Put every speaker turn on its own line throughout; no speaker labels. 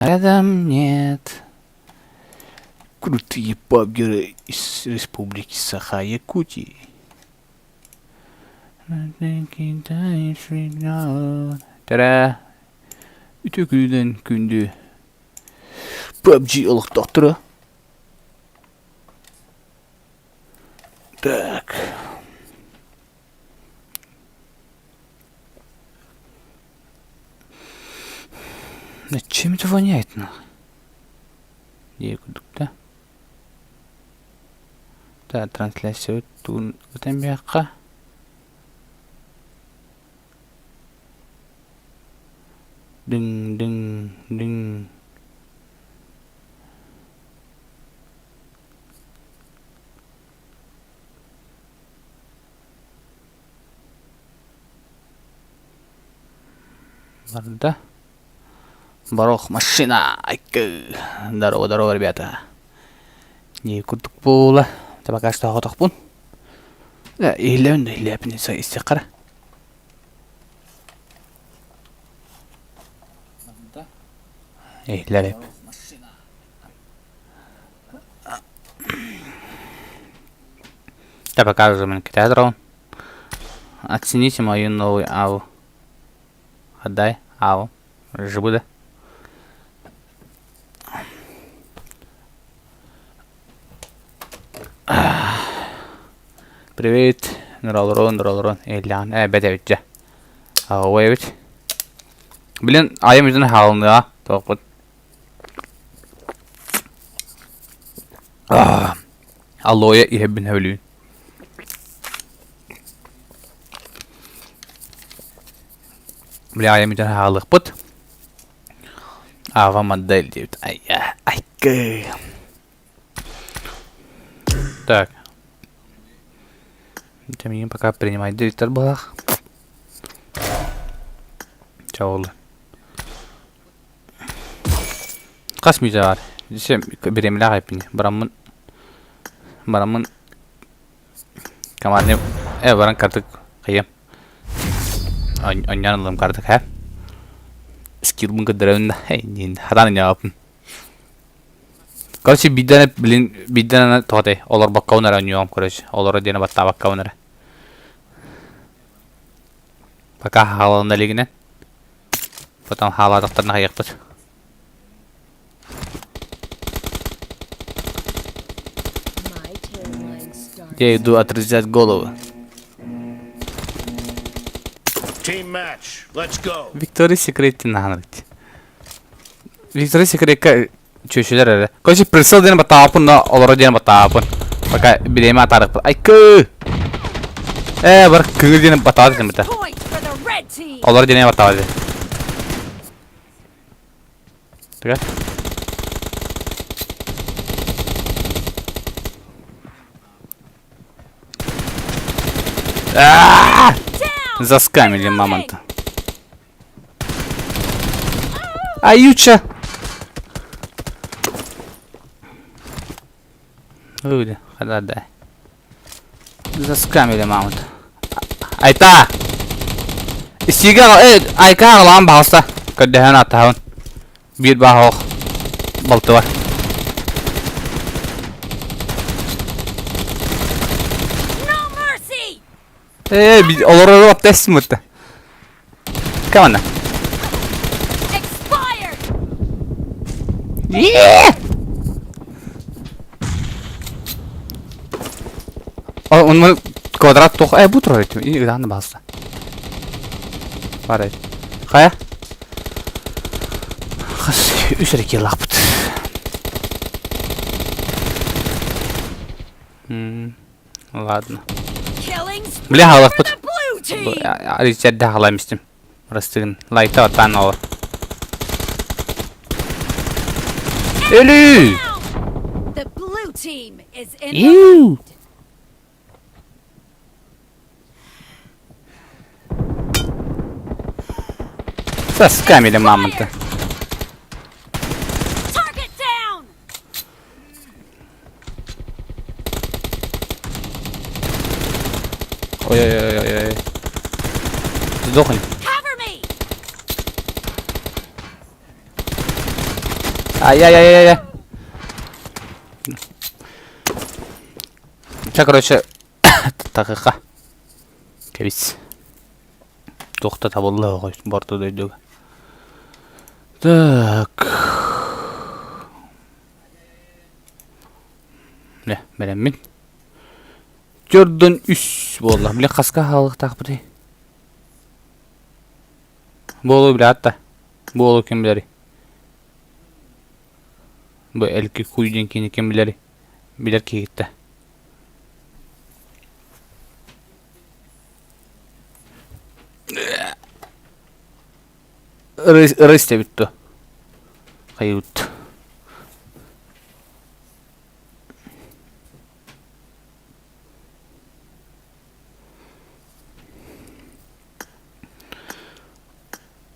Рядом нет. Крутые пабгеры из Республики Саха-Якутии. Тара үтүө күнүнэн күндү PUBG олохтоохторо. Так. Да чем это воняет нахуй? Дии курдук да. Да, трансляция тугун ытан биһиэхэ. Дыҥ дыҥ дыҥ. Барда. Барох машина. Айкы. Здорово, здорово, ребята. Не курдук буола. Это пока что хотохпун. Иһиллэбин да иһиллээппин истиэххэ Иһиллэр Да пока уже мен китээ Оцените мою новую аву. Отдай аву. Живу да? Привет. Нуралрон, нуралрон. Эллян. Э, бэт эбит дьэ. Аҕа эбит. Блин, айым үтүн хаалыныа. Тоқпут. Алоэ иһэбин сөбүлүүн. Бля, айым үтүн хаалыахпыт. Ава модель диэбит. Айя, айкы. Так. Миигин пока принимай дириктор быһах. Чэ Хас мүтэ баар? Десе бириэмэлээх эппин. Бараммын бараммын командный э баран картык хайыам. Онньоон ыллым картык һэ. Скиллбын көрдөрөбүн да диин хатаан онньообуппун. Короче, биирдэн блин биирдэн тоҕотой олорбоккобун эрэ онньуом короче олоро диэни баттаабаккабын эрэ. Пока хаалана илигинэ. Потом хаалаатахтарына хайыахпыт. Я иду отрезать голову. Виктория Секрет наһанырыт. Виктория Секретка чүөчүлэр эрэ. Короче, прицел диэн батаапын да олоро диэн батаапын. Пока бириэмэ атаарыкпыт. Айкы! Э, бар кыгыр диэн батаат этим быта. Олоро диэн батаат. Так. Заскамили мамонта. Аютча! Выйди, да. Заскамили мамонта. Айта! Истиигэ э, айка аҕалаан баҕаста. Көрдөһөн аттаһабын. Биир баах ох. Балтыбар. Э, олорор тест мытта. Камана. Он квадрат туох э бу турар этим и дааны баалса. Бар Хайа? Хас үс эрэ киэлаахпыт. Ладно. Бля хаалахпыт. Ричардда хаалаам истим. Растыгын. Лайта баттаан олор. Өлүү! Иу! Соскамили мамонта. Ой-ой-ой-ой-ой. Сдохни. Ай-яй-яй-яй-яй. Ча, короче, тахыха. Кэбис. Туох да табылла оҕо борто дойдуга. Так. Дьэ, бэлэммин. Төрдөн үс буолла. Били хаска хаалыктаахпытый? Буолу билэт да. Буолу ким билэри? Бу элки куй диэн кини ким билэри? Билэр киһиттэ. Ыры истэбит дуо? Хайыбыт.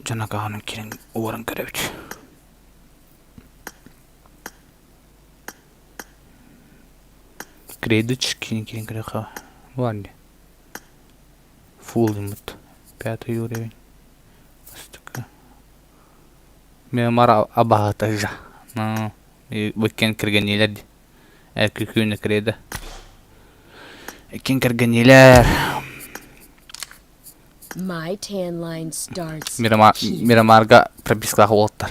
Дьон акаҕынан киирэн уоран көрөбүт. Кредич киин киирэн көрүөххэ баар дии. Фул гыммыт. Пятый уровень. Бастакы. Мемар абаһыта жа. Бу иккиэн кэргэнниилэр дии. Эркүкүүнэ кредо. Иккиэн кэргэнниилэр.
My tan line starts
Мирамар,
here.
Мирамарга пропискалаах уолаттар.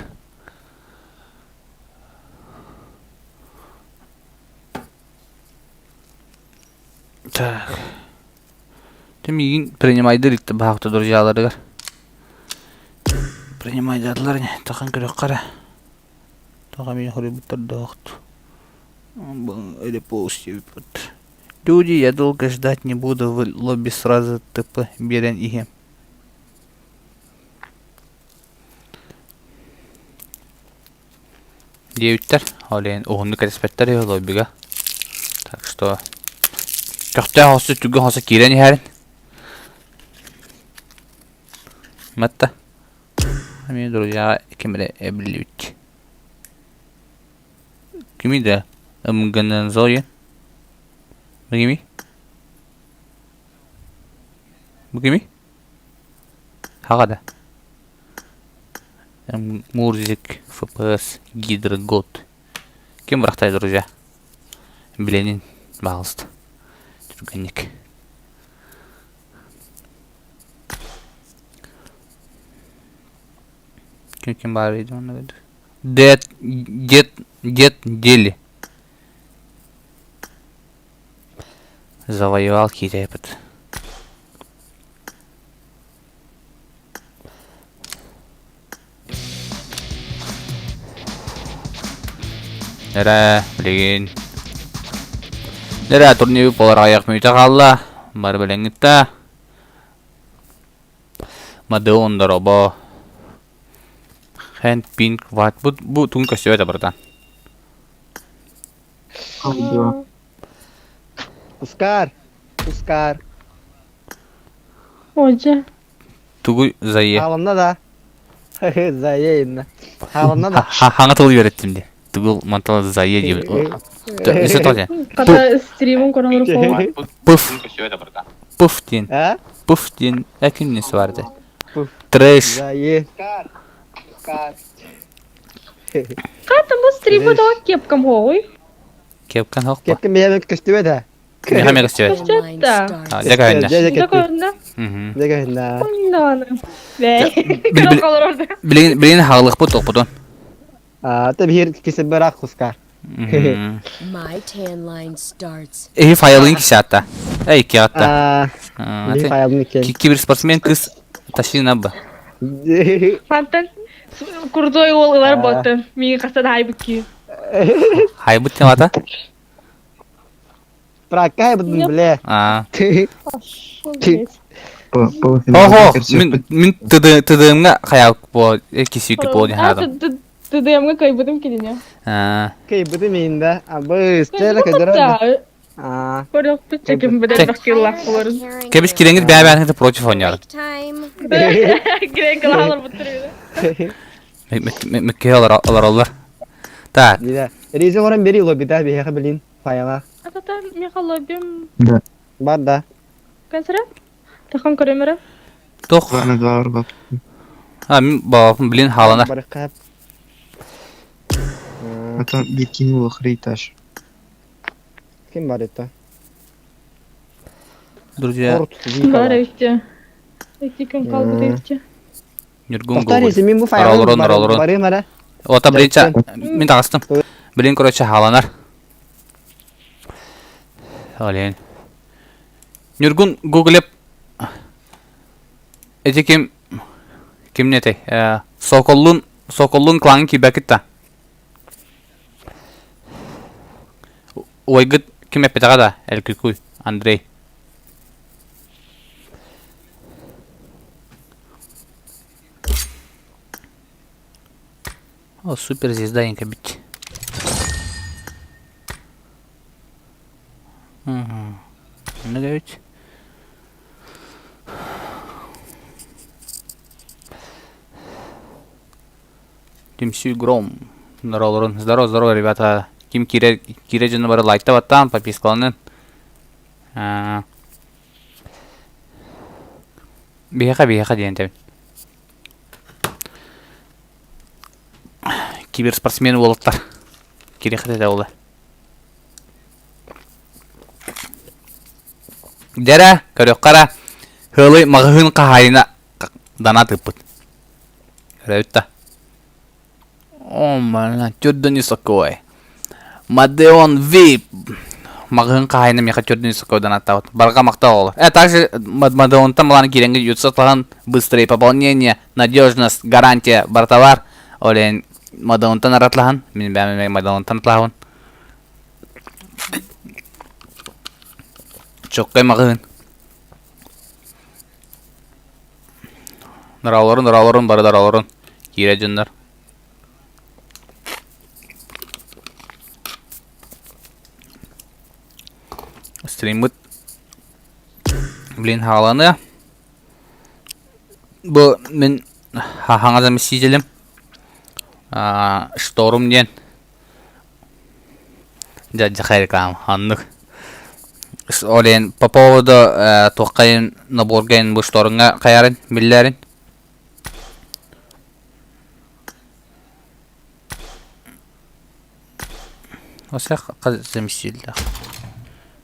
Так. Ты миигин принимайдыр итти баахта друзьяларыгар. Принимайдадылар ини, тахан көрөххө эрэ. Тоҕо миин хоруйбуттардаахт. Репост Люди, я долго ждать не буду, в лобби сразу ТП биэрэн иһиэм. Диэбиттэр, ол иһин уһуннук кэтэспэттэр үһү лоббига. Так что көхтөөх хосу түгэн хосу киирэн иһэрин. Матта. Эмиэ друзья ким эрэ эбиллибит. Кими да МГНЗО Бу кими? Бу кими? Хаҕа да. Мурзик, ФПС, Гидрогод. Ким бырахтай, друзья? Билэнин, пожалуйста. Түргэнник. Ким ким баар видеоны Дед, дед, дед дели. Завоевал киитэйбит. Эрэ, билигин. Эрэ, турнир буолар аҕыйах мүнүүтэ хаалла. Бары билэҥҥит да. Мадеон дорообо. Hand pink white. Бу, бу тугун көстүбэт братан.
Ускар! Ускар!
Отже.
Тугу зае?
Хааланна да. Зае инна. Хааланна да.
Хаҥа тыл үөрэттим дии. Тугу мантала зае диэбит. Өссө тоҕо
Хата стримун көрөн олорор
Пыф. Пыф диэн.
А?
Пыф диэн экиннес бар этэ.
Пыф.
Трэш.
Зае.
Хата бу стриму тоҕо кепкам хоҕуй?
Кепкан хохпа.
Кепкин бэйэм көстүбэт ээ.
Миэхэ эмиэ көстүбэт.
Көстүбэт да.
Дьэ көһүннэ.
Дьэ
Дьэ көһүннэ.
Дьэ көһүннэ.
Онноону. Бэй. Көрө олорор.
Билигин билигин хаалыахпыт тохпутун.
А, ты биир киси быраак куска.
My tan line starts.
Эһи файлын киси атта. Эй, икки атта.
А, би файлын иккен.
Киберспортсмен кыз ташина ба.
Фантан крутой уол ылар боттun. Миги хастан хайбыт ки.
Хайбыт тем ата?
Пракка хайбытын биле.
А. Ого, мин мин ТДМ-га хаяк бо киси ки бо дихадым.
ТДМ-га кайбытым кинине.
А.
Кайбытым инде. Абы, стела кадыра. А.
Көрөкпүт чеким билер бакыллах болорун.
Кебис киренгит бәбәнхите против ойнар.
Кирен кылалар буттыр.
Мекке алар Так.
Резе оран бери лобби да биһиэхэ билин файла.
Атата миха лоббим.
Да.
Бар да.
Кансара? Тахан көрөмөрө.
Тох.
Бар бар.
А, мин баапын билин хааланар.
Барыкка.
Атын биир киһи улахыр этаж.
Ким бар это?
Друзья,
Корт Вика
Бар
бар.
эбит. Ити ким калбыт эбит.
Ньургун
Тохтоо
Гоголь.
рези, мин бу файлын
Роллорун,
бар-
роллорун.
барыым эрэ.
Ота блин,
Дьэ,
мин таҕыстым. Блин, короче, хааланар. Олен. Ньургун Гоголев Ити ким кимне этэй? Соколлун Соколлун клаҥҥа киирбэккит да? Уойгыт ким эппэтэҕэ да Элкикуй Андрей. О, суперзвезда эбит. Угу. эбит. Түмсүү Гром. Здорово, здорово, здорово, ребята. Ким киирэ киирэ дьону бары лайкта баттаан, подпискаланын. Биһиэхэ биһиэхэ диэн этэбин. Киберспортсмен уолаттар. Кириэхэ этэ ол. Дьэ көрүөххэ эрэ, Һыалый маҕаһыын хаһаайына донат ыыппыт. Көрөбүт да. О, манна төрдүн сокуой. Мадеон Вип маҕаһыын хаһаайына миэхэ төрдүн сокуой донаттаабыт. Барҕа махтал оҕолор. Э, также Мадеонтан малаан киирэҥҥэ ютсатаһан быстрее пополнение, надежность, гарантия барыта баар. Ол иһин Мадеонтан аратлаһан, мин бэйэм Мадеонтан атлаһабын. Чоккай маҕаһыын. Норолорун, норолорун, бары норолорун. Киирэ дьоннор. Стриммыт блин хааланыа. Бу мин хаһаҥа заместителем Шторм диэн Дьэ реклама оннук. Ол иһин по поводу туоххайын наборга иһин бу шторуҥҥа хайарын биллэрин. Осех заместителлээх.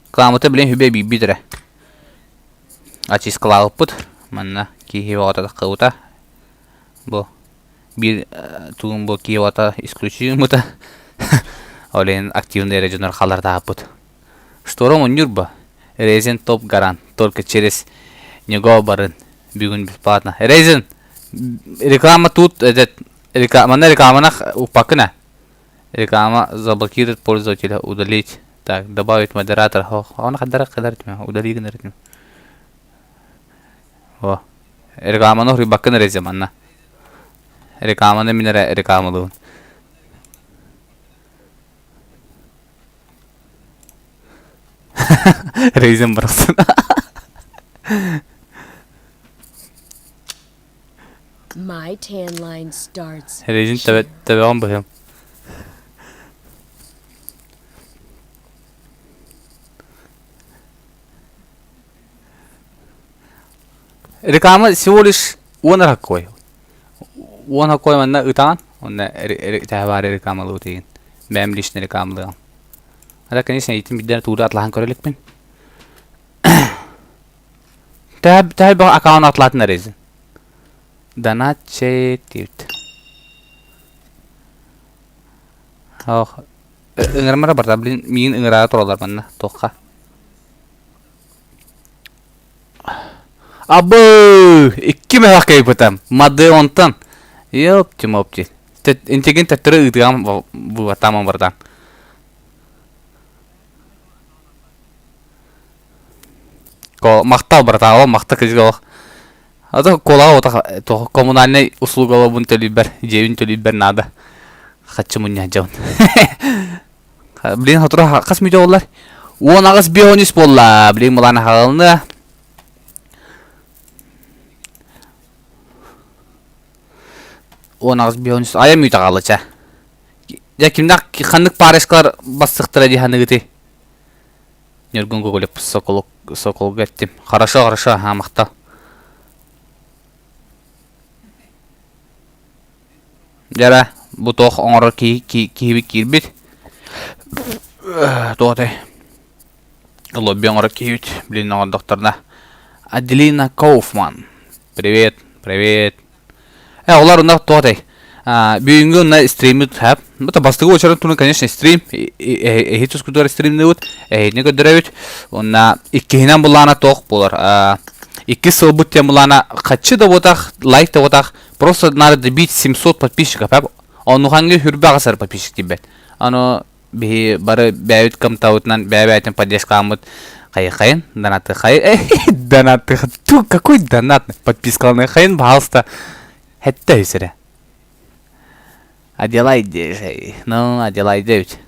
Рекламата билин хүбэ биирбит эрэ. Ачискалаабыппыт. Манна киһи оҕото таххыбыта. Бу биир тугун бу Киевата исключимыта ол иһин активный эрэ дьоннор халартааппыт Шторм Ньурба Резин топ гарант только через него барын бүгүн бесплатно Резин реклама тут этот реклама рекламана уппакына реклама заблокирует пользователя удалить так добавить модератор он хадара кадар удали гынар О, рекламаны уһуйбаккын эрэ манна. Рекламаны мин эрэ рекламалыыбын. Рейзен барахсан.
My tan line starts
Рейзин төбө
here.
төбөҕүн быһыам. Реклама всего лишь уон ракой. Уон ракой манна ытаан, онно тэһэ рекламалыы тиин. Бэйэм личный рекламалыам. Это, конечно, итин бидден туура атлаһан көрө иликпин. Тэһэ тэһэ бөҕө аккаунт атлаатын эрезин. Донат чек диэбит. Ох, ыҥырмара барда, блин, миигин ыҥыраары тураллар манна, туохха. Абы! Икки мөһөх кэйбытам. Мады онтон. Ёпти-мопти. Интигин төттөрү ыытыам бываттааман бардaan. Махтал братаҕа, махта кызык олох. Ата куолаҕа отах коммунальнай услугалабын төлүүбэр, дьиэбин төлүүбэр наада. Хаччы мунньа дьон. Блин, сотору хас мүтэ буоллар? 18 бионис буолла. Блин, мылаана хаалына. 18 бионис. Айа мүтэ хаалла ча. Дьэ, кимнээх ханнык парочкалар бассыхтара дии ханыгыты? Ньургун Гоголев Сокол Соколга эттим. Хорошо, хорошо, аха, махтал. Дьэ, Бу туох оҥорор киһи киһибит киирбит. Туох этэй? Лобби оҥорор киһибит. Блин, оҥордохторуна. Аделина Кауфман. Привет, привет. Э, олар онно туох этэй? Бүгүҥҥү онно стриммит хэп. Бу бастакы уочарат туну, конечно, стрим. Эһи тускутугар стримныбыт. Эһини көрдөрөбүт. Онна иккиһинэн булаана туох буолар. Иккис сылбыт диэн булаана хаччы да буотах, лайк да буотах, просто надо добить 700 подписчиков. Оннуханги хүрбэ аҕасар подписчик тиийбэт. Аны биһи бары бэйэбит кымтабытынан бэйэ-бэйэтин поддержкаламмыт хайы-хайын донаты хай донаты ту какой донат подпискаланы хайын пожалуйста хэтте үсэрэ Аделаиде ну Аделаиде ведь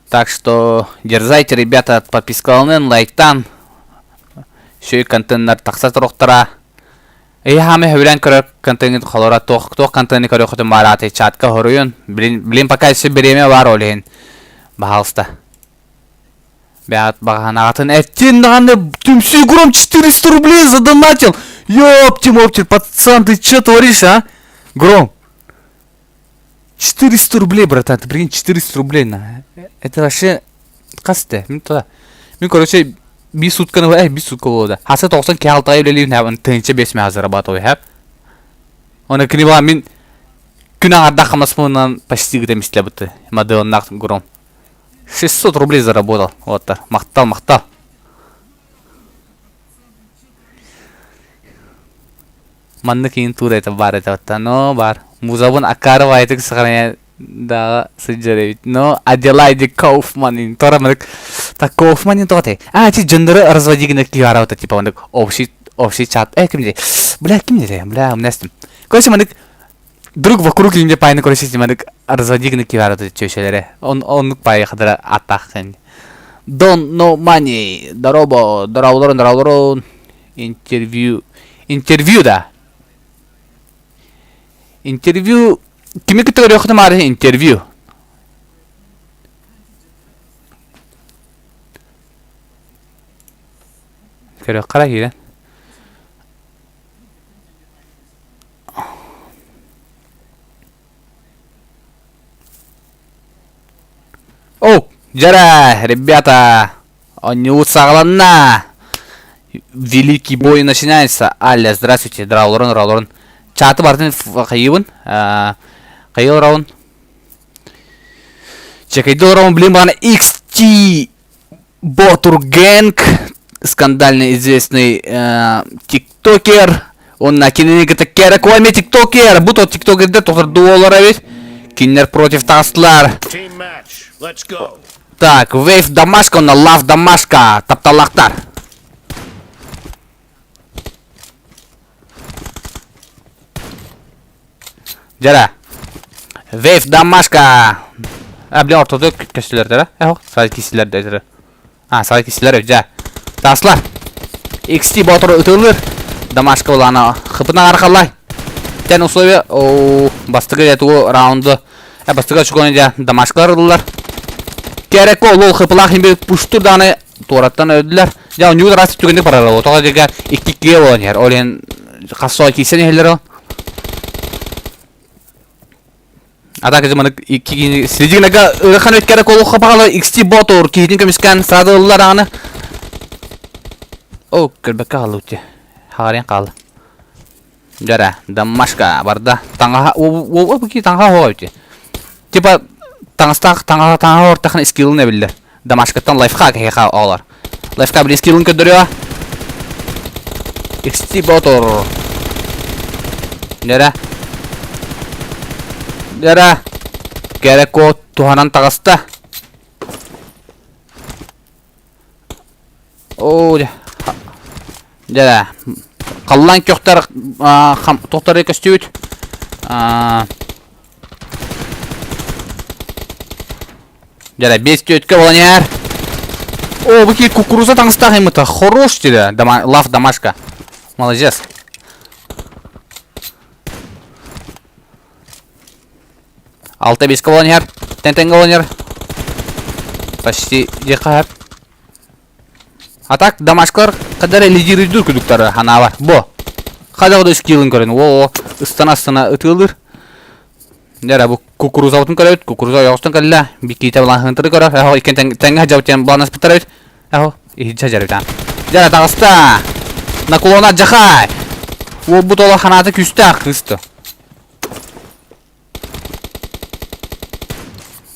Так что дерзайте, ребята, подпискаланын, лайктан. Сүй контеннар тахса туруохтара. Эйхаме сөбүлээн көрөр контенгит холора туох туох контены көрүөххүтүн баарааты чатка хоруйун. Блин, блин, пока еще время бар ол иһин. Пожалуйста. Бэҕэт баҕанаҕатын эттин даҕаны түмсүү Гром 400 рублей задонатил. Ёптим-оптим, пацан, ты чё творишь, а? Гром. 400 рублей, братан, ты прикинь, 400 рублей на. Это вообще хас этэ? Мин туда. Мин, короче, биир сутканы, биир сутка буолла. Хаса 90 киһи үлэлиир хэп, 1005 мэ зарабатываю хэп. Оны кини баа мин күн аҥардах хамнаспынан почти гыта мислебыты. Мадоннах гром. 600 рублей заработал. Вот так. Махтал, махтал. Маннык иин туур этэ баар этэ оттон но баар. Музабын акаары баайытык сохраня даҕа сылдьар эбит. Но Аделаиде Кауфман ин тора маннык так Кауфман ин тоҕо А эти дьоннору разводи гына киһи типа маннык общий общий чат э ким бля ким диэ бля умнестим. Короче маннык друг вокруг инде пайны короче маннык разводи гына киһи чөшелере. Он оннук пай хадара аттаахын. Don't no money. Дороба, дороолорун, дороолорун. Интервью. Интервью да. Интервью. Кими кытта көрүөххүтүн баҕарар интервью. Көрүөххэ киирэн. О, дьэрэ, ребята, оонньуубут саҕаланна. Великий бой начинается. Аля, здравствуйте, драулорун, драулорун. Чаты бартын хайыбын. Хайы олоробун. Чекайды олоробун, блин, бағана XT Ботургэнг, скандально известный тиктокер. Онна кинини кытта кэрэ коме тиктокер. Бу тот тиктокердер тотордуу олор эбит. Кинилэр против таҕыстылар. Так, Вейв Дамашка, онна Лав Дамашка. Тапталлаахтар. Дьэрэ. Вейв Дамашка. А, блин, ортода көстүлэр да? Сай кисилер да А, сай кисилер дьэ. Таслар. XT Боотур ытылыр. Дамашка улаана хыпына архалай. Тен условия о бастыгы дьэ тугу раунду. Э бастыгы очкону дьэ Дамашкалар ыллылар. Керек ол хыпылаах имби пуштур дааны туораттан өлдүлэр. Дьэ онньуу раз түгэнник барар. Тоҕо дигэ икки буолан иһэр. Ол иһин хас киирсэн иһэллэр ол. А так маннык икки киһини сидигинага ыарахан өткәрэ колуха паҕала XT Ботур киһитин көмүскээн сразу ыллар аҕаны. О, көрбөккө хаалла утти. Хаҕарыйан хаалла. Дьэрэ, Дамашка барда. Таҥаһа, о, о, ки таҥаһа хоҕо үти. Типа таҥастаах таҥаһа таҥаһа ортахан скиллын эбиллэр. Дамашкаттан лайфхак эһиэхэ оҕолор. Лайфхак били скиллын көрдөрүө. XT Ботур. Дьэрэ. Дьэрэ. Кэрэ куот туһанан таҕыста. Оо, дьэ. Дьэрэ. Халлаан көхтөр тохтары көстүбүт. Дьэрэ, биэс түөткэ буолан иһэр. О, бу киһи кукуруза таҥастаах ымыта. Хорош тебе, дома, лав домашка. Молодец. Алта беске буолан иһэр. Тэн-тэҥҥэ буолан иһэр. Почти диэххэ А так домашкалар кадары лидируйдуур күдүктары ханаабар. Бу. Хайдах да скиллын көрөн, о ыстана-ыстана ытыалыыр. Дьэ бу кукурузабытын көрөбүт, кукуруза ойоҕостон кэллэ, Бикиитэ былааһыынтары көрөр, эһо иккин тэҥҥэ сылдьабыт диэн былааннаспыттар эбит. Эһо, иһирдьэ сылдьар эбит аа. Дьэ таҕыста! Наклона дьахай! Уолбут ола ханаата күүстээх кыыс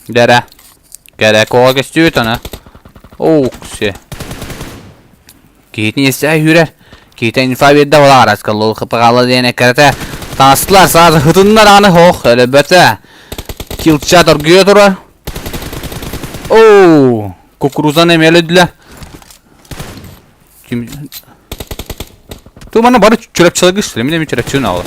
Дэрэ. Кэрэ коҕа көстүбүт аны. Оуксе. Киһитин иэстэһэ үүрэр. Киһитэ инфа биэрдэ буолаҕар аскаллол хыпаҕала диэн эккирэтэ. Таастылар саас хытыннар аны хоох өлөбөтө. Килчат оргуйа турар. Оу, кукурузаны эмиэ өлөдүлэр. Ким... Ту мана бары чурапчыларга үстүлэ. Мин эми чурапчыны аҕала.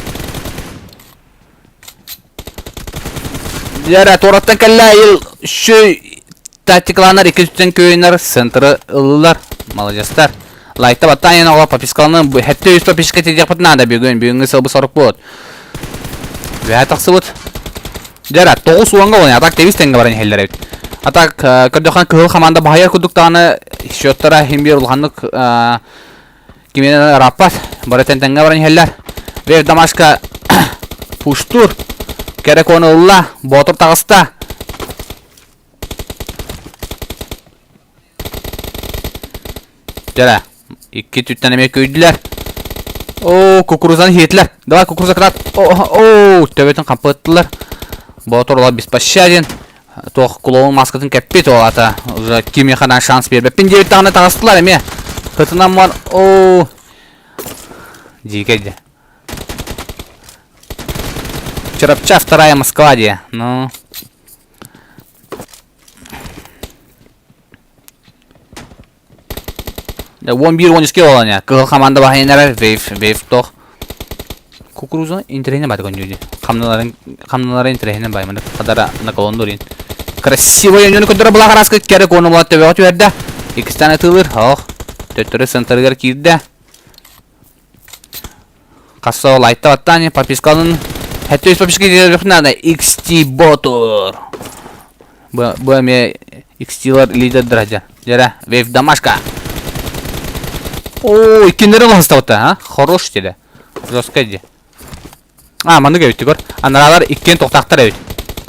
Дьэрэ, туораттан кэллэ ил шүй тактикаланар икки үстэн көйүнэр центры ыллылар. Молодецтар. Лайкта баттаан иһин оҕо подпискаланы хэттэ үс подписка тиийиэхпит наада бүгүн. Бүгүҥҥү сылбы сорук буолут. Үөһэ тахсыбыт. Дьэрэ, тоҕус уонга уон атак тэбис тэҥҥэ баран иһэллэр эбит. Атак көрдөххө кыһыл хамаанда баһыйар курдук даҕаны счеттара иһин биир улаханнык Кимиэнэ ырааппат. Бары тэҥҥэ баран иһэллэр. Вев Дамашка пуштуур. Кэрэ куону ылла. Боотур таҕыста. Дьэрэ. Икки түттэн эмиэ күйдүлэр. Оо, кукурузаны хиэтилэр. Давай кукуруза кытаат. Оо, төбөтүн хампыттылар. Боотур ола беспощаден. Туох клоун маскатын кэппит ол ата уже кимиэхэ да шанс биэрбэппин диэбит даҕаны таҕыстылар эмиэ. Кытынан бар оо дьиикэй дьэ. Чурапча вторая Москва дии. Ну 11-12 буолан я. Кыһыл команда баһыйан эрэр. Вейв, вейв тох. Кукуруза интэриэһинэ баар көнньү Хамналарын хамналара интэриэһинэ бай. Маны хадара наклоннур ин. Красивый өнүнү көрдөрө булах араска кэрэ куону була төбөҕө түһэрдэ. Иккистэн атыылыр. Ох. Төттөрү центрыгар киирдэ. Хасса лайкта баттаан подпискалын. Хэттэ үс подписка киирэх надо. XT Ботур. Бу бу эмиэ XT-лар лидердэр дьэ. Дьэрэ, Вейв Дамашка. О, иккиннери лаһыстабыта, а? Хорош теле. Жестко ди. А, маннык эбит көр. Анараалар иккиэн тохтаахтар эбит.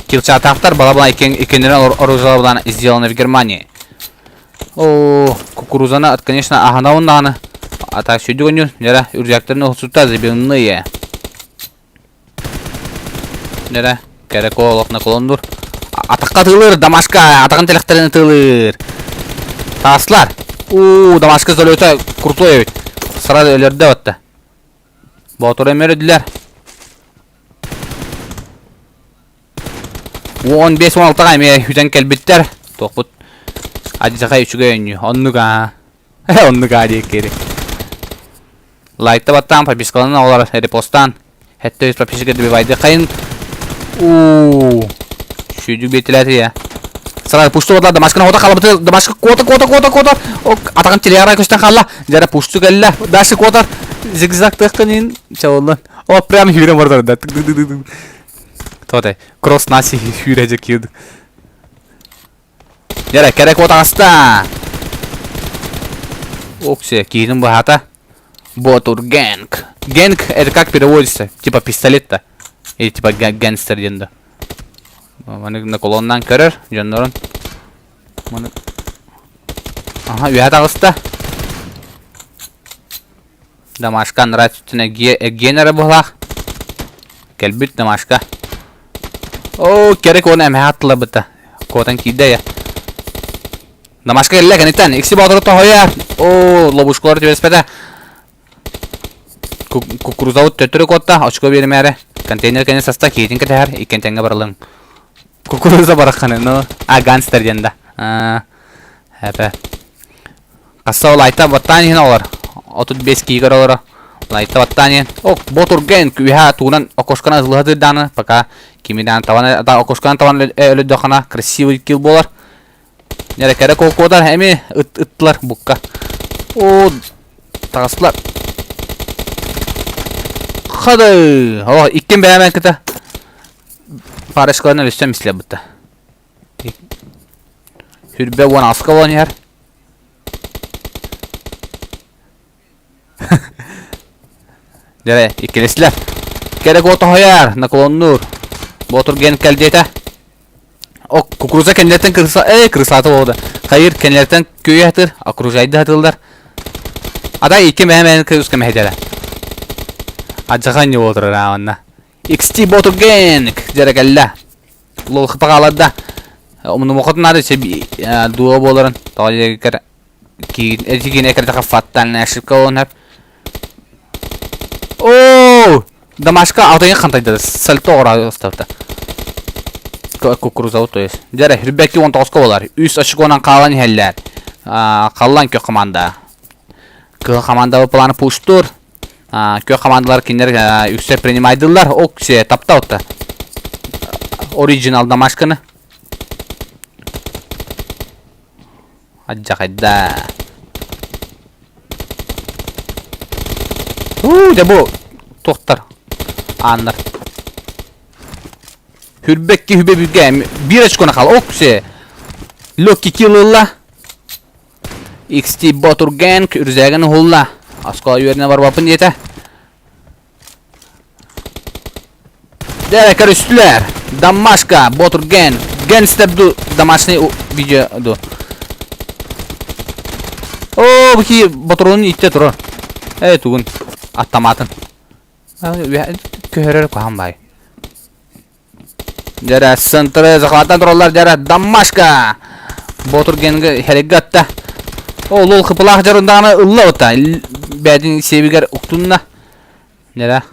Килчаатаахтар бала-бала иккиэн иккиэннэрин оружиеларынан сделаны в Германии. О, кукурузаны, конечно, аһанабын даҕаны. А так сүдү көнньүл, дьэрэ, үрдээктэрин уһусута забивные. Дьэрэ, кэрэ куолох наклоннуур. Атахха атыылыыр, Дамашка атаҕын тилэхтэрин атыылыыр. Тааслар. Уу, Дамашка залета крутой эбит. Сразу өлөрдө батта. Боотур эмиэ өлөрдүлэр. 15-16-га эмиэ үтэн кэлбиттэр. Туохпут адьырҕа үчүгэй өнньүү. Оннук аа. Оннук аа диэккири. Лайкта баттаан, подпискаланан оҕолор репостаан. Хэттэ үс подписчика добивайды. Хайын уу Сүйдүк биэтилэти я. Сразу пушту батла Дамашканы хота халабыты Дамашка кота кота кота кота атаҕын тилэҕэ көстөн хаалла. Дьара пушту кэллэ. Дальше котар зигзаг тыахтанын чалыллан. О, прям хүүрэн бардар да. Тоте, кросс наси хүүрэ кирди. Дьэрэ, кэрэ куотаҕаста! Оксе, киһитин быһаата. Ботур гэнг. Гэнг это как переводится? Типа пистолет-то. Или типа гангстер диэн да. Маны наклоннаан көрөр дьоннорун. Маны Аха, үөһэ таҕыста. Домашка анараа өттүнэ эгиэн эрэ быһалаах. Кэлбит домашка. Оо, кэрэ куона эмэһэ аттыларбыта. Куотан киирдэ я. Домашка кэллэ кэнниттэн. Икси боотуру тоһуйар. Оо, лобушкалар түбэспэтэ. Кукурузабыт төттөрү куотта. Очко биэримээрэ. Контейнер кэннин саста киһитин кэтэһэр. Иккиэн тэҥҥэ баралыҥ. Кукуруза барахханы, ну, а гангстер диэн да. Эпэ. Хасса лайта баттаан иһин олор. 35 киигэр олоро. Лайта баттаан иһин. О, Ботурген күһэ туунан окошканан ылыһа тырдааны пока кимидаан табан окошканан табан өлөдөхына красивый килл буолар. Нere кэрэ куотар эми ыт ыттылар букка. О, таҕыстылар. Хады! О, иккин бэйэмен кыта. Парочкаларын өлүстэн мисле бытта. Хүрбэ уон аска буолан иһэр. Дьэ, иккилэстилэр. Кэрэ куо тоһуйар, наклоннуур. Боотур ген кэл диэтэ. О, кукуруза кэннилэртэн кырса, э, кырсаата буолда. Хайыр кэннилэртэн күөйэ сатыыр, окружайды сатыыллар. Ата икки мэһэ мэһэн кырыска мэһэдэрэ. Адьаха не отырар аанна. XT Боотур ген дьэрэ кэллэ. Лол хыпаҕаларда. Умнумохотун наада дуо буоларын тоҕо диэкэр киин этигин экэрдэхэ фатальная ошибка он Оо! Дамашка алтайын хантайда сальто оҕора оставта. Кукуруза то есть. Дьэрэ, хүрбэкки 19 болар. Үс очконан хаалан иһэллэр. Халлан көх команда. Кыһыл команда планы пуштур. Күөх командалар кинилэр үксэ принимайдылар. Оксе таптаутта. Оригинал домашканы. Адьахайда. Уу, дьэ бу туохтар ааннар. Хүрбэкки хүбэ бүгэ биир очкону хал. Оксе. Легкий килл ылла. XT Ботур Гэнг үрүзээгин уһулла. Оскуола үөрэнэ барбаппын диэтэ. Дэ көрүстүлэр. Дамашка, Ботур Гэнг. Гэнстер ду домашний видео ду. О, бу ки ботурун итте турар. Э, тугун. Аттаматын. Көһөрөр куһаҕан баай. Дьэрэ, центры захваттан тураллар, дьэрэ, Дамашка! Ботур генге хэрэггэ атта. Ол ол хыпылаах дьарындаҕына ылла ота. Бээтин сиэбигэр уктунна. Дьэрэ.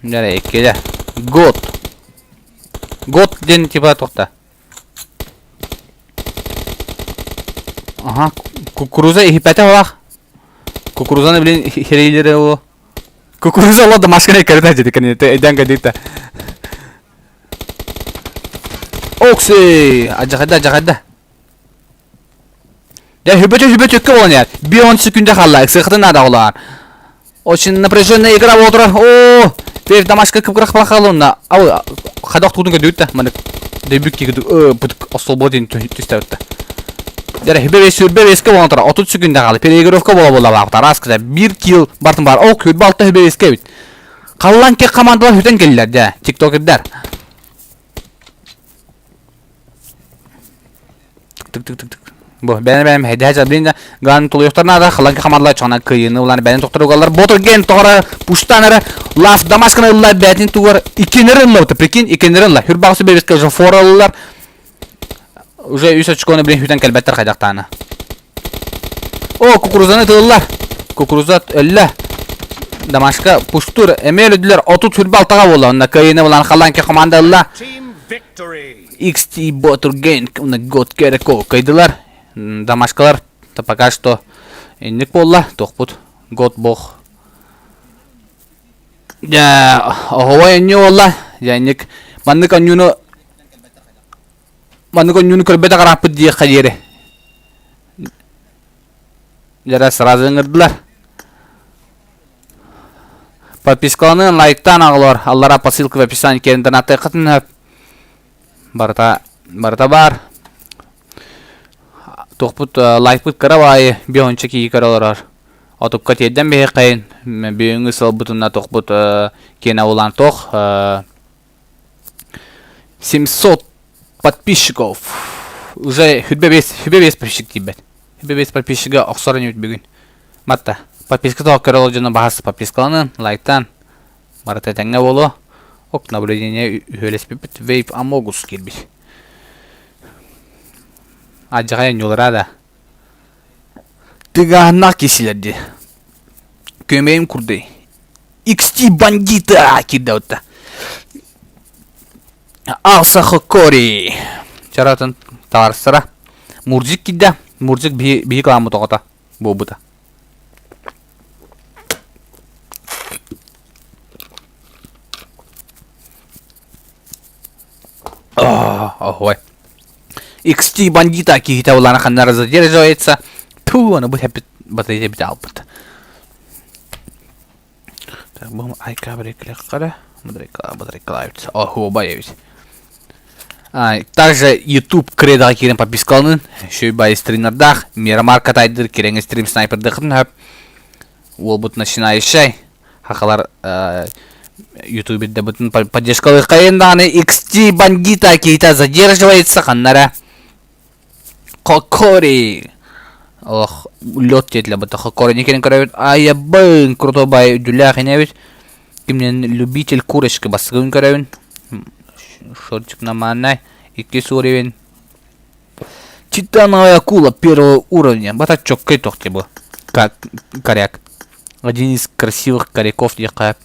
Дьэрэ, иккилэ. Год. Год диэн типа тохта. Аха, кукуруза иһиппэтэ олах. Кукурузаны блин херейлери о. Кукуруза оло домашканы кэритэ дьиди кэннитэ эдэн кэдиитэ. Окси! Ажахайда, ажахайда. Дьэ, хүбөтө хүбөтө өккө болан яр. Bir 10 секунда халла, ыксыахытын наада олаар. Очень напряженная игра болтура. О, Пев домашка кыпкырах пахалонна. Ау, хадах тутун көдүттэ. Маны дөбүк кигиду э бут осол дин түстәүттэ. Дәрә хүбе бес сүрбе беске болан тура. 30 секунда калды. Переигровка бола бола баактар. Аз кыза бир килл бартын бар. О, күрбе алта хүбе беске бит. Қаллан ке командалар хүтен келдилер, дә. Тиктокердер. Тык-тык-тык-тык. Бу бэйэм бэйэм хэдэ блин да ган тулуйуктар наада халанка хамарлар чоңна кыйыны улан бэйэн тохторугалар ботор ген тоҕора пуштан эрэ лас дамасканы ылла бээтин тугар иккиннери ылла прикинь иккиннери ылла хүрбаҕысы бэбискэ уже фора ыллар уже үс очкону блин хүтэн кэлбэттэр хайдахтаана о кукурузаны тыллар кукуруза өллө Дамашка пуштур эмиэ өлөдүлэр 30 хүрбэ алтаҕа буолла онно кыайыыны булан халанка команда ылла XT Ботур Gang уонна God Кереко кыайдылар. Домашкалар пока что инник буолла туохпут God Бог. Дьэ, оһуой онньуу буолла. Дьэ, инник маннык онньууну маннык онньууну көрбөтөх арааппыт диэххэ диэри. Дьэ, сразу ыҥырдылар. Подпискаланыы, лайктаан оҕолор. Аллара по ссылке в описании киирэн донаттыаххытын сөп. Барыта, барыта баар. Туохпут лайкпыт кыра баайы бионча киһи көрө олорор. Отукка тиэрдэн биһиэххэйин бүгүҥҥү сылбытына туохпут киэнэ улаан туох 700 подписчиков. Уже хүбэ бес, хүбэ бес подписчик тиийбэт. Хүбэ бес подписчига охсор инибит бүгүн. Матта, подписка тоҕо көрө олор дьоно баһас подпискаланын, лайктаан. Барыта этэҥҥэ буолуо. Ок, наблюдение үһүөлэспиппит. Вейп Амогус киирбит. Адьаҕай ньулара да. Тыгааһыннаах киһилэр дии. Көмөйүм курдуй. XT бандита киирдэ отта. Алса Хокори. Чаратын таарсара. Мурзик киирдэ. Мурзик биһи кыламмыт оҕото буолбута. Ой. XT бандита киһитэ улаана ханнара задерживается. Ту, аны бу хэппит батарея бит албыт. Так, бу айка бирекиле кара. Батарейка, батарейка лайт. Оху, боюсь. Также YouTube кредаҕа киирэн подпискаланын, үчүгэй баайы стримнардаах, Мирамар Катайдыр кирэҥэ стрим снайпердыаххытын сөп. Уолбут начинающай, хахалар ютубердабытын поддержкалыаххайын даҕаны XT бандита киһитэ задерживается ханнара Кокори Ох, лед диэтилэр быта Кокорини кэлин көрөбүт. Айабын, крутой бай үдүлээх инэбит. Кимнен любитель курочки бастыгын көрөбүн. Шортик нормальный. Иккис уровень. Титановая акула первого уровня. Бата чоккай тохте бу. Как коряк. Один из красивых коряков диэххэ.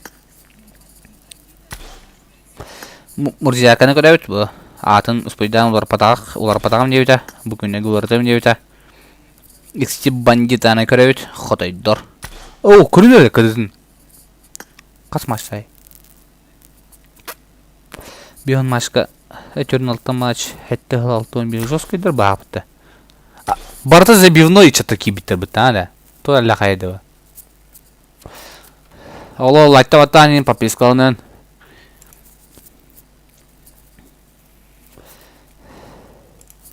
Мурзяканы көрөбүт бу. Аатын успуйдаан уларпатах, уларпатаҕым диэбитэ. Бу күннэргэ уларытым диэбитэ. XT бандитаны көрөбүт. Хотойдор. Оо, көрүн эрэ кыдытын. Хас матчтай? Бион матчка өтөрүн алта матч, хэтте хыл 61 жесткойдор баапытта. Барыта забивной чата киирбиттэр быттаа да. Тула лахайдыба. Оло лайта батаанин подпискаланын.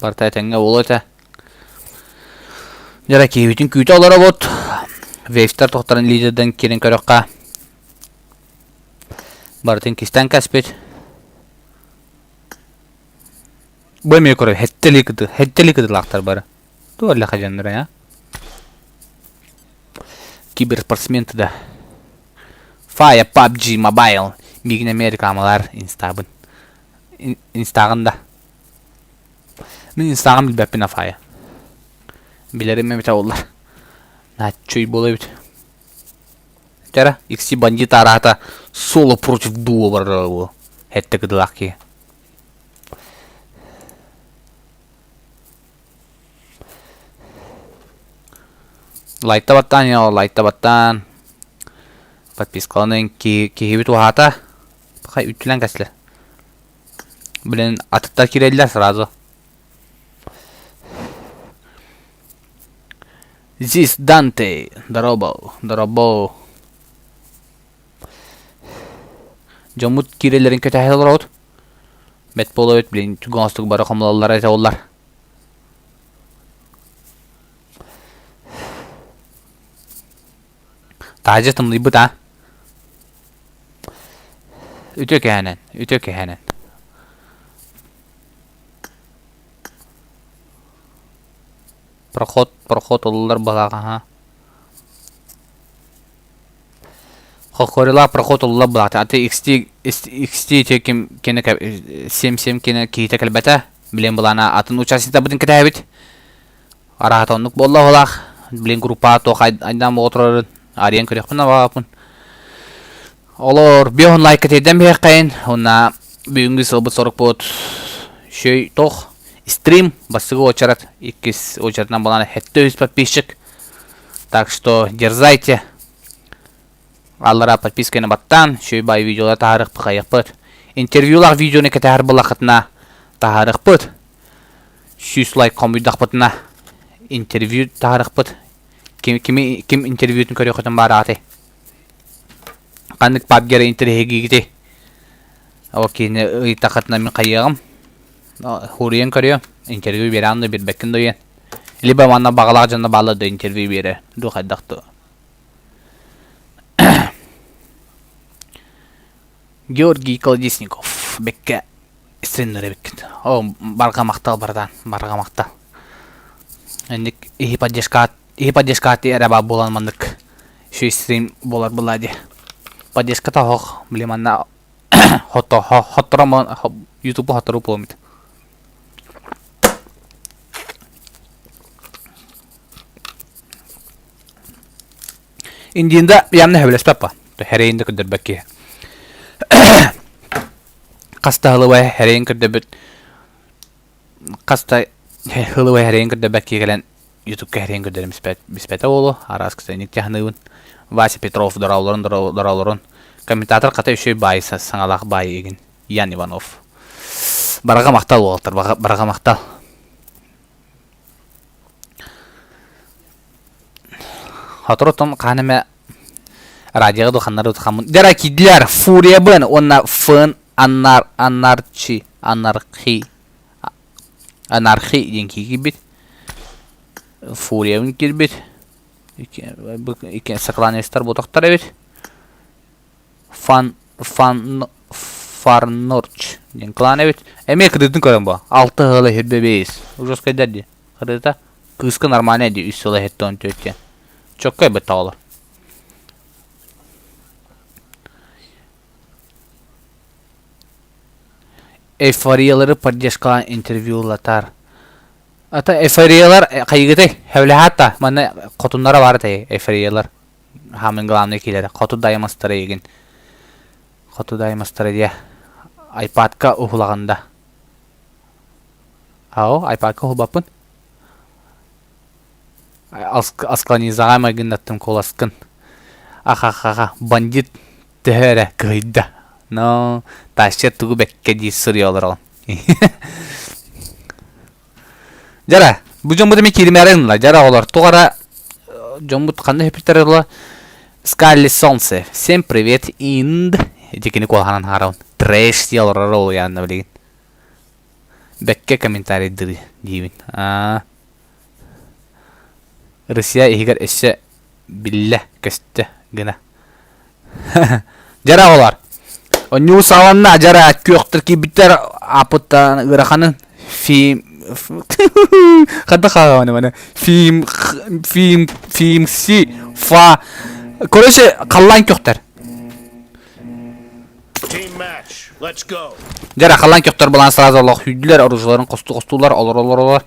Барыта этэҥҥэ буолуо этэ. Дьэ киһибитин күүтэ олоробут. Вейвтэр тохторон лидердэн киирэн көрөххө. Барытын кистэн кэспит. Бу эмиэ көрөр хэттели кыты, хэттели кытылаахтар бары. Туох эллэхэ дьоннор а? Киберспортсменты да. Фая PUBG Mobile. Миигин эмиэ рекламалар инстабын. Инстаҕын да. Мин инстаҕын билбэппин Афая. Билэрим эбитэ буоллар. Нааччуй буола эбит. Тара, XC бандит араата соло против дуо барар буо. Хэтте кыдылаах киһи. Лайта баттаан я лайта баттаан. Подпискаланын киһибит уһаата. Пахай үттүлэн кэсле. Блин, атыттар киреллер сразу. Здесь Данте. Здорово, здорово. Дьоммут киирэллэрин кэтэһэ олоробут. Бэт буолуо эбит, блин, түгэн бары хомулаллара этэ оллар. Таһырдьа тымныйбыт а. Үтүө кэһэнэн, үтүө кэһэнэн. Проход, проход ылыллар балаҕаһа. Хохорила проход ылла былаата. Аты XT XT ким кини 7-7 кини киһитэ кэлбэтэ. Билин былаана атын участниктарбытын кэтэһэбит. Араата оннук буолла оһолаах. Билин группа туох айдаан буола турарын арыйан көрүөхпүн абааппын. Олор биоһун лайка тиэрдэн биһиэххэйин. Уонна бүгүҥҥү сылбыт сорукпут шөй тох стрим бастакы уочарат иккис уочаратынан балаана 700 подписчик. Так что дерзайте. Аллара подписканы баттаан, шөй бай видеолар таһаарыахпыт хайыахпыт. Интервьюлаах видеоны кэтэһэр буллаххытына таһаарыахпыт. 100 лайк хомуйдахпытына интервью таһаарыахпыт. Ким, кими, ким интервьютун көрүөххүтүн баараҕытый? Ханнык пабгера интэриэһиргиигитий? Ол киһини ыйыттаххытына мин хайыаҕым. Хуруйан көрүөм. Интервью биэрэҕин да биэрбэккин да уйан. Либо манна баҕалаах дьонно бааллар да интервью биэрэр. Ду хайдах ду. Георгий Колодезников бэккэ стримнэр эбиккит. О, барҕа махтал братан, барҕа махтал. Инник иһи поддержка иһи поддержка эрэ баар буолан маннык үчүгэй стрим буолар буолла дии. Поддержката оһох, блин манна хото хотторо ютубу хоттору буолуммут. Индиинда явно сөбүлэспэт па. Хэрэйин да көрдөрбөт киһи. Хаста хылыбай хэрэйин көрдөрбүт хаста хылыбай хэрэйин көрдөрбөт киһи кэлэн ютубка хэрэйин көрдөрөн биспэт биспэтэ буолуо. Араас кысайник тяхныыбын. Вася Петров дороолорун дороолорун комментатор хата үчүгэй баайы саҥалаах баайы игин Ян Иванов. Бараҕа махтал уолаттар, бараҕа махтал. Сотору-оттон хаһан эмэ радиоҕа духаннары утахаммын. Дьара киирдилэр Фуриябын уонна Фын Аннар Аннарчи Анархи. Анархи диэн киирбит. Фуриябын киирбит. Икки сокланецтар ботохтор эбит. Фан Фан Фарнорч диэн клан эбит. Эмиэ кырыытын көрөн бу. Алта ыала хирбе бейс. Ужаскайдар дии. Кырыыта. Кыыска нормальная дии. Үс сыла хеттон төрт Чоккай бытта олор. Эйфориялары поддержкалаан интервьюлатар. Ата эйфориялар хайыгытай? Хэвлэхата манна хотуннара баар этэй эйфориялар. Хаамын главный киилэрэ. Хоту даймастара егин. Хоту даймастара диэ. Айпадка уһулаганда. Ао, айпадка уһулбаппын. Аскланизаҕа майгыннаттым куоласкын. Ахахаха, бандит төһө эрэ кыһыйда. Но таща тугу бэккэ дии суруйа олороҕун. Дьара, бу дьоммут эмиэ кииримээри гыннылар. Дьара оҕолор, туох эрэ дьоммут ханна сүппүттэрэ буолла? Скалли Солнце. Всем привет, Инд. Ити кини куолаһынан хараҕын. Трэш дии олорор ол уйаанна билигин. Бэккэ комментарийдыр диибин. Аа. Россия иһигэр өссө биллэ көстө гына. Дьара оҕолор. Онньуу саҕаланна дьара күөхтэр киирбиттэр ааппыттан ыараханын фим ханна хаалаҕын маны фим фим фимси фа короче халлаан күөхтэр Дьэ халлаан көхтөр балаан сразу олох сүүрдүлэр, оружиеларын хостуу-хостуулар, олор-олор-олор.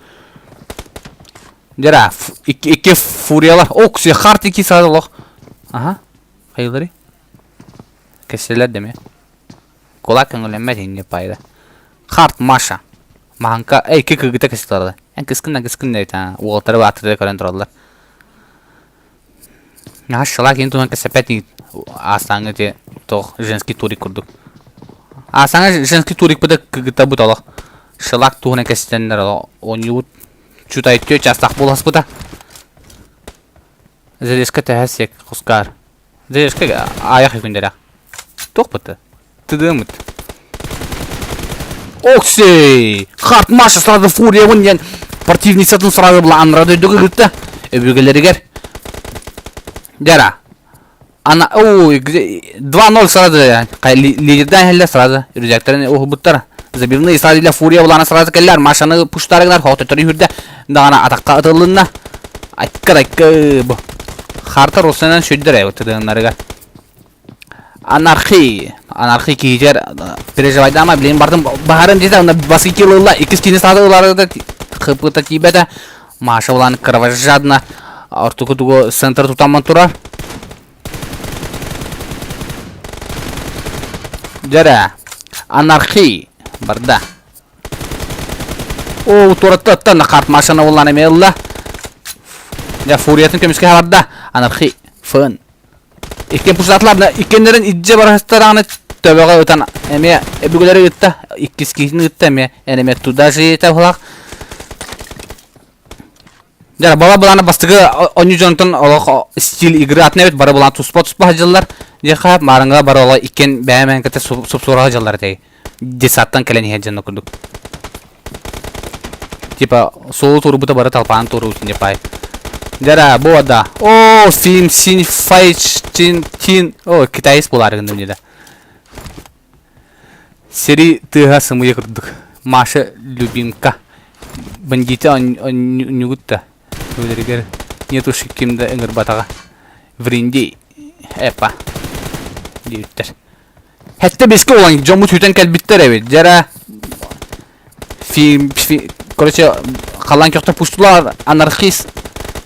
Дьэ икки, икки фуриялар. О, харт икки сразу олох. Аха, хайылары. Кэсселер деме. Кулак көҥүлэммэт инни пайда. Харт Маша. Маһанка, эй, икки кыргыта кэсселер. Эн кыскын да кыскын да уолаттары баатырда көрөн тураллар. Наһаа шалаак иһин туһунан кэпсэппэт ини аастааҥҥы ити туох женский турик курдук. Аастааҥҥы женский турикпыта кыгыттарбыт олох. Шелак туһунан кэпсэтэннэр олох оонньуубут чутай түөрт чаастаах буоласпыта. Залезка төһө сиэк хускаар. Залезка аайах күндэрэх. Туох быта? Тыдыамыт. Оксей! Харт Маша сразу фуриябын диэн противницатын сразу былааннара дойдуга ыытта. Өбүгэлэригэр. Дьара. Ана, ой, 2-0 сразу лидерден хелле сразу. Рюкзактарын уһубуттар. Забивные сразу для фурия булана сразу келлер. Машаны пуштарыгар хоототтору хүрдэ. Дагана атакка ытылынна. Айкка айкка бу. Харта Руссанан сүрдэр тыдыыннарыгар. Анархи, анархи киһитигэр переживайдаама, билигин бардым баһарым диэтэ, онно басы кило ылла, иккис киһини саата ыларыта хыппыта тиийбэтэ. Маша улаан кровожадно ортоку тугу центр тутамман турар. Дьэрэ, анархи барда. Оо, туоратта оттон карт Машаны улаан эмиэ ылла. Дьэ, фуриятын көмүскэ барда. Анархи, фын. Иккиэн пустаатылар, иккиэннэрин илдьэ барыстараҕына төбөҕө ытан эмиэ өбүгэлэри ытта, иккис киһитин ытта эмиэ, эн эмиэ туда же быһалаах. Дьэ, бала былаана бастакы онньу дьонтон олох стиль игры атын эбит, бары былаан туспа-туспа сылдьаллар. Диэхэ, маарыҥҥа бары олох иккиэн бэйэ-бэйэни кытта супсура сылдьаллар этэй. Детсадтан кэлэн иһэр дьонно курдук. Типа суолу туорбута бары талпаан туоруутун дьапай. Дьара, бу да. О, син син фай чин тин. О, китаец буолаары гынным дии да. Сири тыаһа сымыйа курдук. Маша любимка. Бандиты онньугут да. Өлөрүгэр нет уж ким да ыҥырбатаҕа. Вринди эпа диэбиттэр. Хэттэ бискэ улан дьоммут сүтэн кэлбиттэр эбит. Дьара фи, фи, короче, халан көхтө пустулар анархист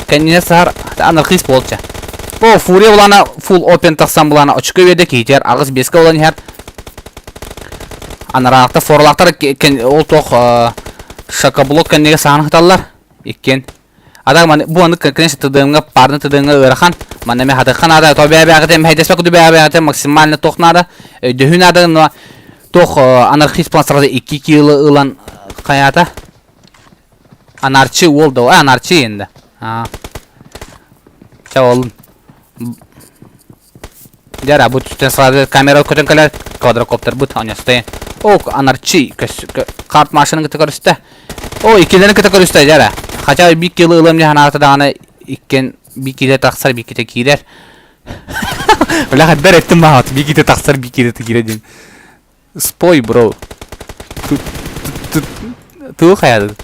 кэннинэ саар анархист буолча. О, фурия улана фул опен тахсан булана очко үөдэ киһитигэр аҕыс биэскэ улан иһэр. Анараахта форлаахтар ол туох шокоблок кэннигэ саһан хаталлар. Иккиэн А маны бу аны конечно ТДМ-га парны ТДМ-га ыарахан. Манна эмэ хатыхха наада, то бэйэ-бэйэҕитэ мэһэйдэспэт курдук бэйэ-бэйэҕитэ максимально туох наада, өйдөһүү наада, но туох анархист план сразу 2 кило ылан хайаата. Анарчи уол да, а анарчи енді. А. Ча ол. Дьара бу түстэн сразу камера көтөн кэлэр квадрокоптер бут онёсты. О, анарчи карт машинаны кытта көрүстэ. О, иккилэрин кытта көрүстэ дьара. Хотя биир кило ылыам дии санаата даҕаны иккиэн биир киилэ тахсар, биир киилэ киирэр. Бля, хайдах эттим баҕат, биир киилэ тахсар, биир киилэ киирэр диэн. Спой, бро. Тугу хайаадын?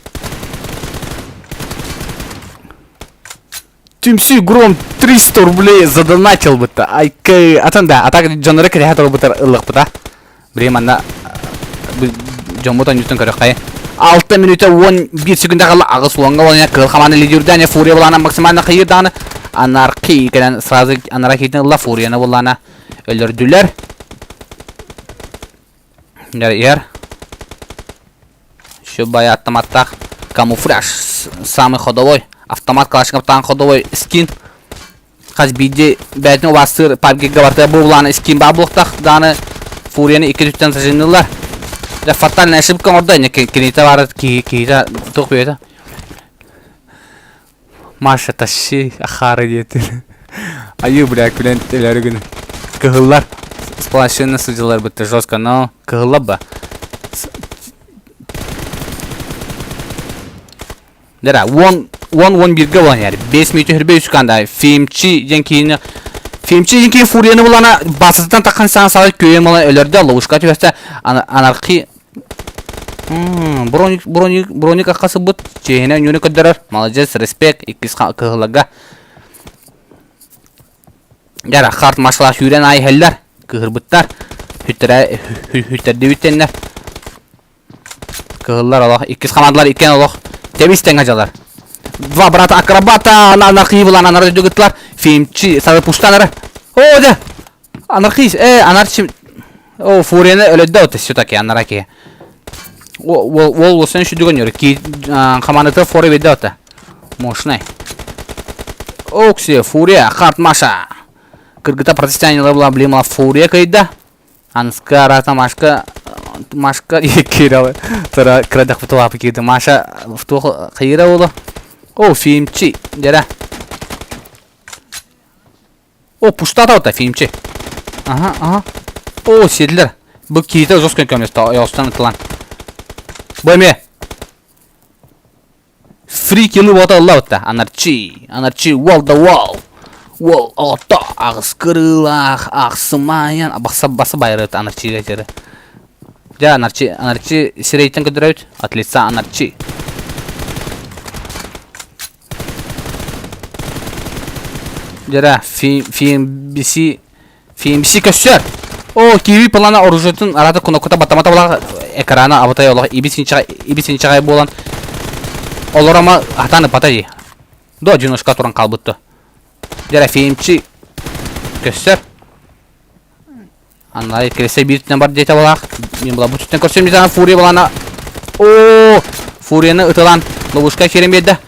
Түмсүү Гром 300 рублей задонатил бытта. Айкы, атын да, а так дьоннору кэтэһэ турбутар ыллыкпыта. Билигин манна дьоммут онньуттан көрөххай. 6 мүнүүтэ 11 секунда хаалла аҕыс уоҥҥа уонна кыыл хамаана лидердээн Фурия булаана максимально хайыыр даҕаны анархи кэлэн сразу анархитын ылла Фурияны буллаана өлөрдүлэр. Иһэр. Еще бай автоматтаах камуфляж самый ходовой автомат Калашниковтаан ходовой скин хас биирдии бэйэтин убаастыыр PUBG-га барыта бу булааны скин баа буолуохтаах даҕаны Фурияны икки өттүттэн сажыннылар. Дьэ фатальная ошибка оҥордо инники кинитэ баара киһитэ туох бэйэтэ Маша тащи ахаары диэтин. Айыы бля күлэн өлөрү гына. Кыһыллар сплощенно сылдьаллар бытта жестко, но кыһыллар ба. Дара, 10 10 11-ге болан яр. 5 мүнөт хүрбе үс канда. Фимчи диэн киһини Фимчи диэн киһи фурияны булана басытынан таххан саҥа саҕа көйөн буолан өлөрдө, ловушка түбэстэ. Анархи Броник, броник, броник акка сылбыт. Чиэһинэ өньүөнү көрдөрөр. Молодец, респект. Иккис кыһылларга. Дьара, харт машла сүүрэн аай иһэллэр. Кыһырбыттар. Хүттэрэ, хүттэрдибиттэннэр. Кыһыллар олох. Иккис хамаандалар иккиэн олох. Тэбис тэҥ дьалар. Два брата акробата анархии булан анар өйдүгүтлар. Фимчи сары пуштанары. О, да. Анархист, э, анарчи... О, Фурияны өлөддө вот все-таки анараки. Ол ол уосан шүдүгөн йөрү. Ки хаманыты фора веде ота. Мощный. Окси, Фурия, Харт Маша. Кыргыта протестянила була блимала Фурия кыйда. Анска арата Машка Машка киралы. Тара кырадах футуапы кирди. Маша футух кыйра олу. О, фильмчи. Дера. О, пустата ота фильмчи. Ага, ага. О, сиэдилэр. Бу киһитэ жестко көмөлөстө, ойоҕостон ытылан. Бу эмиэ. Фри килы бота ылла бутта. Анарчи, анарчи, wall the wall. Wall ото аҕыс кырыылаах, ахсымайан, баса баса байырыт анарчига жері. Дьэ, анарчи, анарчи сирэйтэн көрдөрөбүт. От лица анарчи. Дьэрэ, FMBC FMBC көссөр. О, киви плана оружиетын арата кнопката баттамата буолан экрана абытай олох ибис инчэҕэй ибис инчэҕэй буолан олор ама хатаан ыппата дии. До одиночка туран хаалбытты. Дьэрэ, FMC көссөр. Аннай киресе биир түнэн бар диэтэ балаах. Мин була бу түттэн көрсөм дии Фурия балана. О, Фурияны ытылан ловушка киирэн биэрдэ.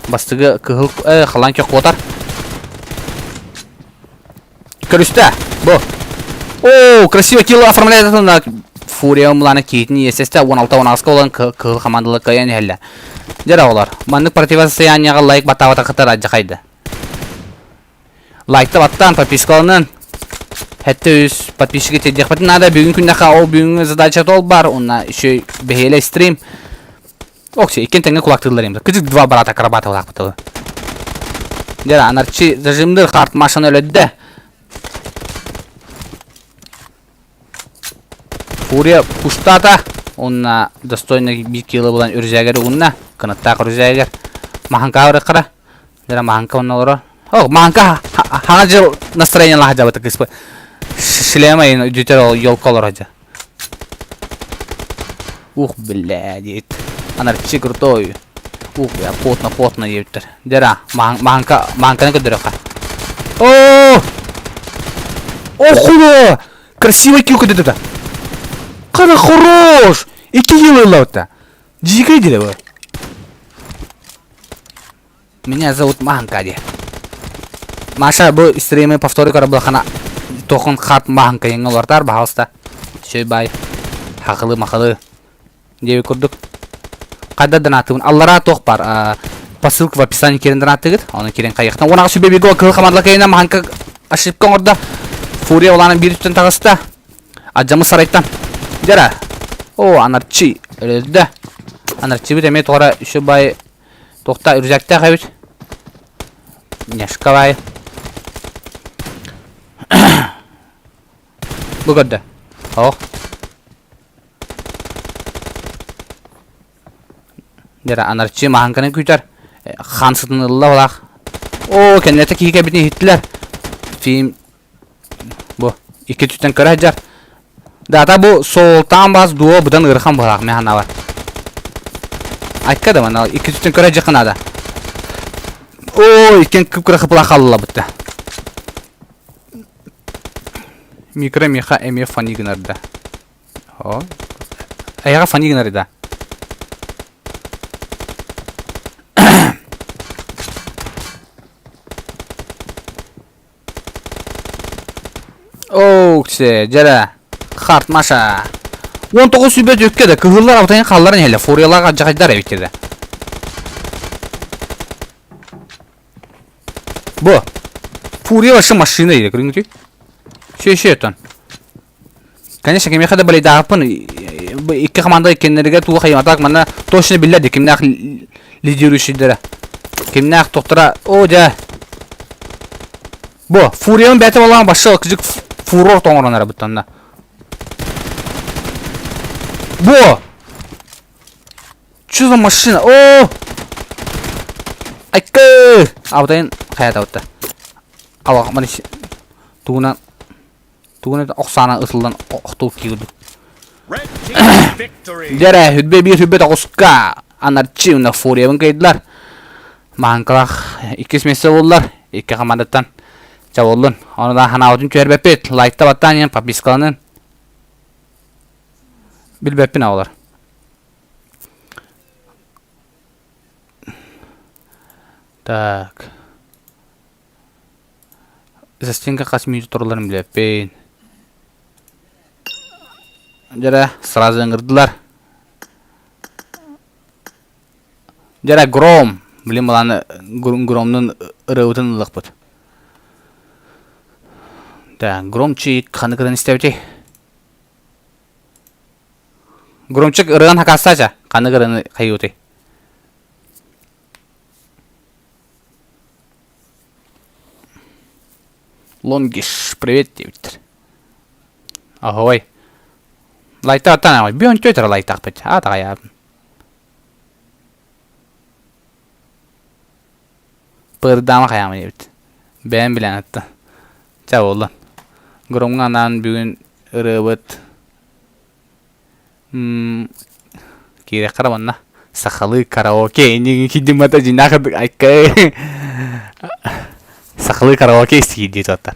Бастыгы кыһыл э, халан көх куотар. Көрүстэ. Бу. О, красиво килл оформляет на Фурия муланы киитин иэсэстэ 16-16 болан кыһыл командалар кыайан иһэллэр. Дьэ олар. Маннык противостояниеға лайк баттаабата кытар адьахайды. Лайкта баттаан, подпискаланын. Хэтте үс подписчики тиэрдиэхпитин наада. Бүгүн күннэхэ ол бүгүҥҥү задача тол бар. Уонна еще бэһиэлэй стрим. Окси, иккиэн тэҥҥэ кулактыыллар им. Кыдык два брата акробата улаахпытылы. Дьэ, анарчи зажимдыр харт машина өлөддө. Фурия пуштата. Уонна достойный биир кило булан үрүзээгэр угунна. Кынаттаах үрүзээгэр. Маһанкаа ырыккара. Дьэ маһанка онно олорор. О, маһанка хаҥа дьыл настроениелаах дьабыта кыыспы. Шлема үдүтэр ол елка олорор дьэ. Ух, бля, диэт. Анарчи крутой. Ух, бля, потно, потно диэбиттэр. Дьэ, маһанка, маһанканы көрдөрүөххэ. О! Охула! Красивый килл көтөтө. Қара хорош! Икки килл ылла Дьиикэй дире бу. Меня зовут Маһанка диye. Маша бу стримы повторы көрө булахана тохун хат Маһанка еҥ олортар баһалыста. Сөй бай. Хахылы махылы. Диэби курдук. Хайда донатыбын. Аллара туох бар. По ссылке в описании кирен донаттыгыт. Оны кирен хайыктан. Унаға сүбе биго кыл хамадла кейна Маһанка ошибка оҥордо. Фурия улаанан биир үттэн таҕыста. Адьамы сарайтан. Дьара. О, анарчи. Өлөрдө. Анарчыбыт эмиэ тоҕо үсү бай туохта рюкзактаах эбит. Няшка бай. Бу көрдө. Ох. Дьэ анарчы маһаҥканы күүтэр. Хаан сытын ылла балаах. Оо, кэннэтэ киһи кэбитин иһиттилэр. Фильм бу икки түттэн көрө сылдьар. Дата бу Солтан бас дуо быдан ыарахан быһалаах мен ханаабар. Айка да мана икки түттэн көрө сылдьыахха наада. Оо, иккен кып-кыра хыпыла халлабытта. Микро миха эмиэ фани гынарда. О. Эйэҕэ фани гынар да. Оуксе, дьэрэ. Харт Маша. 19 сүбэ түккэ да кыһыллар абытайын халларын иһэлэ фуриялаах адьахайдар эбит да. Бу. Фурия вообще машина или көрүҥүтүй? Все еще это. Конечно, кимиэхэ да балайдаахпын икки команда иккиэннэригэр туох а так манна точно биллэр кимнээх лидирующийдэрэ. Кимнээх тохтора о дьэ. Бу Фурион бэйэтэ буоллаҕына башша кыдьык фурор тоҥорон эрэ буттанна. Бу! Что за машина? О! Айкы! Абытайын хайатабытта. Алах маны тугунан Тугун это охсаана ытыллан охтуу киирдик. Дьэрэ, хүрбэ биир хүрбэ тоҕуска Анарчи уонна Фуриябын кыайдылар. Маһаҥкалаах иккис миэстэ буоллар. Икки хамаандаттан чабыллын. Ону да ханаабытын түһэрбэппит. Лайкта баттаан иһэн подпискаланын. Билбэппин оҕолор. Так. Застенка хас мүнүүтэ туралларын билэппин. Дьэрэ, сразу ыҥырдылар. Дьэрэ, Гром! Блин, баланы Громнун ырыабытын ылыахпыт. Да, Громчик ханнык ырыаны истэбитий? Громчик ырыан хакаастаача, ханнык ырыаны хайыыбытый? Лонгиш, привет диэбиттэр. Аһой. Лайтааттан аҕай. Бүөн төтөр лайтаахпыт. Аа таҕайаабын. Пырдаама хайаама диэбит. Бэйэм билэн атта. Ча буолла. Громҥа анаан бүгүн ырыабыт Киириэххэ эрэ манна сахалыы караоке иннигин киирдим дьиҥнээх айкай сахалыы караоке истиир дии туттар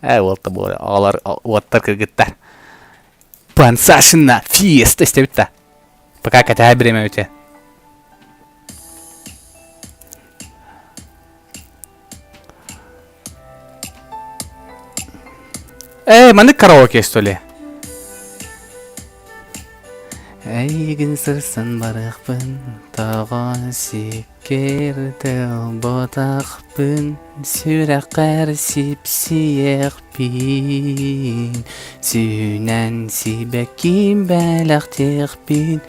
ээ уолта буолар оҕолор уоттар кыргыттар Пансашина фиеста истэбит да пока кэтэһэ бириэмэ бүтэ Ээ, маннык караоке что ли? Эйигин сырсан барыахпын, тоҕо сиккирдэ ботахпын, сүрэххэр сипсиэхпин, сүүнэн сибэкким бэлэхтиэхпин,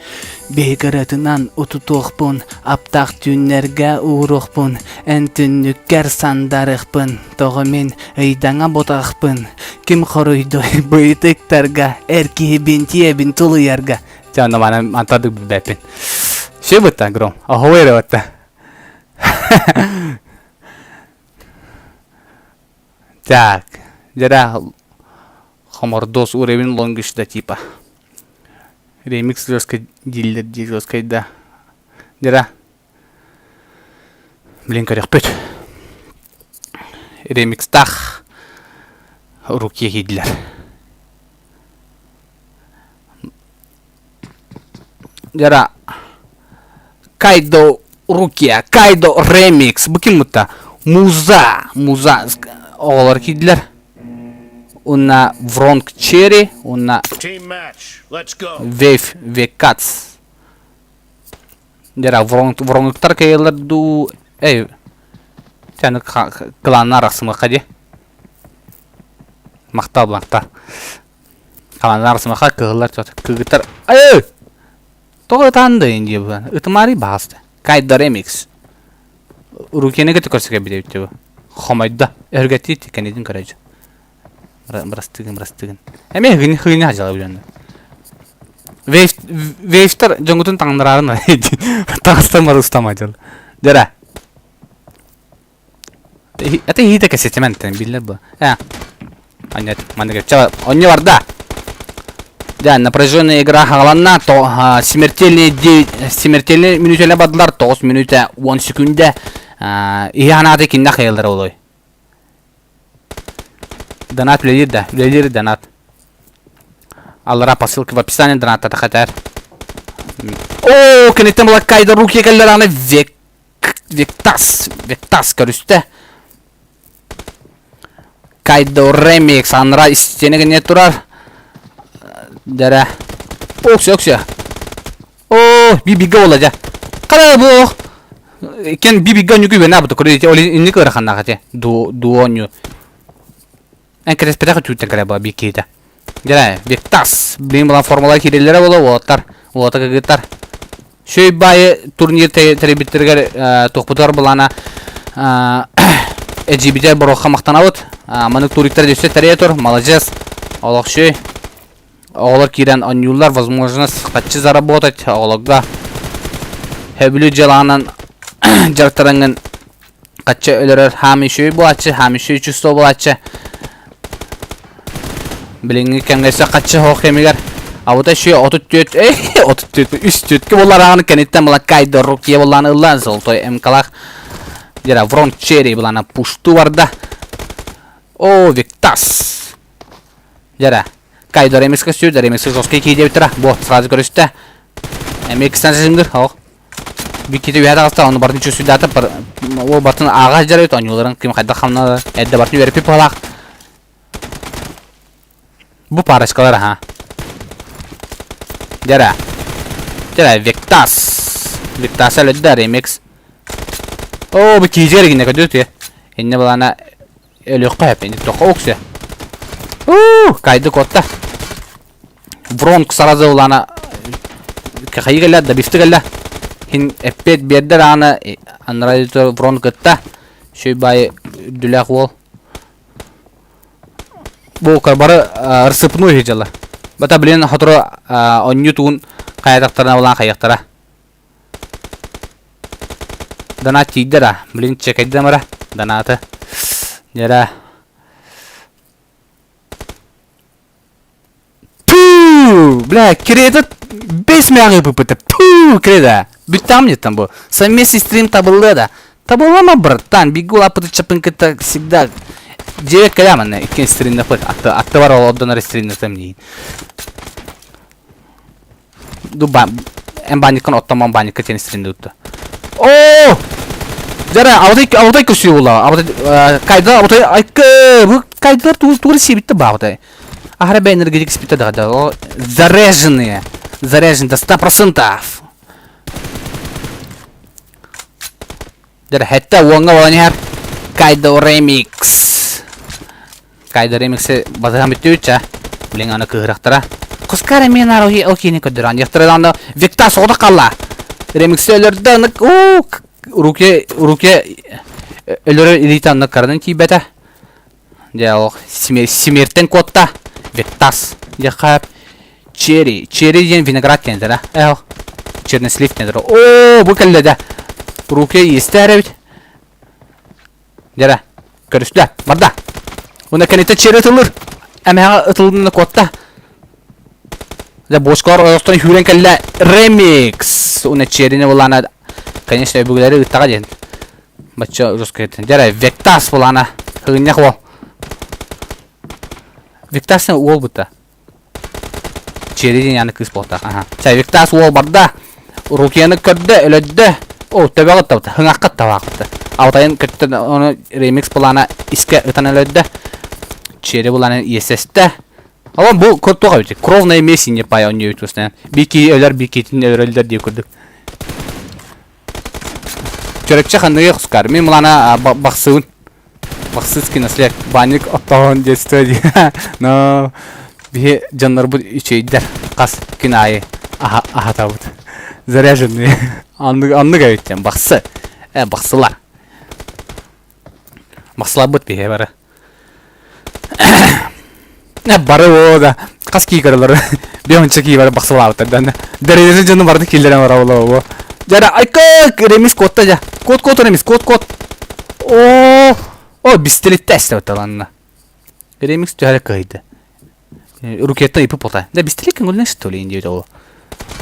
Бэйгыратынан утутуохпун, аптаах түүннэргэ ууруохпун, эн түннүккэр сандарыахпын, тоҕо мин ыйдаҥа ботахпын, ким хоруйдуй быйытыктарга, эр киһибин тиэбин тулуйарга. Чэ, онно манан мантан билбэппин. Все бытта, Гром. Оһуой эрэ батта. Так, дьэ Хомордуос уровень лонгиш да типа. Ремикс жесткий дииллэр дии жесткий да. Дьэ Блин көрүөхпүт. Ремикстаах руки киирдилэр. Дьара Кайдо Рукия, Кайдо Ремикс. Бу ким бутта? Муза, Муза оҕолор киирдилэр. Уонна Вронг Черри, уонна Вейв Векац. Дьара Вронг Вронгтар кыайаллар дуу? Эй, сен кланнар арахсымыахха дии. Махтал, махтал. Кланнар арахсымыахха, кыһыллар кыргыттар. Эй! Тоҕо ытаан да дии бу? Ытымаарый баҕаста. Кайда ремикс. Рукины кытта көрсө кэлбит эбит бу. Хомойдо. Өһүргэтии кэннитин көрөдьү. Бырастыгын, бырастыгын. Эмиэ хыыны хыыны хадьала билэн. Вейв вейвтер дьоҥҥутун таҥнараарын таҥастан бары устама дьыл. Дьэрэ. Это иһиитэ кэсэтимэн биллэр бу. Э. Аннет, маннык ча онньо барда. Да, напряженная игра хагаланна, то смертельные 9 смертельные мүнүүтэлэ бардылар 9 мүнүүтэ 10 секунда. Иһи ханааты кинне хайыллар олой. Донат үлэлиир да, үлэлиир донат. Аллара по ссылке в описании донаттата хатар. О, киниттэн була кайда руки кэллэр аны век Вектас, Вектас көрүстэ. Кайдо Ремикс анра истиэнэ гэнэ турар. Дэрэ. Оксө, оксө. О, бибигэ буола дьэ. Хара бу кен бибигэ онньуку үгэнэ абыта көрө ол инник ыараханнаах этэ. Ду ду онньу. Эн кэтэспэтэх өтүүттэн кэлэ ба биккиитэ. Дьэ, Вектас. Блин, була формула киирэллэрэ буола уолаттар, уолата кыргыттар. Шөй баайы турнир тэрийбиттэригэр туохпутугар былаана эдьиибитэ боруохха махтанабыт. Маннык туриктар өссө тэрийэ тур, маладьыас. Олох шөй. Оҕолор киирэн оонньууллар, возможность хаччы заработать оҕолорго. Хөбүлүү дьыалаҕынан дьарыктараҥҥын хаччы өлөрөр хаамый үчүгэй буолааччы, хаамый үчүгэй чувство буолааччы. Билиҥҥи кэмҥэ өссө хаччы суох кэмигэр абыта үчүгэй 34 эй 34 үс түөрткэ буоллар аҕаны кэнниттэн Малакайда Рукье буоллаан ылла золотой МКлаах Дера Врон Черри булана пушту барда. О, Виктас. Дера. Кайдо ремикска сүүрдэ, ремикска жесткий кии диэбиттэрэ. Бу, сразу көрүстэ. Эмиэ симдир, ох. Биккити үһэ таҕыста, ону бартын чувствуйдаата, ол бартын ааҕа сылдьар эбит, оонньууларын ким хайдах хамнала, эрдэ бартын үөрэппит быһалаах. Бу парочкалар, аха. Дьэрэ. Дьэрэ, Виктас. Виктас өлөддө, ремикс. Оо, бу киижер гинэ көдүт. Инне балана Өлүөххэ сөп ини тохо уксэ. Уу, кайды котта. Вронг сразу улана кахайы кэллэ, добивты кэллэ. Хин эппиэт биэрдэр аана анараа Вронг кытта. Шөй бай үрдүлээх уол. Бу бары рассыпную дьала. Бата блин хотору онньу туун хайатахтарына булаан хайыахтара. Донат тиийдэ да, блин, чекайдым эрэ, донаты. Дьэрэ. Пүү! Бля, кредит бэс мээҕи ыппыта. Пүү, кредит. Бүттэҕим дьиттэн бу. Совместный стрим табыллыа да. Табыллама, братан, бигги улааппыты чапын кытта всегда дьиэ кэлэ манна икки стримнапыт. Атты атты бар ол отдонор стримнатым диин. Ду ба эн баанньыккын оттомон баанньыкка теннистирин дутта. Оо! Дьара, абатай абатай көсүү була. Абатай кайда абатай айкы бу кайдалар туу тугу сиэбитте баабатай. Ахара бэ энергетик спитте да да. О, заряженные. Заряжен до 100%. Дьара, хэтте уоҥҥа буолан иһэр. Кайдо ремикс. Кайдо ремикси батыһан бүттүбүт Блин, аны кыһырахтара. Кускар эмиэ наар ол киини көрдөрөн. Яхтара аны Виктор соҕотох қалла. Ремикси өлөрдө аны уу руке руке өлөрөр илиитэ анны каранан тиийбэтэ. Дьэ ол смертен куотта. Виктас. Дьэ хап Черри. Черри диэн виноград диэн Э, чернослив диэн Оо, бу кэллэ да. Руке иистээр эбит. Дьэрэ, көрүстэ, барда. Уна кэнниттэн черри ытыллыр. Эмэҕэ ытылынна куотта. Дьэ, бочкалар ойохтон хүүрэн кэллэ. Ремикс! Уна черрини булаана, конечно, өбүгэлэри ыттаҕа диэн. Бачча жестко Дьэрэ, Вектас булаана. Хыгынньах уол. Вектас уол бутта. Черри диэн аны кыыс буолтаах. Аха. Чэ, Виктас уол барда. Рукияны көрдө, өлөддө. О, төбөҕө ыттабыта, хыҥахха ыттабаахпыта. Алтайын көттө, ону ремикс плана искэ ытан өлөддө. Черри буланы иэсэстэ. Алон бу туох эбит? Кровная месть не пай онньуйут тусна. Бики өлөр, бикитин өлөрөллөр дии курдук. Чөрөкчө ханныгы хускар. Мин мулана бахсыбын. Бахсыцкий наслед. Банник оттоон детство дии. Но биһи дьоннорбут үчүгэйдэр. Хас күн аайы аһатабыт. Заряженный. Аннык аннык эбит диэн бахсы. Э бахсылар. Бахсыларбыт биһи бары. Э бары о да. Хас кии көрөлөр. Бионча кии бары бахсылаабыттар да. Дәрежесі дьону барды киллерен бара ола о. Жара айка ремис куотта жа. Куот куот ремис куот куот. О, о бистелетте эстебет аланна. Ремикс түһәрэ кыһыйда. Рукеттан ипи пота. Да бистелек көҥүлүнэн что ли диэбит ол.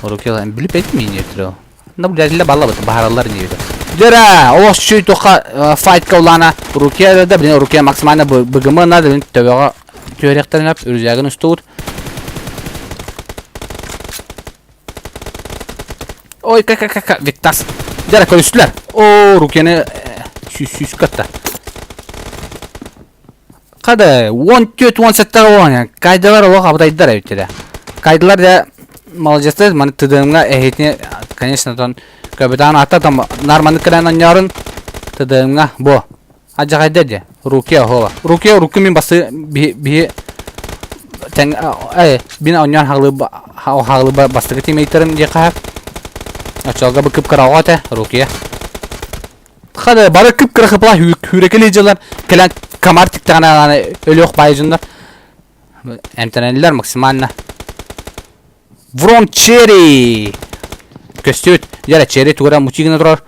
Рукела билип этим диэбит ол. Наблюдателя балла быт баһараллар диэбит. Дера, олох чүй тоха файтка улана Рукия да блин Рукия максимально быгымы надо блин төбөҕө түөрэхтэрин үрүзээгин устубут. Ой, как как как Виктас. Дера көрүстүлэр. О, Рукияны сүүс сүүс катта. Хада, 14-17 уон кайдалар олох абытайдар эбиттэрэ. Кайдалар да молодецтар, маны ТДМ-га эһитини, конечно, тон капитан ата там нормально кэлэн онньоорун ТДМ-га бу адьаҕайдар дьэ руки оһуоба. Руки руки мин басы биһи биһи тэҥ э бин онньоон хаҕылыы хаҕылыы бастакы тиммейтерим диэххэ хаһар. Оччолорго бу кып-кыра оҕо этэ Рукия. Хада бары кып-кыра хыпыла хүүрэкэлии дьыллар кэлэн комар тиктэҕинэ өлүөх баайы дьоннор эмтэнэллэр максимально. Врон Черри! Көстүбүт. Дьэ Черри тугура мучи гына турар.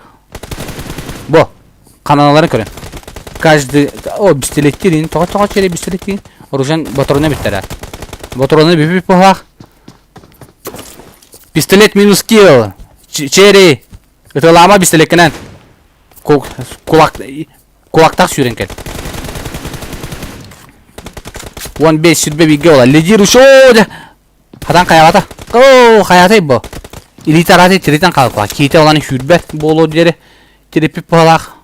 Бу хананаларын көрүн. Каждый о бистилеттиин тоҕо тоҕо Черри бистилеттиин оружен боторону бүттэрэ. Боторону бүпүп буһаах. Пистолет минус килл. Черри Ытылаама бистэлэккинэн кулак кулактаах сүүрэн кэл. 15 сүрбэ бииргэ буола. Лидер ушоо дэ. Хатан хайаҕата. Оо, хайатай бу. Илиитэ арааты тиритэн хаалла. Киитэ оланы сүүрбэт буолуо диэри тириппит быһалаах.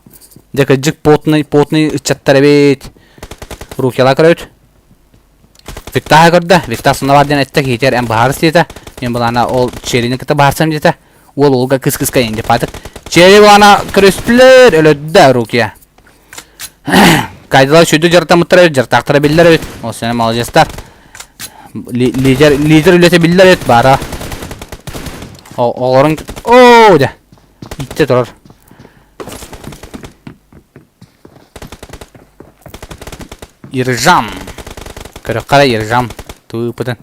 Дьэ кырдьык потный потный ыччаттар эбит. Рукела көрөбүт. Виктаһа көрдө. Виктах сонно диэн эттэ киһитигэр эн быһаарыс диэтэ. Мин былаана ол Черини кытта быһаарсам диэтэ. Уол уолга кыс кыска инди паатык. Черри былаана көрүстүлэр өлөрдө Рукия. Кайдалар сүдү дьарытаммыттар эбит, дьарытаахтара биллэр эбит. Ол сene молодецтар. Лидер лидер үлэтэ биллэр эбит баара. Оҕолорун оо дэ. Иттэ турар. Ержан. Көрөххө эрэ Ержан тыыпытын.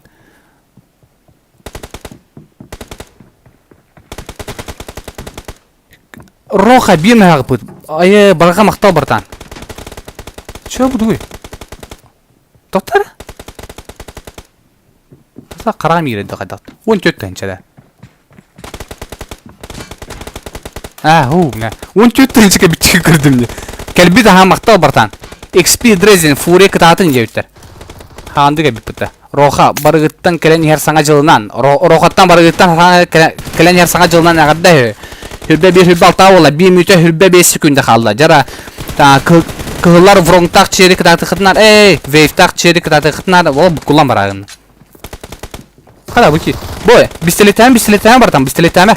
Роха биир наһаҕыппыт. Айы барҕа махтал братан. Чё бу Тоқтар? Хараҕым иирэрдэ хайдах. 14 тыһыынча Аа, һуу, мэ. 14 тыһыынча биччиги көрдүм дии. Кэлбит аһаа махтал братан. XP Dresden Фурия кытаатын диэбиттэр. Хаанды кэлбиппит Роха барыгыттан кэлэн иһэр саҥа дьылынан, Рохаттан барыгыттан кэлэн иһэр саҥа дьылынан эҕэрдэ үһү. Хүрбэ биир хүрбэ алтаа буолла, биир мүнүүтэ хүрбэ биэс секунда хаалла. Дьара кыһыллар вронгтаах чиэри кытаатыхытынан, эй, вейвтаах чиэри кытаатыхытынан, ол буккуллан бараагын. Хара бу ки. Бой, бистэлэтээн, бистэлэтээн братан, бистэлэтээмэ.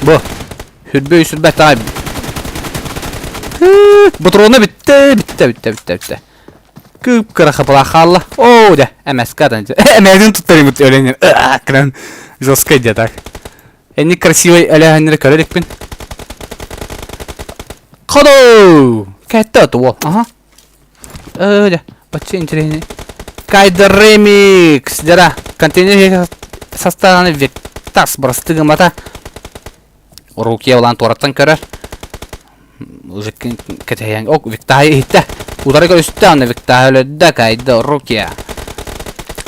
Бу. Хүрбэ үсүрбэ таай. Ботрону бүттэ, бүттэ, бүттэ, бүттэ, бүттэ. Кып-кыра хапыла хаалла. Оо, дэ, МСК дан. Эмэдин туттарым өлөн. Кран жестко дьэ так. Энник красивый өлөһөннөрү көрө иликпин. Ходу! Кэтте оту Ага. Э, бачча интересный. Кайдер ремикс. Дара, контейнер составлен Виктас бырастыгымата. Руки улан туораттан көрөр. Уже кэтэһэн. Ок, Виктаһы иһиттэ. Удары көрүстэ, аны Виктаһы өлөддө, кайда Рукия.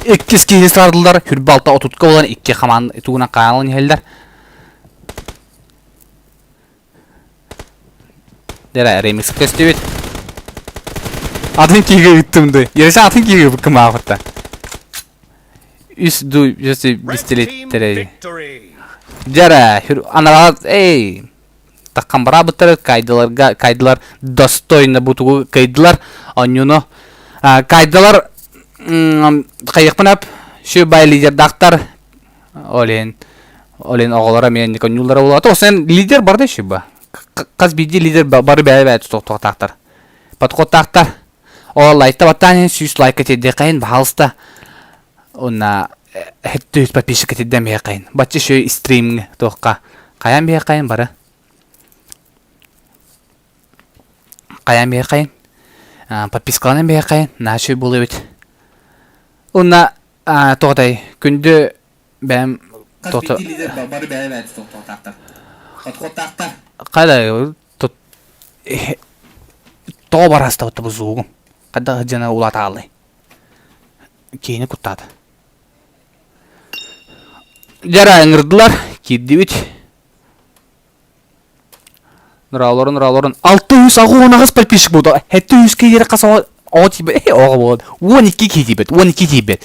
Иккис киһи сардылар, хүрбэ алта отутка болан икки хамаан тугунан хаалан иһэллэр. Дера ремикс көстүбүт. Атын киһигэ ыыттым ды. Ересе атын киһигэ быккым аахытта. Үс ду үс бистилеттерей. Дера, анараа эй таххан бараабыттар кайдыларга кайдылар достойно бутугу кайдылар онньуну кайдылар хайыахпын ап сү бай лидердаахтар олен олен оҕолоро эмиэ никонньууллара буолуо осен лидер барда сү ба хас биирдии лидер бары бэйэ бэйэ тутуохтаахтар подходтаахтар. Ол лайкта баттаан иһин 100 лайка тиэрдиэххэйин, баһаалыста. Уонна 700 подписчика тиэрдэн биһиэхэйин. Бачча үчүгэй стримҥэ туохха хайаан биһиэхэйин бары. Хайаан биһиэхэйин. Подпискаланан биһиэхэйин. Наһаа үчүгэй буолуо эбит. Уонна тоҕотой күндү бэйэм
Хас
тото
биирдии лидер бары бэйэ-бэйэтэ тохтоохтоохтор. Хотхоттаахтар.
Хайда тут тоҕо барастабыт бу зуугум. Хайдах дьана улаатаалый. Киини куттаата. Дьара ыҥырдылар, киирдибит. Нурааларын, нурааларын. 668 подписчик буолду. 700 киһи хас оҕо тиийбэт. Оҕо буолан. 12 киһи тиийбэт. 12 тиийбэт.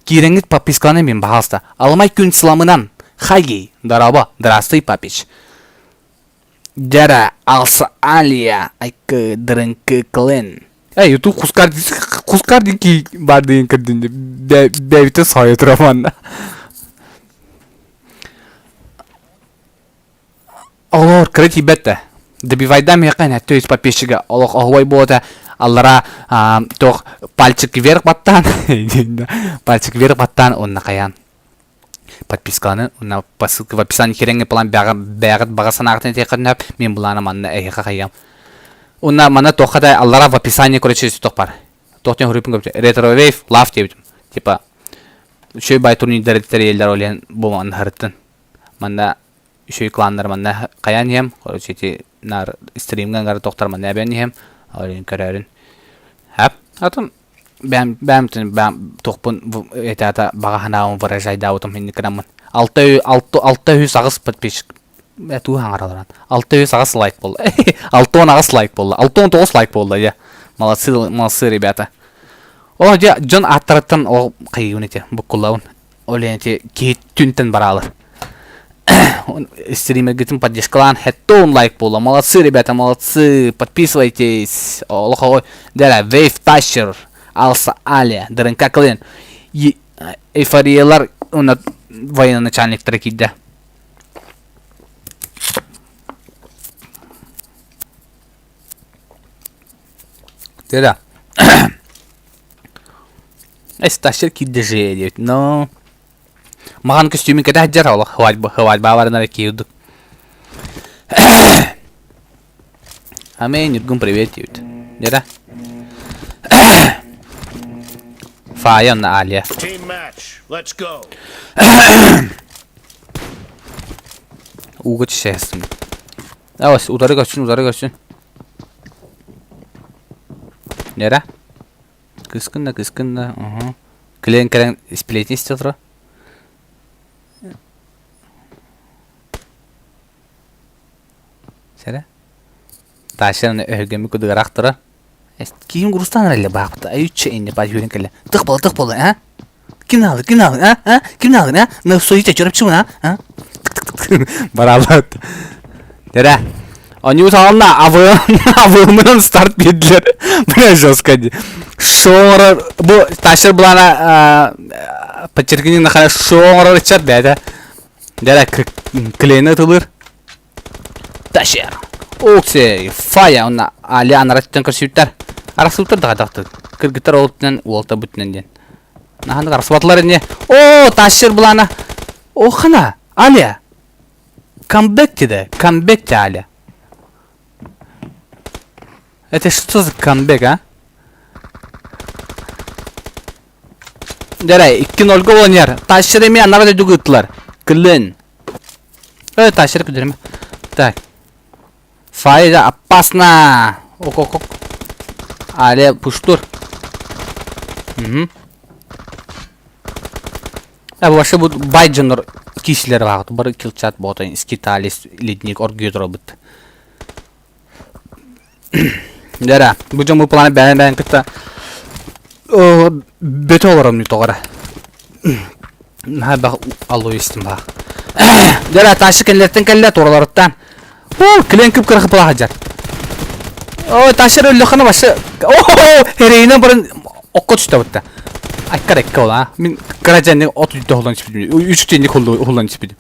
Киирэҥҥит подпискаланан мин, пожалуйста. Аламай күн сыламынан. Хаги. Дорообо. Здравствуй, папич. Дьара, Алса Алия, Айкы, Дырынкы, Клен. Эй, ютуб кускар кускар дики бар деген кірдін бәбіті сойы тұраман. Олор кыра тиийбэт да. Добивайдаан миэхэ то есть подписчига олох оһуой буота аллара туох пальчик вверх баттаан пальчик вверх баттаан уонна хайаан подпискаланы уонна по ссылке в описании кирэҥҥэ план бэйэҕит баҕа санааҕытын этиэххитин сөп мин былаана манна эһиэхэ хайыам уонна манна туохха да аллара в описании короче туох бар туох диэн хоруйбун көрбүтүм ретро вейв лав диэбитим типа үчүгэй бай турнирдары тэрийэллэр ол иһин бу манна һарыттын манна үчүгэй кланнар манна хайаан иһэм короче ити наар стримҥа ыҥара тохтор манна эбэн иһэм ол иһин көрөөрүн хап атын бэйэм бэйэм бэйэм туохпун этаата баҕа санаабын выражайдаабытым инник гынаммын алта алта алта үс аҕыс подписчик туу хаҥараларан алта үс аҕыс лайк буолла 68 лайк буолла 69 лайк буолла дьэ молодцы молодцы ребята о дьэ дьон ааттарыттан ол хайыыбын ити буккуллабын ол ити киһи түнтэн бараалар стримергитин поддержкалаан хэттон лайк буолла молодцы ребята молодцы подписывайтесь олохо дэрэ вейв тащер алса алия дырынка клин эйфориялар уонна военачальниктара киирдэ Дэрэ Эстащер киирдэ же диэбит но Маҕан көстүүмүн кэтэ сылдьар олох свадьба барынара киирдик. Аминь, Ньургун привет диэбит. Дьэ Фая на Алия. Ууга түшэсин. Аас утары көрсүн, утары көрсүн. Нера? Кыскын да, кыскын да, уһу. Клен кэлэн сплетни истэ турар. Сэрэ. Таша өһүргэммит кудугараах турар. Киим Рустан эрэллэ баахпыта. Айучча инне баар хүрэн кэллэ. Тых буола, тых буола, а? Ким наалы, ким наалы, а? А? Ким наалы, а? На суйта чөрөпчүмүн, а? А? Бараалат. Дэрэ. Они саламна авымынан старт биэрдилэр. Бля, жестко. Шоңорор бу тащыр булана подчеркни нахара шоңорор ычат бэйэтэ. Дэрэ клейны ытылыр. Тащыр. Уксей, фая уонна Али анараттан көрсүбүттэр. Арахсыбыттар да хайдахтык. Кыргыттар ол өттүнэн уолта бүтүнэн диэн. Наһанык арахсыбатылар ини. О, тащыр булана. Охана, Аля. Камбэк диде. Камбэк те Аля. Это что за камбэк, а? Дәрәй, 2-0 болан ер. Тащыр эми анара дойдуга ыттылар. Клин. Эй, тащыр күдерме. Так. Файда опасно. Ок, ок, ок. Аля пуштур. Угу. Э, вообще бу бай дьоннор киисилэр баҕат бары килчат боотон скиталис ледник оргуйа турабыт. Дэрэ, бу дьон бу планы бэйэн бэйэн кытта бөтө олором тоҕора. Наһаа бах алло истим бах. Дэрэ, ташы кэллэртэн кэллэ тураларыттан. О, клен кып кырахы пылаха Ой, ташыр өллөххөнө башы. О, эрэйинэн баран окко түстэ бутта. Айкар экке ол, а. Мин кыра дьэнник от үйдө холлон түспүтүм. Үч тенник холлон түспүтүм.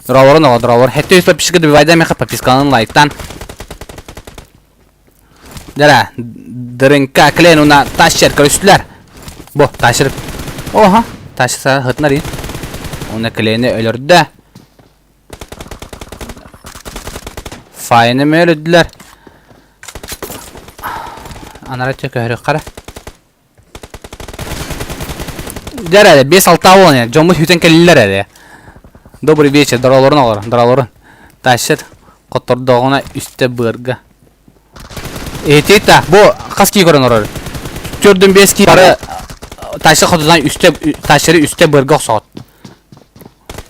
Дураларын оҕо, дуралар. Хэтте үс подписчика добивайда меха подпискаларын лайктан. Дьэ, Дырыҥка Клен уна Тащер көрүстүлэр. Бу, Тащер. Оха, Тащер сытынар ин. Уна Клени өлөрдө. Файны өлөрдүлэр. Анара көһөрүк хара. Дьэ эрэ, 5-6 буолан иһэр. Дьоммут сүтэн кэллилэр эрэ. Добрый вечер, доролорун олор, доролорун. Тащер хоттордоҕуна үстэ быарга. Ити-та, бу хас кии көрөн олорор? Төрдүн 5 кии бары тащер хотунан үстэ тащеры үстэ быарга охсоҕот.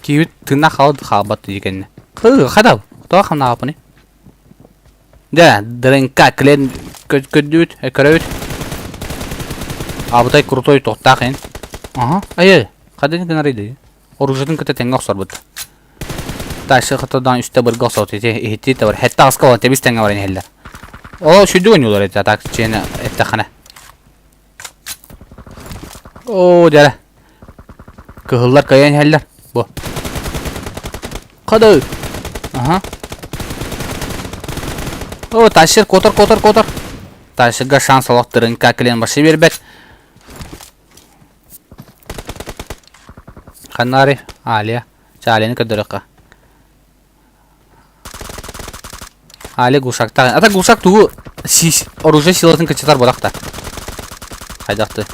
Киибит тыына хаалбат хаалбат дии кэннэ. Хы, хадал, тоҕо хамнаабаппыный? Дьэ, ДРНК клиент көрдүбүт, көрөбүт. Абытай крутой туохтаах ин. Аха, айы, хадын гынарый дии. Оружиетын кытта тэҥҥэ охсорбут. Дальше хатадан үстэ бырга охсоот ити иһитти табар. Хэтте аска olan тебис тэҥҥэ баран иһэллэр. О, сүдү ойнуулар эти атак чиэни эттэххинэ. Оо, дьэ. Кыһыллар кыайан иһэллэр. Бу. Хады. Аха. О, тащер, котор, котор, котор. Тащерга шанс олох тырынка кэлэн башы биэрбэт. Ханнари, Алия. Чэ, Алияны көрдөрүөххэ. Али глушактаах. Ата глушак тугу сис оружие силатын кыччатар буолахта. Хайдахты.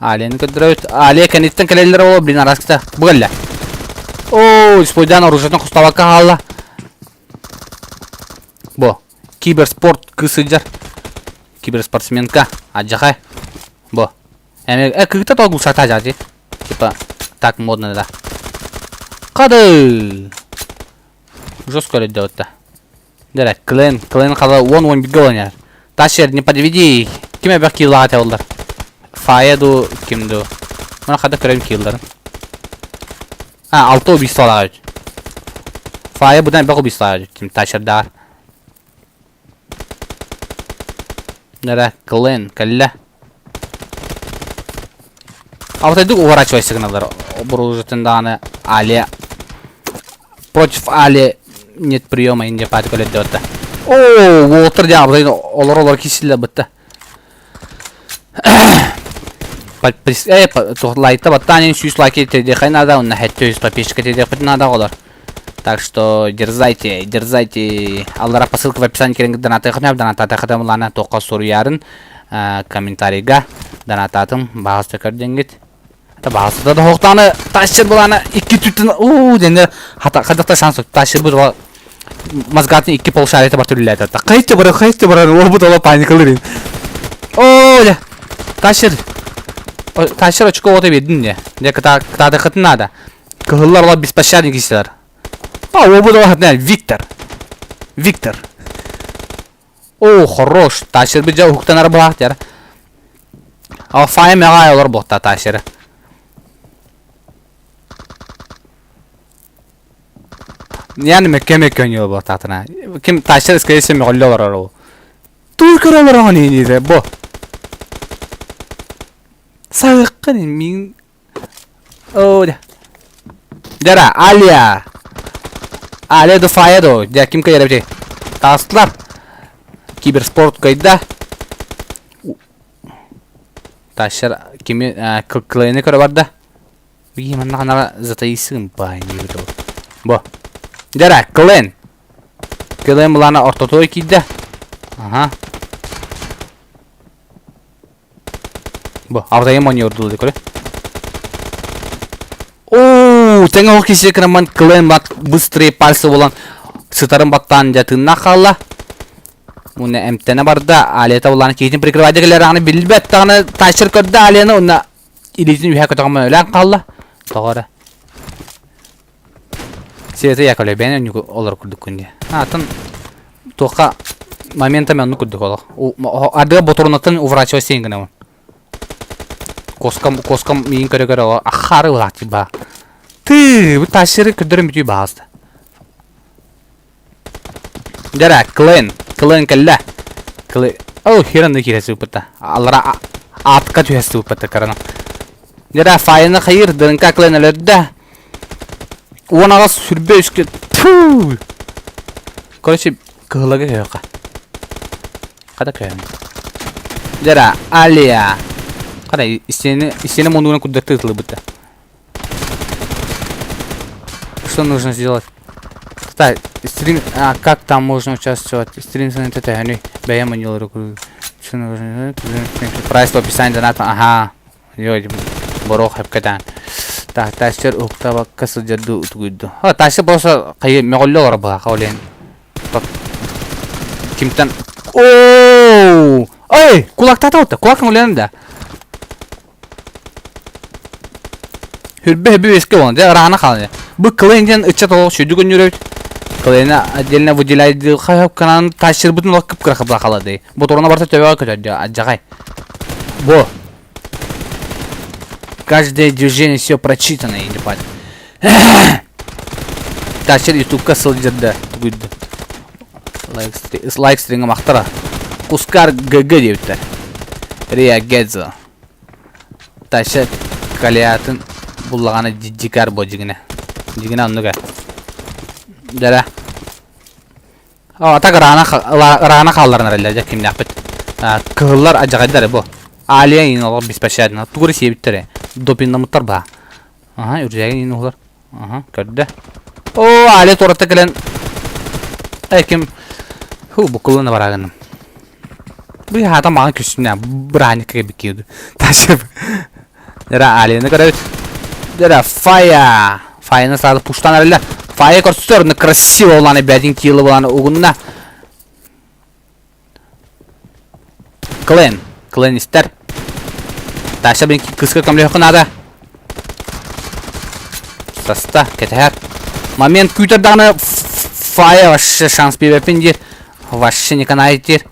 Алияны көрдөрөбүт. Алия кэнниттэн кэлэллэр ол блин араскыта. Бу кэллэ. Оо, спойдаан оружиетын хостовакка хаалла. Бу. Киберспорт кыыс сылдьар. Киберспортсменка. Адьахай. Бу. Эми э кыыта тоҕо глушакта дьаати. Типа так модно да. Кады! Жестко өлөдө Дere, Клен, Клен хала 10-11 гол ойнар. Ташер, не подведи. Ким эбэх киллаға теолдар? Фая ду, ким ду? Мына қада көрөм килларын. А, 6 убийство алаға Фая будан эбэх убийство алаға Ким Ташердар. Дere, Клен, кэллэ. Алтайдык уворачивайся гыналар. Буружатын даҕаны Али против Али нет приема инде пати көлөддө Оо, уолаттар дьэ абытай олор олор киирсиллэр бытта. Подпис э лайкта баттаан 100 лайки тедиэхэ наада, онно 700 подписчика тедиэхпит наада олор. Так что дерзайте, дерзайте. Аллара по ссылке в описании кириҥ донатыахытын донатаатахытын булаана туохха суруйарын комментарийга донатаатым баҕаста көрдүҥҥүт. Баҕаста да хоқтааны тащыр булаана икки түттүн уу дэнэ хата хадахта шанс тащыр бу мозгатын икки полшария бар түллээтэ. Хайты бара хайты бара уолбут ола паникалыр. Оо дэ тащыр тащыр очко ота бердин де. Де кытаатыхытын надо. Кыһыллар олар беспощадный киһилэр. А, уолбут ола Виктор. Виктор. О, хорош. Тащыр дьэ уһуктанар баах дьэр. Ал файм мега олор буолта тащыры. Яны мөккө мөккө ойнуо буолтаатына. Ким тащыр скорее всего мөҕүллэ олорор ол. Туй көрө олороҕун иниде бу. Сагыккын мин Оо, Дьара, Алия! Алия ду Фая ду. Дьэ, ким кыайар эбитий? Таҕыстылар. Киберспорт кыайда. Тащер кими кылайыны көрө барда. Бии манна ханара затаисыгын баай диэбит ол. Бу. Дьара, Клен. Клен булана ортотуой киирдэ. Аха. Бу, абытайым оонньуурдуу көрө. Оо, тэҥэ ол киһи кыраман Клен бат быстрые пальцы буолан сытарын баттаан дьэ тыыннаах хаалла. Уонна эмтэнэ барда, Алията булаан киһитин прикрывайды кэлэр аҕаны билбэт даҕаны тащер көрдө Алияны уонна илиитин үһэ көтөҕөмөн өлөн хаалла. Тоҕо эрэ. Света Яковлева бэйэн оннук олор курдуккун дии. Атын туохха моментами оннук курдук олох. Ардыга ботурунаттан уворачивайся син гынабын. Коскам коскам миин көрө көрө ахары улаати ба. Ты бу тащыры көрдөрөн бүтүү баҕаста. Дьара Клен Клен кэллэ. Клен О, херан да киирэ сыппыта. Аллара атка түһэ сыппыта карана. Дьара файны хайыр дырынка Клен өлөрдө. 18 сүрбэ үскэ. Тьфу! Короче, кыһылага көйөккө. Хата көһөн. Дьара, Алия. Хата истиэни истиэни муннугунан курдаттыы ытыллыбыта. Что нужно сделать? Так, стрим, а как там можно участвовать? Стрим төһөнүй? Бэйэм оонньуулары Что нужно? Прайс в описании доната. Ага. Йой, боруок хэпкэтаан. Так, тащер уһуктаабакка сылдьардыы утугуйду. А, тащер просто хайы мөҕүллэ олоро быһаха ол иһин. Кимтэн Оо! Ой, кулактаата отта. Кулак үлэн да. Хүрбэ хөбү үөскэ буолан, дьэ ыраана хаалан. Бу Клейн диэн ыччат олох сүдү көннөрөбүт. Клейна отдельно выделяйды хайап канан тащырбытын олох кып-кыра хабла халады. Ботуруна барса төбөҕө көтөрдө, адьаҕай. Бу. Каждое движение все прочитано, ебать. Тащыр ютубка сылдьырда, тугуйду. Лайк стринга махтара. Кускар ГГ диэбиттэр. Риа Гедзо. Таща калиатын буллаҕана дикар бо дьигинэ. Дьигинэ оннук ээ. Дьэрэ. О, так ыраана ыраана хаалларан эрэллэр дьэ кимнээхпит. Кыһыллар адьаҕайдар бу. Алия иин олох беспощадно. Тугу сиэбиттэр ээ. Допиннамыттар баа. Аха, үрдээги иин уһулар. Аха, көрдө. О, Алия туората кэлэн Э, ким Ху, букулуна барагыным. Бу хаата маған күстүнэ бырааникка кэбиккиэду. Ташып. Дера Алияны көрөбүт. Дера Фая. Фаяны сразу пуштан арылла. Фая көрсөр, ну красиво уланы бәдин килы буланы угунна. Клен. Клен истер. Таша блин кыска көмлөхкө надо. Саста, кэтэһэр. Момент күүтэр даҕаны Фая вообще шанс биэрбэппин диир. Вообще не канает диир.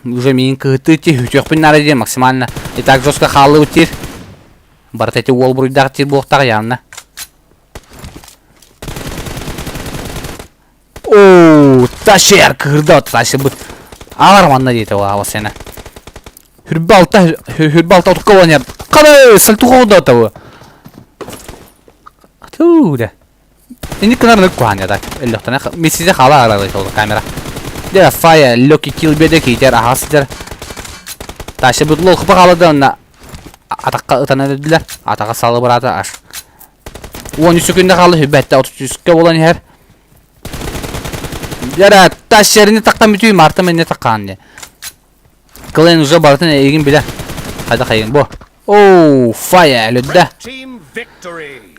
Уже миин кыһыттыы диир, үтүөхпүн наада диир максимально. И так жестко хааллыбыт диир. Барыта ити уол буруйдаах диир буолуохтаах явно. Оо, ташер кыырда ташыбыт. Алар манна диэтэ ол сена. Хүрбэ алта хүрбэ алта отукка болан Қандай сальтуха да того. Туу да. Инник кынар нык куһаан так. Өллөхтөнө миссизе хала аралай ол камера. Де фая лёки килл беде кейтер ахасыдыр. Ташыбыт лол хыпа халады онна атаққа ытан өлдүлэр. Атаға салы бырата аш. 13 секунда қалды, хүбәтте 33-ке болан иһэр. Дьэрэ, тащерини таққан бүтүй, марта менне таққан де. Клен уже барытын эйигин билэр. Хайда хайын бу. Оу, фая өлөддө.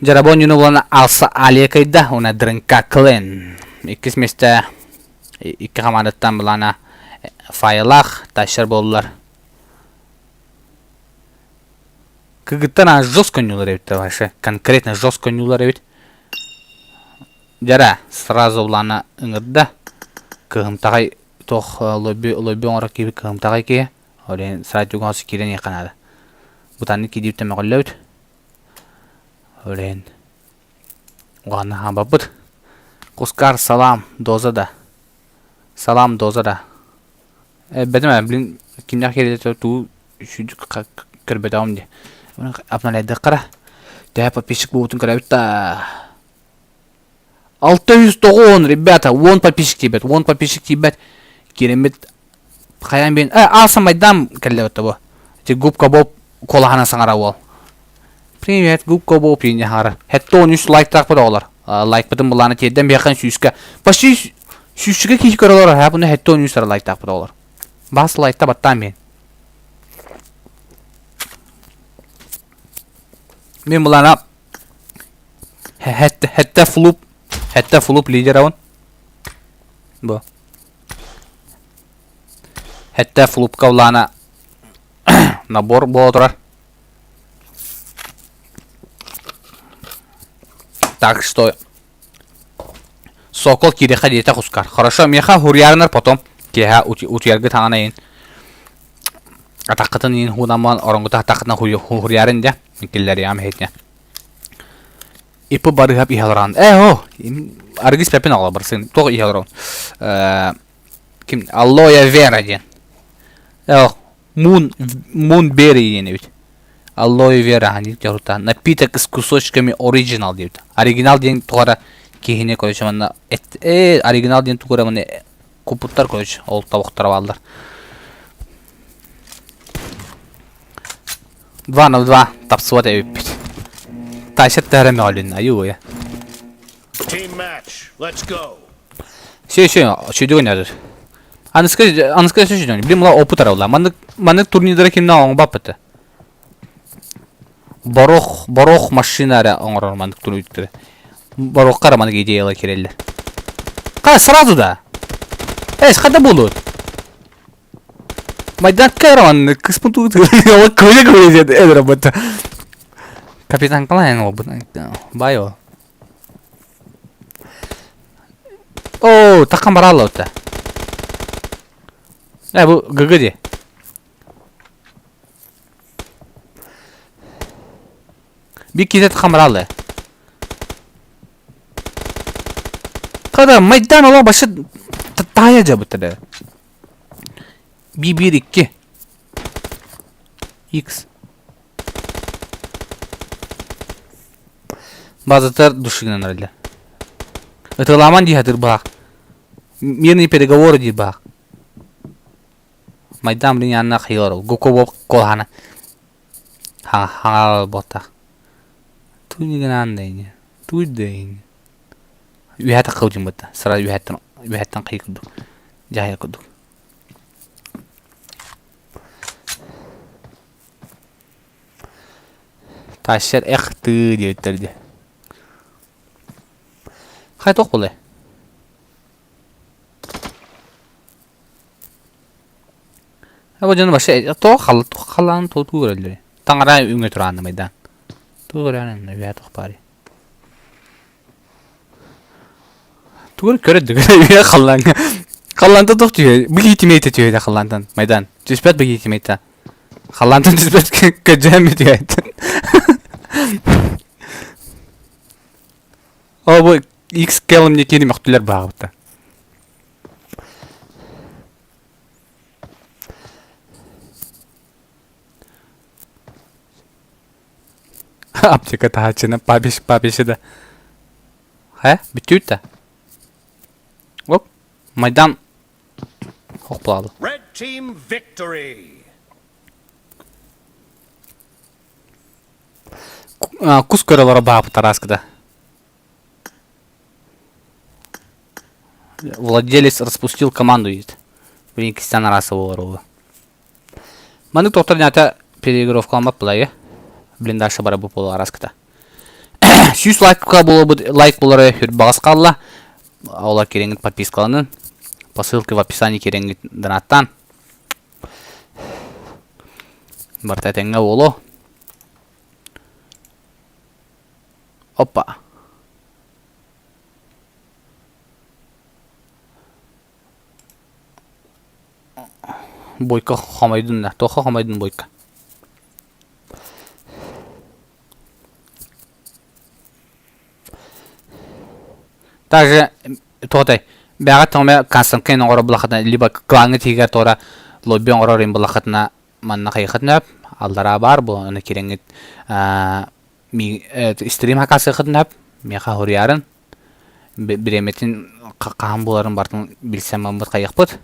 Дьарабон юну булан алса Алия кыйда, уна Дрынка Клен. Иккис месте икки командаттан булана фаялах тащер болдулар. Кыгыттан а жестко ньулар эбит вообще. Конкретно жестко ньулар эбит. Дьара, сразу улаана ыҥырда. Кыһымтаҕай туох лобби лобби оҥоро киирбит кыһымтаҕай киһи. Ол иһин сразу дьугуҥа киирэн иһиэххэ наада. Бутаннык киирдибит мөҕүллэбит. Ол иһин уһанна хаампаппыт. Кускар салам доза да. Салам доза да. Бэтим ээ, блин, кимнээх киирдэ туу көрбөтөҕүм дии. Обновляйдыахха эрэ. Төһө подписчик буолбутун көрөбүт да. 690, ребята, 10 подписчик тиийбэт, 10 подписчик тиийбэт. Киириммит хайаан биэн... Э, Алса Майдам кэллэ бу. Ити Губка Боб куолаһынан саҥара уол. Привет, Губка Боб диэн хаара. Хэтте 13 лайктаахпыт оҕолор. Лайкпытын былаана тиэрдэн биэххин сүүскэ. Почти сүүсчүгэ киһи көрө олорор. Ха, буну хэтте 13 лайктаахпыт оҕолор. Бас лайкта баттаан биэн. Мин былаана хэтте хэтте флуп хэтте флуп лидер абын. Бу. Хэтте флупка улаана набор буола турар. Так что Сокол киириэххэ диэтэх ускар. Хорошо, миэхэ хуруйаарынар потом киэһэ утуйаргы таҥана иһин атаххытын иһин хуунамман ороҥҥута атаххытынан хуруйаарын дьэ киллэриэҕим иһитинэ. Ипы барыһап иһэ олорон. Э, о, аргыс пепин оҕолор барсын. Туох иһэ олорон. Э, ким Аллоя Вера диэн. Э, Мун Мун Берри диэн эбит. Алоэ вера дьорута напиток с кусочками оригинал диэбит. Оригинал диэн тугара киһини короче манна э оригинал диэн тугара манна купуттар короче ол тобохторо бааллар. 2-0-2 тапсыбат эбиппит. Тайсер төһөрө мөҕүлүннэ, айуу-уйа.
Team match. Let's go.
Все, все, чүйдүгүн эрэр. Аныска, аныска өссө чүйдүгүн. Билим мула опыт аралла. Маннык, маннык турнирдара кимнэ оҥбаппыты. Борох, борох машина эрэ оҥорор маннык турнирдары. Борохка эрэ маннык идеялар кирэллэр. Ха, сразу да. Эс, хата буолуот. Майданка эрэ маннык кыспын тугу көйө көйө диэн эдэр быта. Капитан Клайн олбут. Бай ол. Оо, такан баралла ота. Э, бу ГГ ди. Бир киһи такан баралла. Када Майдан ола башы тая жабыттар. Би-1 2. X. Базатар душигынан эрэллэр. Ытыламан дии сатыыр баах. Мирные переговоры диир баах. Майдан блин анна хайылар Гуко колхана. Хаҥа буолтах. Туй ини. Туй да ини. Үһэ таххыбытын бытта. Сразу үһэттэн үһэттэн хайы курдук. Дьаһайа курдук. Тащер эх ты диэбиттэр дии. Хай туох буолуой? Бу дьону вообще туох хал халаан тугу көрөллөрүй? Таҥара үҥэ тураанна майдаан. Тугу көрөөн үһэ туох баарый? Тугу көрө да халлааҥҥа. Халлаантан туох түһүө? Быһыы тимэйтэ түһүө халлаантан майдаан. Түспэт быһыы тимэйтэ. Халлаантан түспэт көдьөөн бүтүөт. О бу X кэлим кини мөхтүлэр баҕабыта. Аптека таһааччыны папиш папиши да. Хэ, бүтүүт да. Оп, Майдан Хохплаалы.
Red team victory.
Кус көрөлөрө баапыт араскыда. Владелец распустил команду дейді. Блин, кистен арасы болар ол. Маннык доктор нята переигровкаламмат былайы. Блиндажа бара бу болар араскыта. 100 лайкка болобут лайк болары хүр бағас қалла. Олар кереңгит подпискаланын. По ссылке в описании кереңгит донаттан. Барта этэҥҥэ буолуо. Опа. Бойко хомойдун да. Туохха хомойдун Бойко? Также туотай бэҕэ тоҥме Константин оҥоро булахытына либо клаҥҥа тиһигэр туора лобби оҥорор им булахытына манна хайыхытына аллараа баар бу аны кирэҥҥит стрим хакасыахытын хөп миэхэ хоруйарын бириэмэтин хаһан буоларын барытын билсэн барбыт хайыахпыт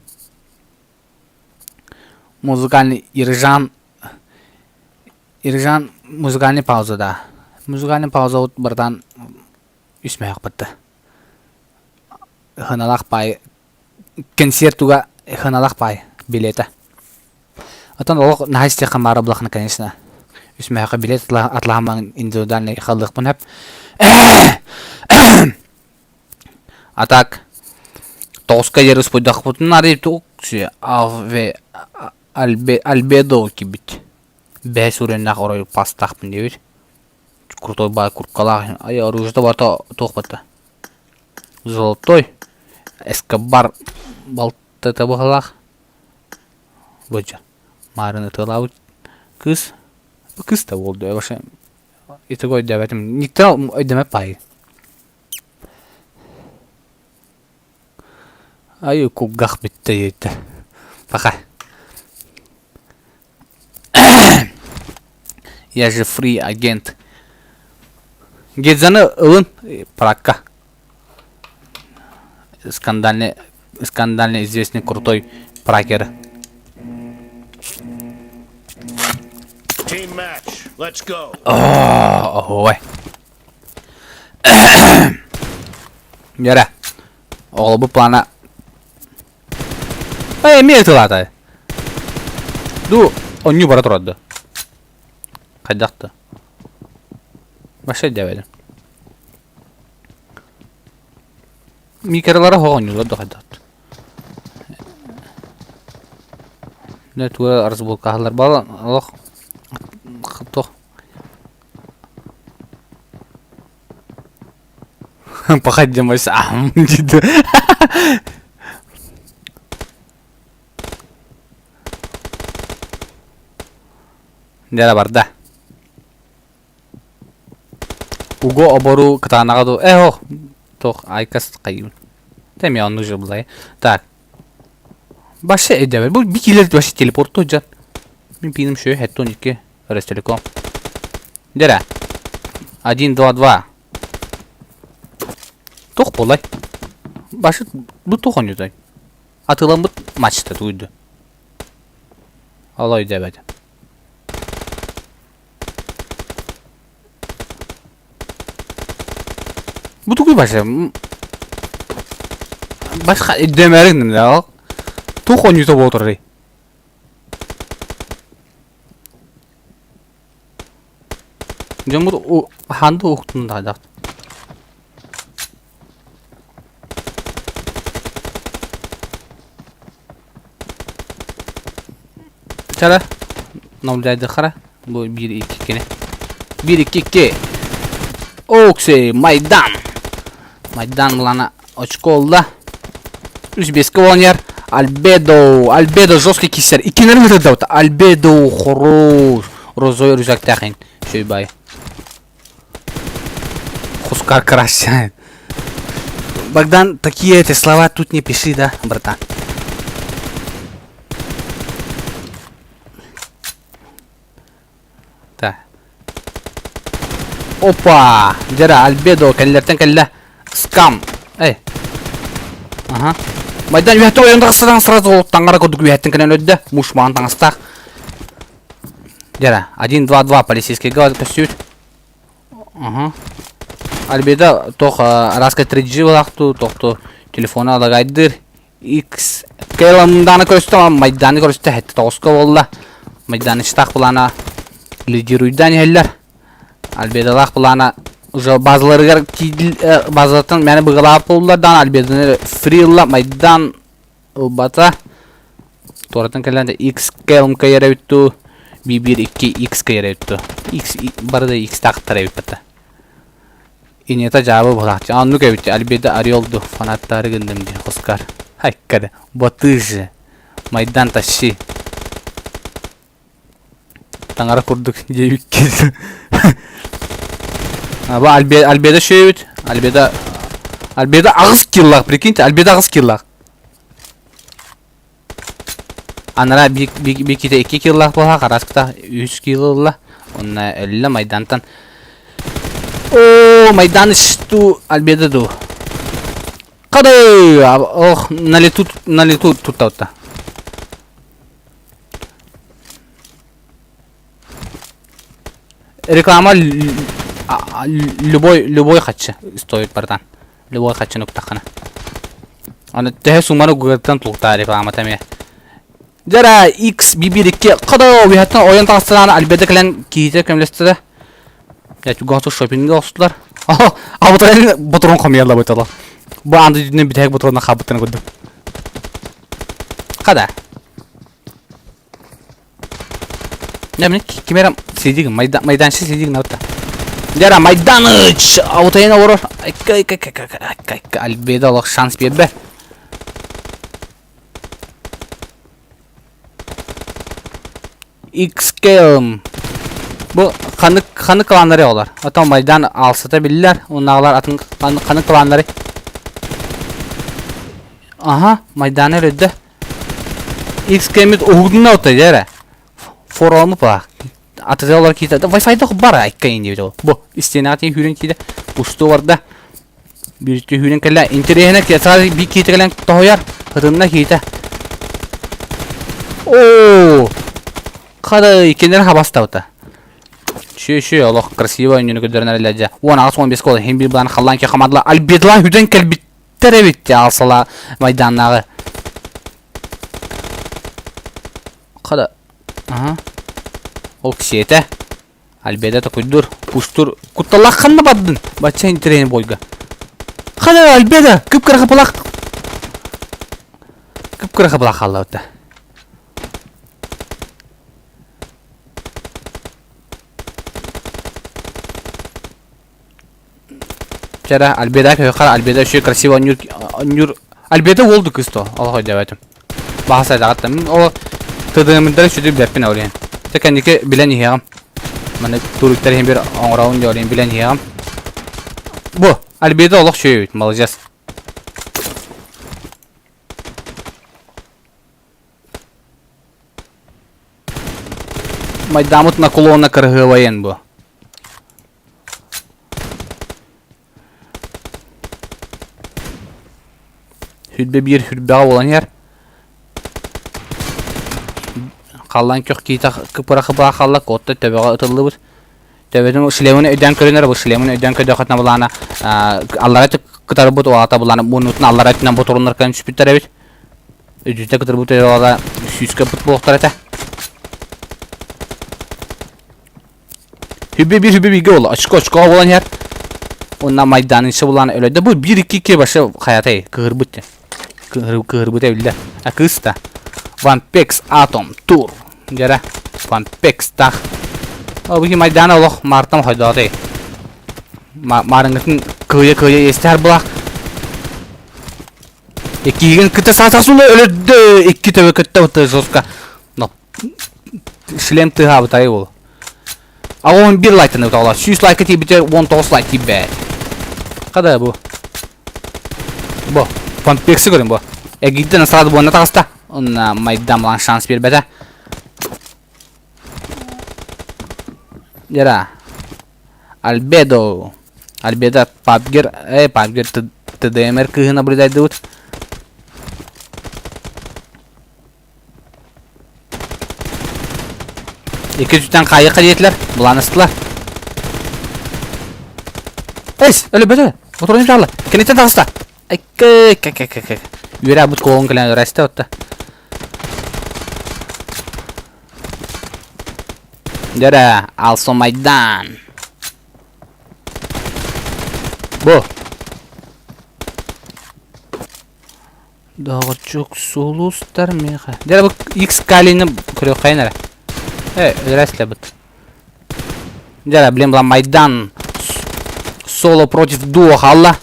музыкальный Иржан Иржан музыкальный пауза да музыкальный пауза братан үс мөһөхпүт Ыһыналаах паай кэнсиэр туга ыһыналаах паай билиэтэ. Оттон олох наһаа истиэххэ баара булахына, конечно. Үс мөһөххө билиэт атлаһамаҥ индивидуальный халлыахпын сөп. А так тоҕуска диэри успуйдахпытын арый тук альбедо кибит. Бэһис уровеннаах орой пастаахпын диэбит. Крутой баай курткалаах ай оружиета барыта туох барыта. Золотой Эскобар балтата быһалаах Быдьа Маарыны ытыалаабыт кыыс кыыс да буолду вообще итого өйдөөбөтүм никто өйдөмөт баайы Ай кулгаах бүттэ диэбиттэр пока Я же фри агент. Гедзаны ылын пракка. Скандальный, скандально известный крутой пракер.
Team match. Let's go.
Оһуой. Дьэрэ. Оҕолбут плана Эй, эмиэ ытылаата. Ду, онньу бара турар да. Хайдах да. Вообще дьэбэдим. Микролара хоҕ онньулар да хайдах да. Дэ туга разбулкаһалар бала олох туох Походимось ам диде. Дьэ барда. Уго обору кытаанаҕа ду э ох туох айкас хайыын. Тэми онну же булай. Так. Башы эдебер. Бу бикилер башы телепорт жан. Мин пиним шөй хеттон 2 Ростелеком. Дера. 1 2 2. Туох буолай? Башы бу туох оонньуутай? Атыыламмыт матчта тугуйду. Ол өйдөөбөтүм. Бу тугуй башы? Башка өйдөөмөөрү гынным да. Туох оонньуута буола турарый? Дьоммут ханды уһуктун да Чара, наблюдайдыхара. Бу 1 2 кини. 1 2 2. Окси, Майдан. Майдан булана очко ылла. Үс беске оонньуур. Альбедо, Альбедо жесткий киссер. Иккиннэрин ытырдабыт. Альбедо хорош. Розовый рюкзактаах ин. Үчүгэй бай. Хускар красит. Богдан, такие эти слова тут не пиши, да, братан? Так. Опа! Дьэ Альбедо кэллэртэн кэллэ. Скам. Эй. Аха. Майдан үһэттэ ойон тахсадан сразу таҥара курдук үһэттэн кэлэн өлдө. Муш маҕан таҥастаах. Дьэ 1 2 2 полицейскийга көстүүт. Аха. Альбедо тох араска 3G булахту тохту телефона алагайдыр. X Кэланданы көрүстэ, Майданы көрүстэ, хэттэ тоҕуска буолла. Майданычтаах былаана лидируйдаан иһэллэр. Альбедалаах былаана уже базаларыгар базалартан мээнэ быгалаабыт буоллар даҕаны Альбеданы фри ылла, Майдан ылбата. Туораттан кэлэн X КЛМК эбит дуу, B1 2 X эбит дуу. X бары да X таахтар эбит бата. Инета дьаабы буолааччы. Оннук эбит Альбеда Орел ду фанаттаары гынным диэн Оскар. Айккада. Боты же. Майдан тащи. Таҥара курдук диэбиккин. Бу Альбе, Альбеда шөйбүт. Альбеда Альбеда аҕыс киллаах, прикиньте, Альбеда аҕыс киллаах. Анараа биир 2 киллаах буолла, хараскыта 3 кило ылла. Онно өллө Майдантан. О, Майдан ту Альбеда ду. Кады! Ох, на лету, на лету туттаута. Реклама любой любой хаччы стоит, братан. Любой хаччыны уктаххына. Аны төһө сумманы угугаттан тулуктаа рекламата эмиэ. Дьара X BB2 кодо уйаттан ойон таҕыстаҕына Альбеда кэлэн киһитэ көмөлөстө да. Я чугасу шопинга охсулар. Абытан ботурун хомуйалла бытала. Бу анды дүйнен бүтэһик ботурунна хаабыттан курдук. Хада. Не, кимерам сидигин, майдан, майданчы сидигин авта. Дьара Майданыч! Аутайын олорор. Альбеда олох шанс биэрбэ. XKM. Бу ханнык ханнык кланнары олар? Отон Майдан алсата биллэр. Оннааҕылар атын ханнык кланнары? Аха, Майданы өлөрдө. X-кэммит уһугунна отой эрэ. Форуму па. Атыылар киитэ. Wi-Fi бар айка ини бит. Бу истиэнэҕэ тиийэн сүүрэн киирдэ. Пустуу барда. Биир сүүрэн кэллэ. Интэриэһинэ сразу биир киитэ кэлэн тоһуйар. Ытынна киитэ. Оо! Хада иккиннэр хабастабыта. Шү-шү, олох красиво өннүнү көрдөрөн эрэллэр дьэ. 18-15 гол иһин биир былаан халлаан киһи хамаадала Альбедла хүдэн кэлбиттэр эбит дьэ алсала Майдааннааҕы. Хада. Аха. Ол кисиэтэ. Альбеда токуйдур, пуштур. Кутталлаах ханна бардын? Бачча интэриэһин бойга. Хада Альбеда, кып-кыра хапылах. Кып-кыра хапылах хааллабыта. Чара Альбеда көйхар Альбеда еще красиво онньуур онньуур Альбеда уол ду кыыс то олох өйдөөбөтүм. Баха сайдаҕаттан мин ол ТДМ-дары сүдү билэппин ол иһин. Те кэнники билэн иһиэҕим. Маны туруктар иһин бир оҥороун диэн ол билэн иһиэҕим. Бу Альбеда олох үчүгэй эбит, молодец. Майдаммыт наклона кыраһыабайын бу. Сүрбэ биир сүрбэҕэ буолан иһэр. Халлаан көх киитэ кыпыра-кыпыра хаалла, куотта төбөҕө ытыллыбыт. Төбөтүн шлемын өйдөөн көрүнэр, бу шлемын өйдөөн көрдөхөтүнэ былаана аллара кытарбыт уолата былаана муннутун аллара өттүнэн ботуруннар кэлэн түспүттэр эбит. Үдүтэ кытарбыт уолата сүүскэ бут буолуохтар этэ. Хүбэ биир хүбэ бииргэ буолла. Очко очко буолан иһэр. Уонна Майдаанын булаан өлөдө. Бу биир икки икки башы хайатай кыһырбыт. Кыһыр кыһырбыт эбиллэ. А кыыс та. Вампекс Атом Тур. Дьэрэ. Вампекс тах. О бу Майдаана олох мартан хойдоотой. Маарыҥҥытын кыйа-кыйа иэстэһэр булах. Иккиһигин кытта саатасула өлөрдө. Икки төбө кытта бутта жестко. Но шлем тыаһаабытай ол. А 11 лайктан ыталар. 100 лайка тиийбитэ 19 лайк тиийбэт. Хада бу. Бу. Помпексы көрүн бу. Эгидден сразу буонна таҕыста. Онна майдам лан шанс бербэтэ. Дера. Альбедо. Альбедо Пабгер, э Пабгер ТДМР кыыһын наблюдайдыбыт. Икки өттүттэн хаайыахха диэтилэр, былаанастылар. Эс, өлбөтө. Моторун хаалла. Кэнниттэн таҕыста. Айкы, кэ кэ кэ кэ. Үөрэ бут куолун кэлэн өрөстө отта. Дөрө, Алсо Майдан. Бу. Доҕорчук сулустар миэхэ. Дьэ бу X калийны көрүөххэйин эрэ. Э, өлөрөслөбүт. Дьэ, блин, была Майдан соло против дуо хаалла.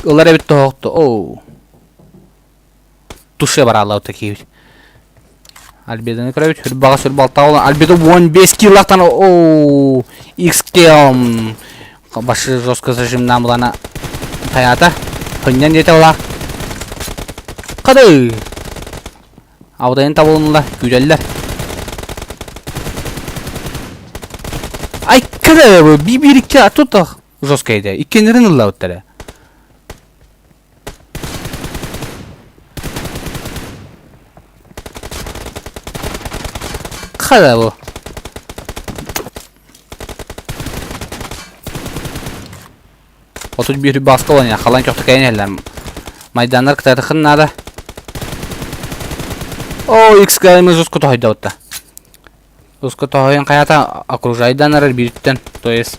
Ылар эбит тоһоохто. Оу. Туше бараалла такие. Альбедоны көрөбүт. Сүрбаҕа сүрбалтаҕа Альбедо 15 килоттан оу XKM башы жестко зажимнаан булана хайаата хынньан диэтэ була Хады Аудайын табылынла күүтэллэр Ай кыда бу би бирикке тут жестко еді иккенерин ыллабыттар Хара бу. 31 баска олан халан көхтө кайын эллер. Майданнар кытарыхын наада. О, X гаймыз узко тохойда Узко тохойын хаята окружайдан арар бириттен, то есть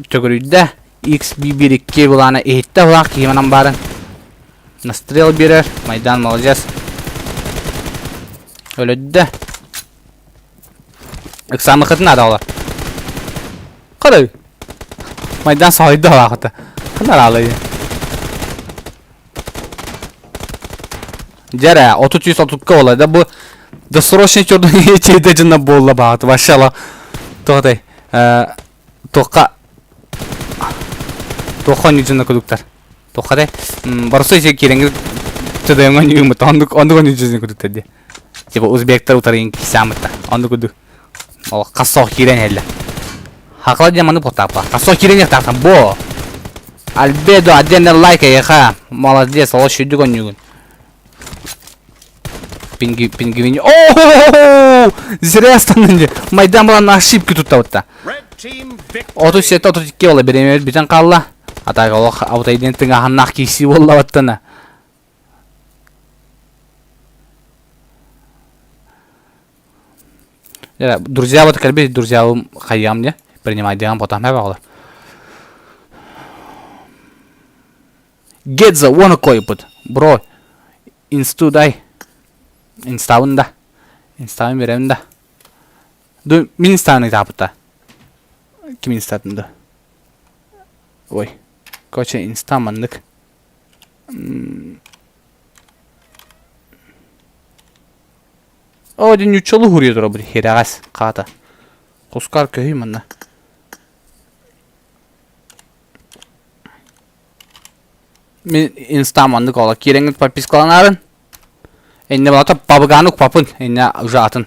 төгүрүйдэ. XB1-2 былаана иһиттэ былаах киһи баарын. Настрел биэрэр. Майдан молодец. Өлөддө. Ыксаамыкытын наада олар. Қалай? Майдан сойду алаахыта. Ханар алай. Дьэрэ, 33-30-ка буолла. Да бу досрочный черный чейде дьынна буолла баҕат. Вообще Тоҕотой. Туохха туохха онньуу кудуктар. Туохха де барысы ise кирэҥҥит тыдыҥ онньуумут оннук оннук онньуу кудуктар ди. Типа узбектар утарыйын кисаамытта. Оннук кудук. Ол хас киирэн иһэллэр. Хакла диэн маны потапа. Хас киирэн иһтаахтан бо. Альбедо отдельный лайк эйиэхэ. Молодец, ол шүйдүк онньуугун. Пинги, пингвини. О, зря остановили. Майдан была на ошибки тут вот. 37-32 ола бириэмэбит бүтэн хаалла. А так олох абытайдын тыҥааһыннаах киирсии буолла баттана. Друзья вот кэлбит друзьябым хайыам дьэ принимайдыам потом оҕолор. Гедза уону койбут. Бро, инсту дай. Инстабын да. Инстабын беремин да. Ду мин инстаны таапыта. Ким инстатын да? Ой. Короче, инста маннык. О, дин ньуччалыы хуруйа турабыт хирэҕэс хаата. Кускар көһүй манна. Мин инстам маннык ола киирэҥҥит подпискаланаарын. Инне балата пабыгааны укпапын. Инне уже атын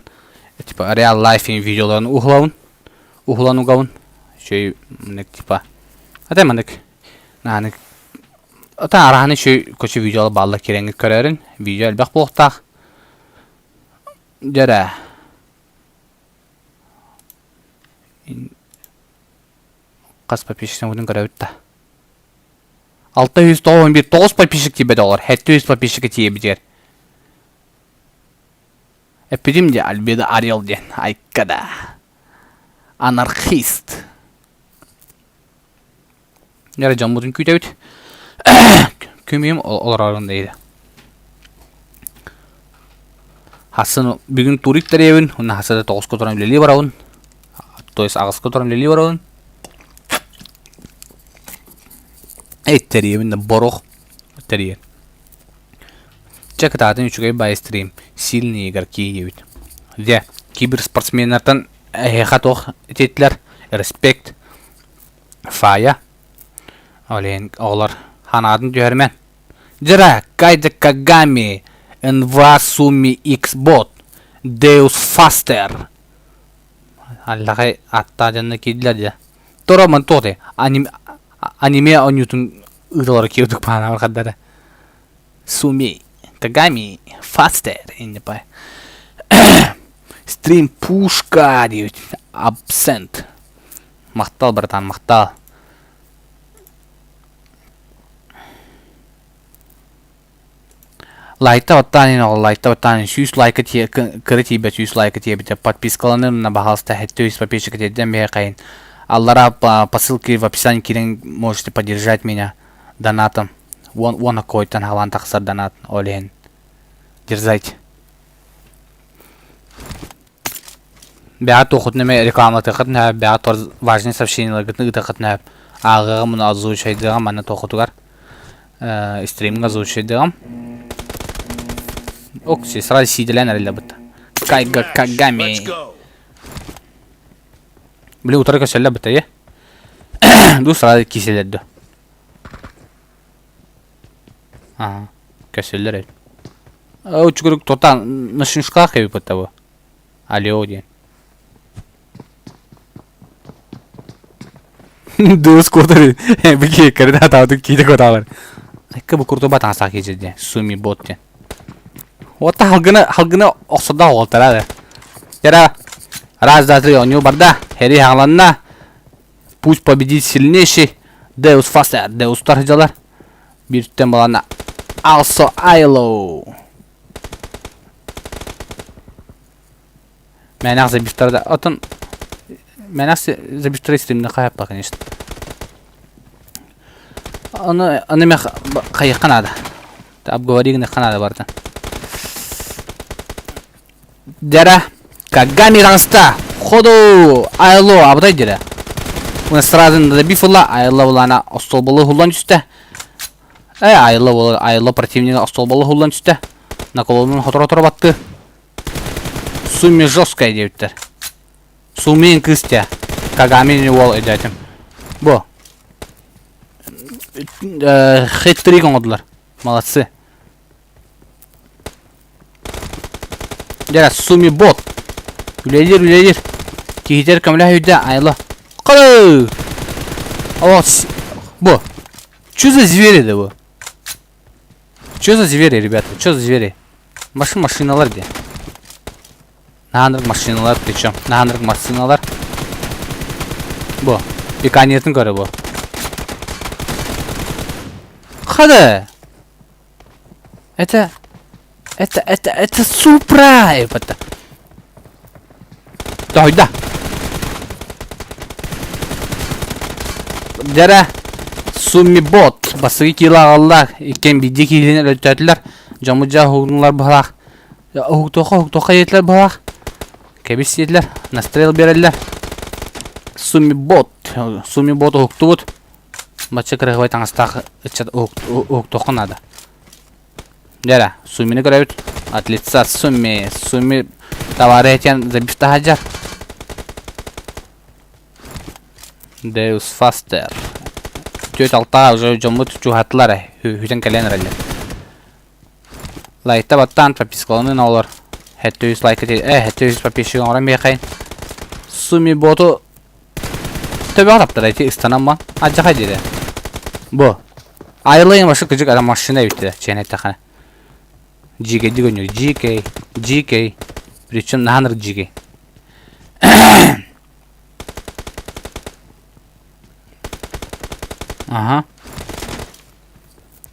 типа реал лайф видеоларын уһулабын. Уһулан угабын. Шөй маннык типа. Ата маннык. Нааны Ата араһаны шөй көчө видеолар бааллар киирэҥҥит көрөөрүн. Видео элбэх буолуохтаах. Дьэрэ. Хас подписчик көрөбүт да. 691 9 подписчик тиийбэт оҕолор. 700 подписчикка тиийэбитигэр. Эппитим дии Альбедо Орел диэн. Айка да. Анархист. Дьэ дьоммутун күүтэбит. Күмүм олорорун дейdi. Хасын бүгүн турик тэриэбин, уонна хасыда тоҕуска туран үлэлии барабын. То есть аҕыска туран үлэлии барабын. Эттэриэбин да борух тэрийэр. Чэ кытаатын үчүгэй баайы стрим сильные игроки диэбит. Дьэ, киберспортсменнартан эһиэхэ туох этиэтилэр? Респект. Фая. Ол иһин оҕолор ханаатын түһэримэн. Дьара, Кайда Кагами, НВА Суми X-Bot, Deus Faster. Аллахай аттаа дьонно киирдилэр дьэ. Торо ман туох аниме аниме оонньуутун ыыталара киирдик паанабар хардара. Суми, Кагами, Фастер иннипай. Стрим пушка диэбит. Абсент. Махтал, братан, махтал. Лайкта баттаан оҕол лайкта баттаан сүүс лайка кыра тиийбэт сүүс лайка тиийбитэ подпискаланыр на пожалуйста хэттэ үс подписчика тиэрдэн биһиэхэйин аллара по ссылке в описании киирэн можете поддержать меня донатом уон уон оккойтан халаан тахсар донат ол иһин дерзайте Бэҕэ туоххутун эмэ рекламалатыаххытын сөп, бэҕэ тор важнай сообщениеларгытын ыытыаххытын сөп. Ааҕыаҕым уонна озвучайдыаҕым манна туоххутугар стримҥа озвучайдыаҕым. Ок, сразу сиидэлээн эрэллэр бытта. Кайга Кагами. Били утары көсөллөр бытта, е? Ду сразу киселер ду. Ага, көсөллөр эбит. Учугурук тотан нашиншках эбит бытта бу. Алло диэн. Дус курдары бики кэрдэ атаабытын киитэ кутаалар. Айка бу курду батаасаах киһи Суми бот диэн. Уотта халгына халгына охсордоох уолтара да. Яра раз, два, три, оонньуу барда. Хэри хааланна. Пусть победит сильнейший. Deus Faster, Deus таржалар. Бииртэн балана Also Айло. Мэнэх забивтара Отон мэнэх забивтара стримне хайаппа, конечно. Аны аны мэх хайыхха наада. Обговори гыныхха наада барытын. Дьара Кагами таҕыста. Ходу Айло абытай дьэрэ. Уна сразу добив ыла Айло булана остуолбалы уһуллан түстэ. Э Айло буолар Айло противнига остуолбалы уһуллан түстэ. Наколонун хоторо-хоторо батты. Суми жесткая диэбиттэр. Сумин кыыс дьэ. Кагами уол өйдөөтүм. Бу. Хет-трик оҥордулар. Молодцы. Дьэ, Суми бот. Үлэлиир, үлэлиир. Киһитэр көмөлөһө өйдө, Айло. Кылы! О, бу. Что за звери да бу? Что за звери, ребята? Что за звери? Машин машиналар диye. Наһаанырык машиналар причем. Наһаанырык массыыналар. Бу. Пиканиятын көрө бу. Хады! Это... Это, это, это Супра! Это. Тоһуйда. Дьэрэ Сумми бот бастакы киилэ аҕалла иккиэн биирдии киилини өлөттөөтүлэр. Дьоммут дьэ уһугнулар быһалаах. Уһуктуохха уһуктуохха диэтилэр быһалаах. Кэбис диэтилэр. Настрел биэрэллэр. Сумми бот. Сумми бот уһуктубут. Бачча кырыһыбай таҥастаах ыччат уһуктуохха наада. Дьэ Суммины көрөбүт. От лица Сумми. Сумми товары этиэн забив таһаджар. Deus Faster. Түөт алтаҕа уже дьоммут чуһаатылар хүтэн кэлэн эрэллэр. Лайкта баттаан подпискаланын олор. Хэттэ үс лайка хэттэ үс подписчик оҥорон биэхэйин. Сумми боту Төбөҕө таптара ити ыстанамма алдьархай диэтэ. Бу Айлайын башы кыдьык ара машина эбит чиэн эттэххинэ. Дьиикэйдик өннүр дьиикэй, дьиикэй, причем наһаа ынырык дьиикэй. Ага.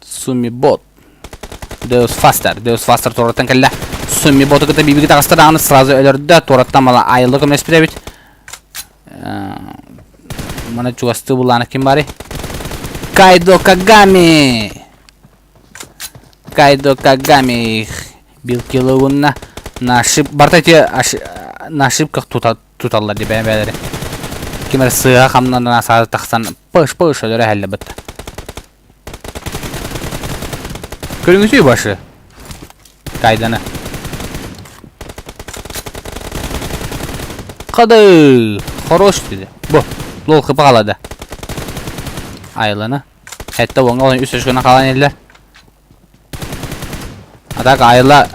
Сумми бот. Deus Faster. Deus Faster туораттан кэллэ. Сумми боту кытта бибиги таҕыста даҕаны сразу өлөрдө. Туораттан мала айылла көмөлөспүт эбит. Мана чугастыы булаана ким барый? Кайдо Кагами! Кайдо Кагами Билкилугунна на ошиб... Барта эти на ошибках туталлар дии бэйэ-бэйэлэри. Ким эрэ сыыһа хамнанан саада тахсан пыш-пыш өлөрө иһэллэр бытта. Көрүҥүтүй башы. Кайданы. Хады! Хорош dedi. Бу. Лол хыпа қалады. Айланы. Хәтта оңға олын үс өшкені қалан елдер. А так айла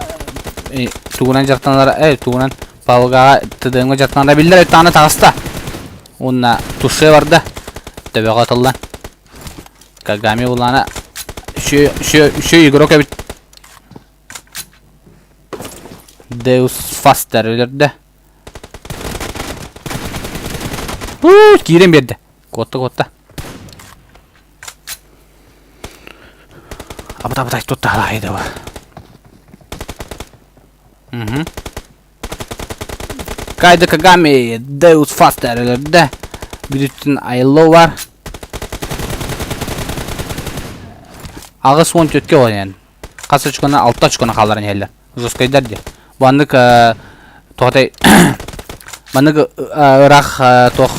тугунан жартаналар, э, тугунан палгаға тыдыңы жартаналар биллер таны тағыста. Онна туше барда. Төбөҕө атыллан. Кагами улаана үчү игрок эбит. Deus Faster өлөрдө. Уу, киирэн биэрдэ. Куотта, куотта. Абыта, абыта, тутта, айда бар. Угу. Кайда Кагами, Deus Faster өлөрдө. Бүтүн айыллоо бар. 84-кө оонньоон. Хас очкону алта очкону хаалларан иһэллэр. Жесткайдар диye. Бу аннык туохатай маннык ыраах туох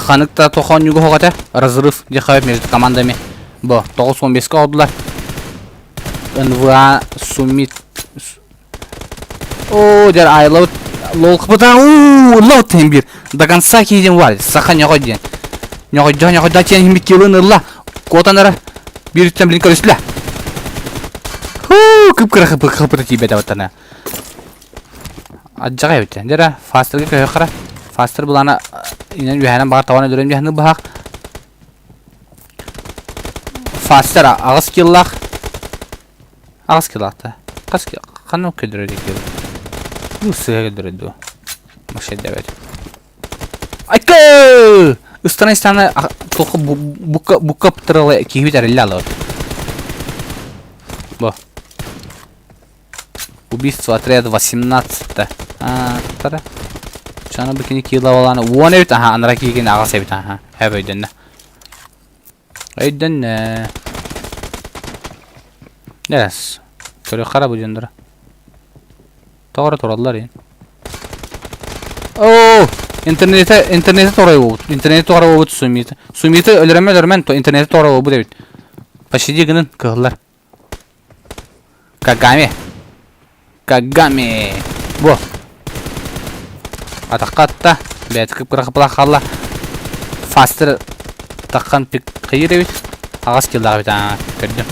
ханык да туох оонньууга суох этэ. Разрыв диэххэ между командами. Бу 9-15-ке оҕодулар. НВА Суммит Оо, дьэр айлабыт лолкпыта уу ылла тен бир. До конца киидин бар. Саха ньоҕой диэн. Ньоҕойдо ньоҕойдо тиэн химик килын ылла. Куотан ара бир үттэн билин көрүстүлэ. Хуу, кып-кыра хыпыта тиийбэтэ баттана. Аддьаҕай эбит. Дьэрэ, фастерга көһө хара. Фастер булана инен үһэнэн баҕар табан өлөрөн диэхни быһах. Фастер аҕыс киллах. Аҕыс килаата. Хас ханна көрдөрөр кил? Бу сыһа көрдөрөр дуо? Машина дэбэт. Айка! Ыстана истана тоқы бука бука птыралы киһибит эрэллэ алабыт. Бу. Убийство отряд 18 А, тара. Чаны бу кини килаваланы 10 эбит, аха, анара киигин аҕас эбит, аха. Хэп өйдөннө. Өйдөннө. Yes. Көрө хара бу дьонноро. Тоҕо тураллар ин. Оо, интернете интернете тоҕо буолбут. Интернете тоҕо буолбут суммита. Суммита өлөрөмө өлөрмөн интернете тоҕо буолбут эбит. Пощади гынын кыһыллар. Кагами. Кагами. Бу. Атахха атта. Бэйэтэ кып-кыра хапылах хаалла. Фастер таххан пик хайыр эбит. Аҕас киллаах эбит аа көрдүм.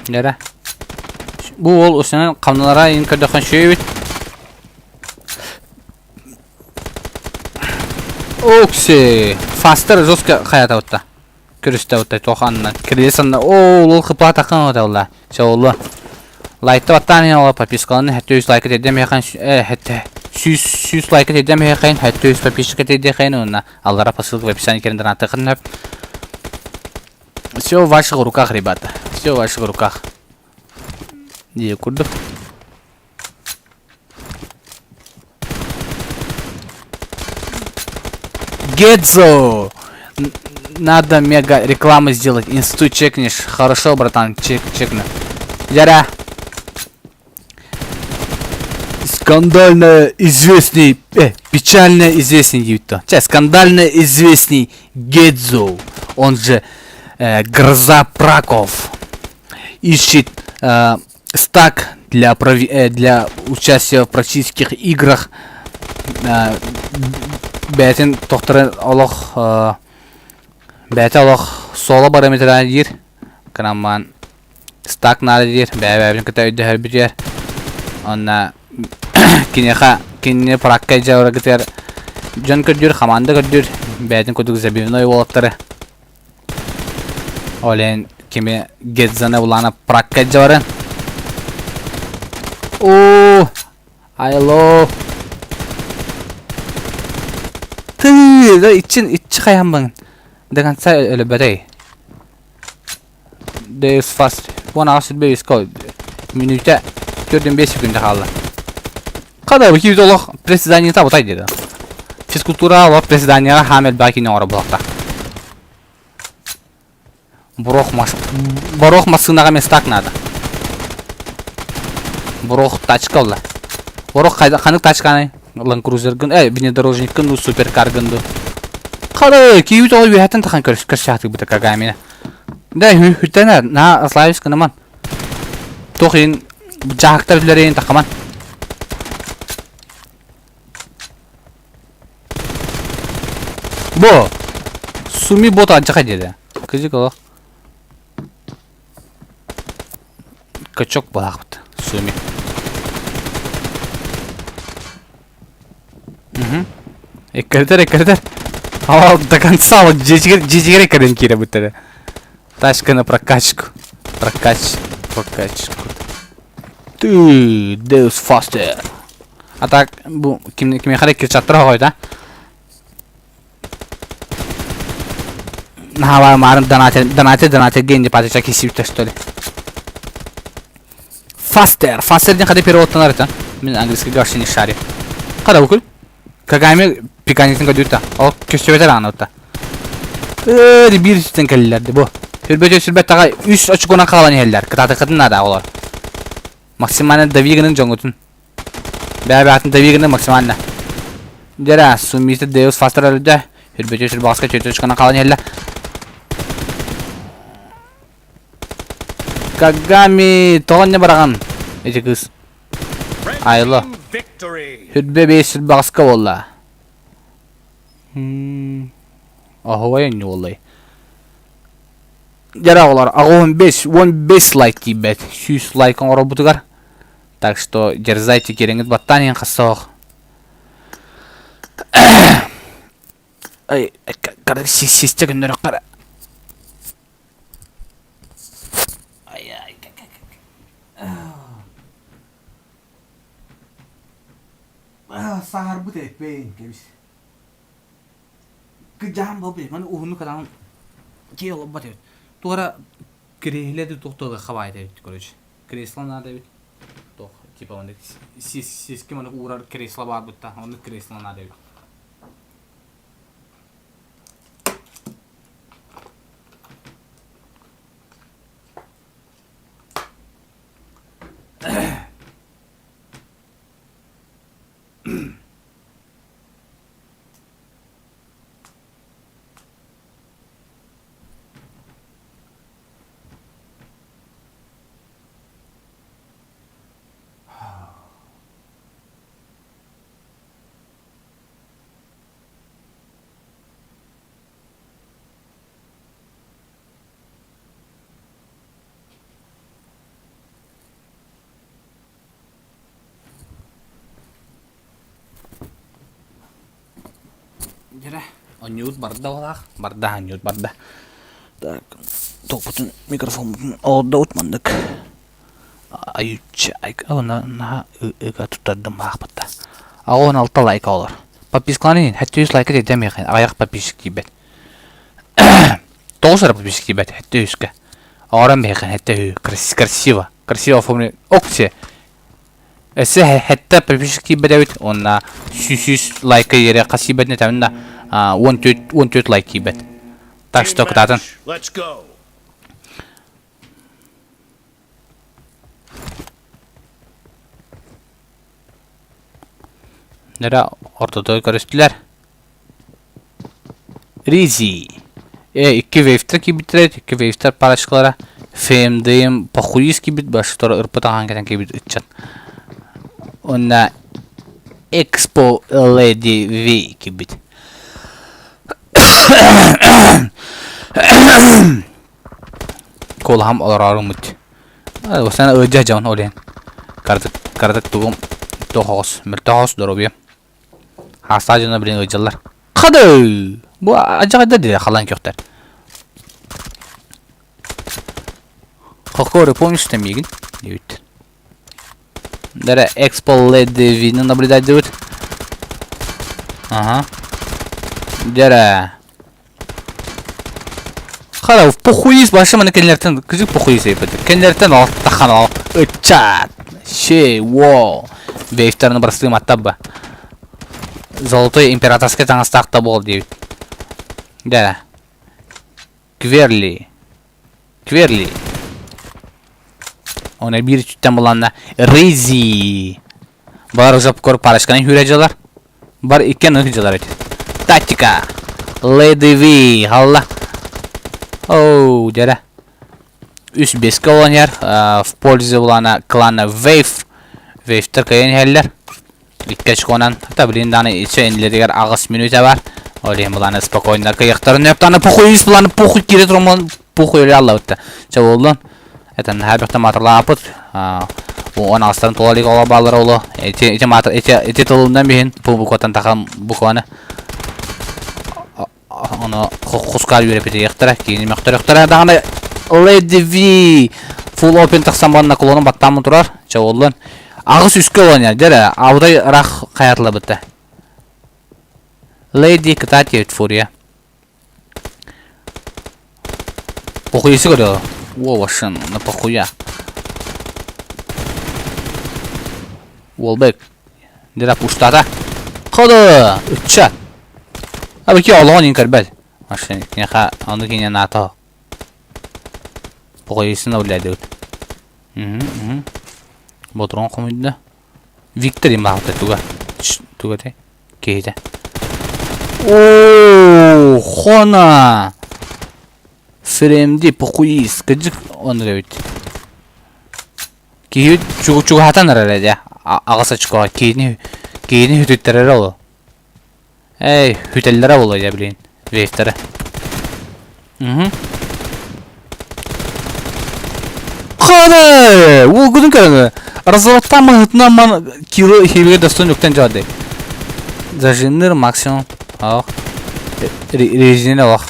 Нера. Бу уол усунан хамналара ин көрдөххөн шүй эбит. Окси. Фастер жестко хаятабытта. Көрүстэ отой туох анна. Кирилл анна. Оо, ол хыпаатахын оталла. Чоолу. Лайкта баттаан иһин ола подпискаланы 700 лайка тиэрдэн миэхэн э 100 100 лайка тиэрдэн миэхэн 700 подписчика тиэрдиэхэйин уонна аллара по ссылке в описании кэлин донаттыаххын сөп. Все в ваших руках, ребята. Все в ваших руках. Дии курдук. Гедзо! Надо мега рекламу сделать. Инсту чекнешь. Хорошо, братан, чек, чекну. Яра. Скандально известный, печально известный диэбит Чэ, скандально известный Гедзо, он же Гроза Праков, ищет стак для, для участия в практических играх бэйэтин тохторун олох бэйэтэ олох суола бараметра диир кыраммаан стак наада диир бэйэ-бэйэбитин кытта өйдөһөрбүтүгэр уонна киниэхэ кинини пракка дьарыгытыгар дьон көрдүүр хамаанда көрдүүр бэйэтин курдук забивной уолаттары Ол иһин кими Гедзаны улаана пракка дьабарын. Оо, айло. Ты, да ичин иччи хайан баҥын. До конца өлөбөтөй. Deus fast. 18 сүрбэ үскэ мүнүүтэ 45 секунда хаалла. Хада бу киһи олох председаниета бутай диэди. Физкультура олох председанияҕа хаам элбэх киинэ оҥоро буолуохтаах. Бурох мас Борох массыынаҕа местак надо. Борох тачка олла. Борох ханнык тачканы? Land Cruiserгын, внедорожниккын ну суперкаргын ду. Хара киһи тоҕо үөһэттэн тахан көрсөһө Кагамина. Да хүттэнэр, на Славис кынаман. Туох иһин дьаһахтар үлэлэрин тахаман. Бу Суми бот алдьархай диэтэ. Кырдьык олох. Качок буолаахпыт. Суми. Угу. Эккирэтэр, эккирэтэр. Ал до конца вот дьиэтигэр дьиэтигэр эккирэн киирэбиттэрэ. Тачка на прокачку. Прокач. Прокачку. Ты, Deus Faster. А так, бу ким кимиэхэ эрэ кирчаттар оҕойда. Наһаа марын донатер донатер донатер генди патыча кисибиттэ что ли. Faster. Faster диэн хада переводтанар это. Мин английский вообще не шарю. Хада букул. Кагами пиканитин көдүүтэ. Ол көстүбэтэр аанытта. Ээ, биир үстэн кэллилэр бу. Сүрбэт сүрбэт таҕа үс очконан хаалан иһэллэр. Кытаатыккытын наада олор. Максимально дави гының дьоҥҥутун. Бэйэ-бэйэтин дави гының максимально. Дьэрэ, суммита Deus Faster өлдө. Сүрбэт сүрбаҕаска төрт очконан хаалан иһэллэр. Кагами тоҕо инньэ бараҕын? Ити кыыс. Айло. Сүрбэ биэс сүрбэҕэскэ буолла. Оһуобай онньу буоллай. Дьэрэ оҕолор, 85, 15 лайк тиийбэт. 100 лайк оҥорорбутугар. Так что дерзайте киирэҥҥит баттаан иһин хасса Ай, систэ күннөрөххө Ай, ай, Саһарбыт эппэйин кэбис. Кыдьаан буолбут, маны уһуннук адаан киһи олорбот эбит. Туора кириэһилэ да туох туох хабаайт эбит, короче. Кресло надо эбит. Туох, типа оннук сиски маны уурар кресло баар бутта, оннук кресло надо эбит. Дьэрэ, онньуут барда олаах, барда, онньуут барда. Так, топпутун микрофоммутун олордобут маннык. Айучча наһаа ыга туттардым баахпытта. 86 лайк олор. Подпискаларын иһин 700 лайка тиэрдэн миэхэ аҕыйах подписчик тиийбэт. 9 эрэ подписчик тиийбэт 700-кэ. Оҕорон биһиэхэ 700 красиво. Красиво оформлен. Опция. Өссө сэттэ подписчик тиийбэт эбит уонна 100 лайка иэри хас тиийбэтин этэбин да 14 лайк тиийбэт. Так что кытаатын. Нера ортотугар көрүстүлэр. Ризи. Э, икки вейвтер киирбиттэрэ, икки вейвтер парочкалара. ФМДМ похуист киирбит, баштор ырпыт ахан кэтэн киирбит ыччат. Уонна Экспо Леди V киирбит. Куолаһым олорооруммут. Сана ыалдьа дьон ол иһин. Кыратык, кыратык тугум туох оҕус, мөлтөх оҕус доруобуйам. Хаастаах дьоно билин ыалдьаллар. Хады! Бу адьаҕайдар диye халан көхтөр. Хоккоры помнишь ты мигин? Диэбит. Дара Экспо Леди наблюдать дебит. Ага. Дара. Хара, похуист башы маны кенлертен кызык похуист эйбет. Кенлертен алтахан ал. Ычат. Шей, во. Вейфтерны простым аттабба. Золотой императорский таҥастаах да буол диэбит. Да. Кверли. Кверли. Оны биир үчүттэн буланна Рейзи. Бар узап кор парашканы хүрэ дьалар. Бар иккен ых дьалар эти. Тактика. Леди Ви. Халла. Оу, дьэрэ. Үс беске олонер. В пользу булана клана Вейв. Вейвтер кайын иһэллэр. Икки очконан. Та блин даны иче инлеригер аҕыс мүнүүтэ бар. Ол иһин буланы спокойно кыйыктарын өптаны похуй ис буланы похуй кире турмон похуй өлө аллабытта. Чэ боллун. Это наһаа бөхтө маатырлаапыт. Он астарын тула илик ола баалар оло. Эти эти маатыр эти эти тылынан биһин бу букваттан тахан букваны Ону хускаар үөрэпитиэхтэрэ, киини мөхтөрөхтөрө даҕаны Lady V full open тахсан баран наклонун баттааммын турар. Чэ буоллун. Аҕыс үскэ олон дьэ абытай ыраах хайатылабыта. Lady кытаат фурия. Похуйсы көрө. Во, вашын, на похуя. Уолбек. Дера пуштата. Ходу! Ычча! Абы ки олоҕун иин көрбөт. Машина киниэхэ ону киниэ наато. Похуйсына үлэлээдибит. Ботрон хомуйда. Виктор имаалта туга. Туга те? Киһитэ. Оо, хона! Фремди похуис. Кыдьык оннук эбит. Киһи чугаһатан эрэр дьэ. Аҕыс очкоҕа киһини киһини хүтүттэрэрэ ол. Эй, хүтэллэрэ буолуо дьэ блин. Вейфтэрэ. Угу. Хана! Уолгутун көрөҥө. Разворотта маһытынан ман кило хибигэ достон үктэн дьаады. Зажинныр максимум. Ах. Резина олох.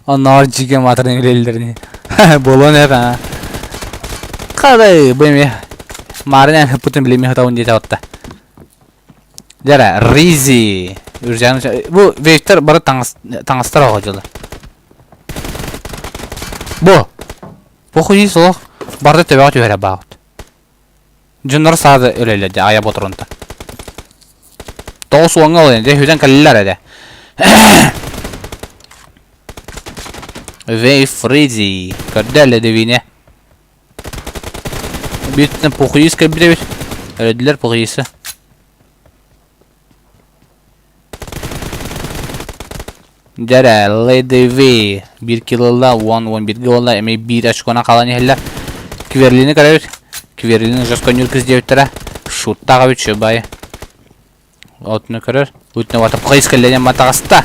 Оннооҕор дьигэ маатырын билэллэрини. Буолуон эп аа. Хадай бу эмиэ маарын эн хыппытын билимми хатабын диэтэ отта. Дьэрэ, Ризи. Үржээн бу вейптер бары таҥас таҥастар оҕо дьылы. Бу. Похуй солох барда төбөҕө түһэрэ баабыт. Дьоннор саада өлөллөр дьэ айа ботурунта. 90-ҥа ол дьэ хүтэн кэллилэр этэ. Вей Фриди. Көрдө Ледовине. Бииртэн похуйус кэлбит эбит. Өлөдүлэр похуйусы. Дьэрэ, Lady V биир кило 10-11 буолла, эмиэ биир очкона хаалан иһэллэр. Кверлини көрөбүт. Кверлини жестко ньүркүс диэбиттэрэ. Шуттаах эбит шыбай. Отуну көрөр. Утуну вата пхайс кэллэнэн матаҕаста.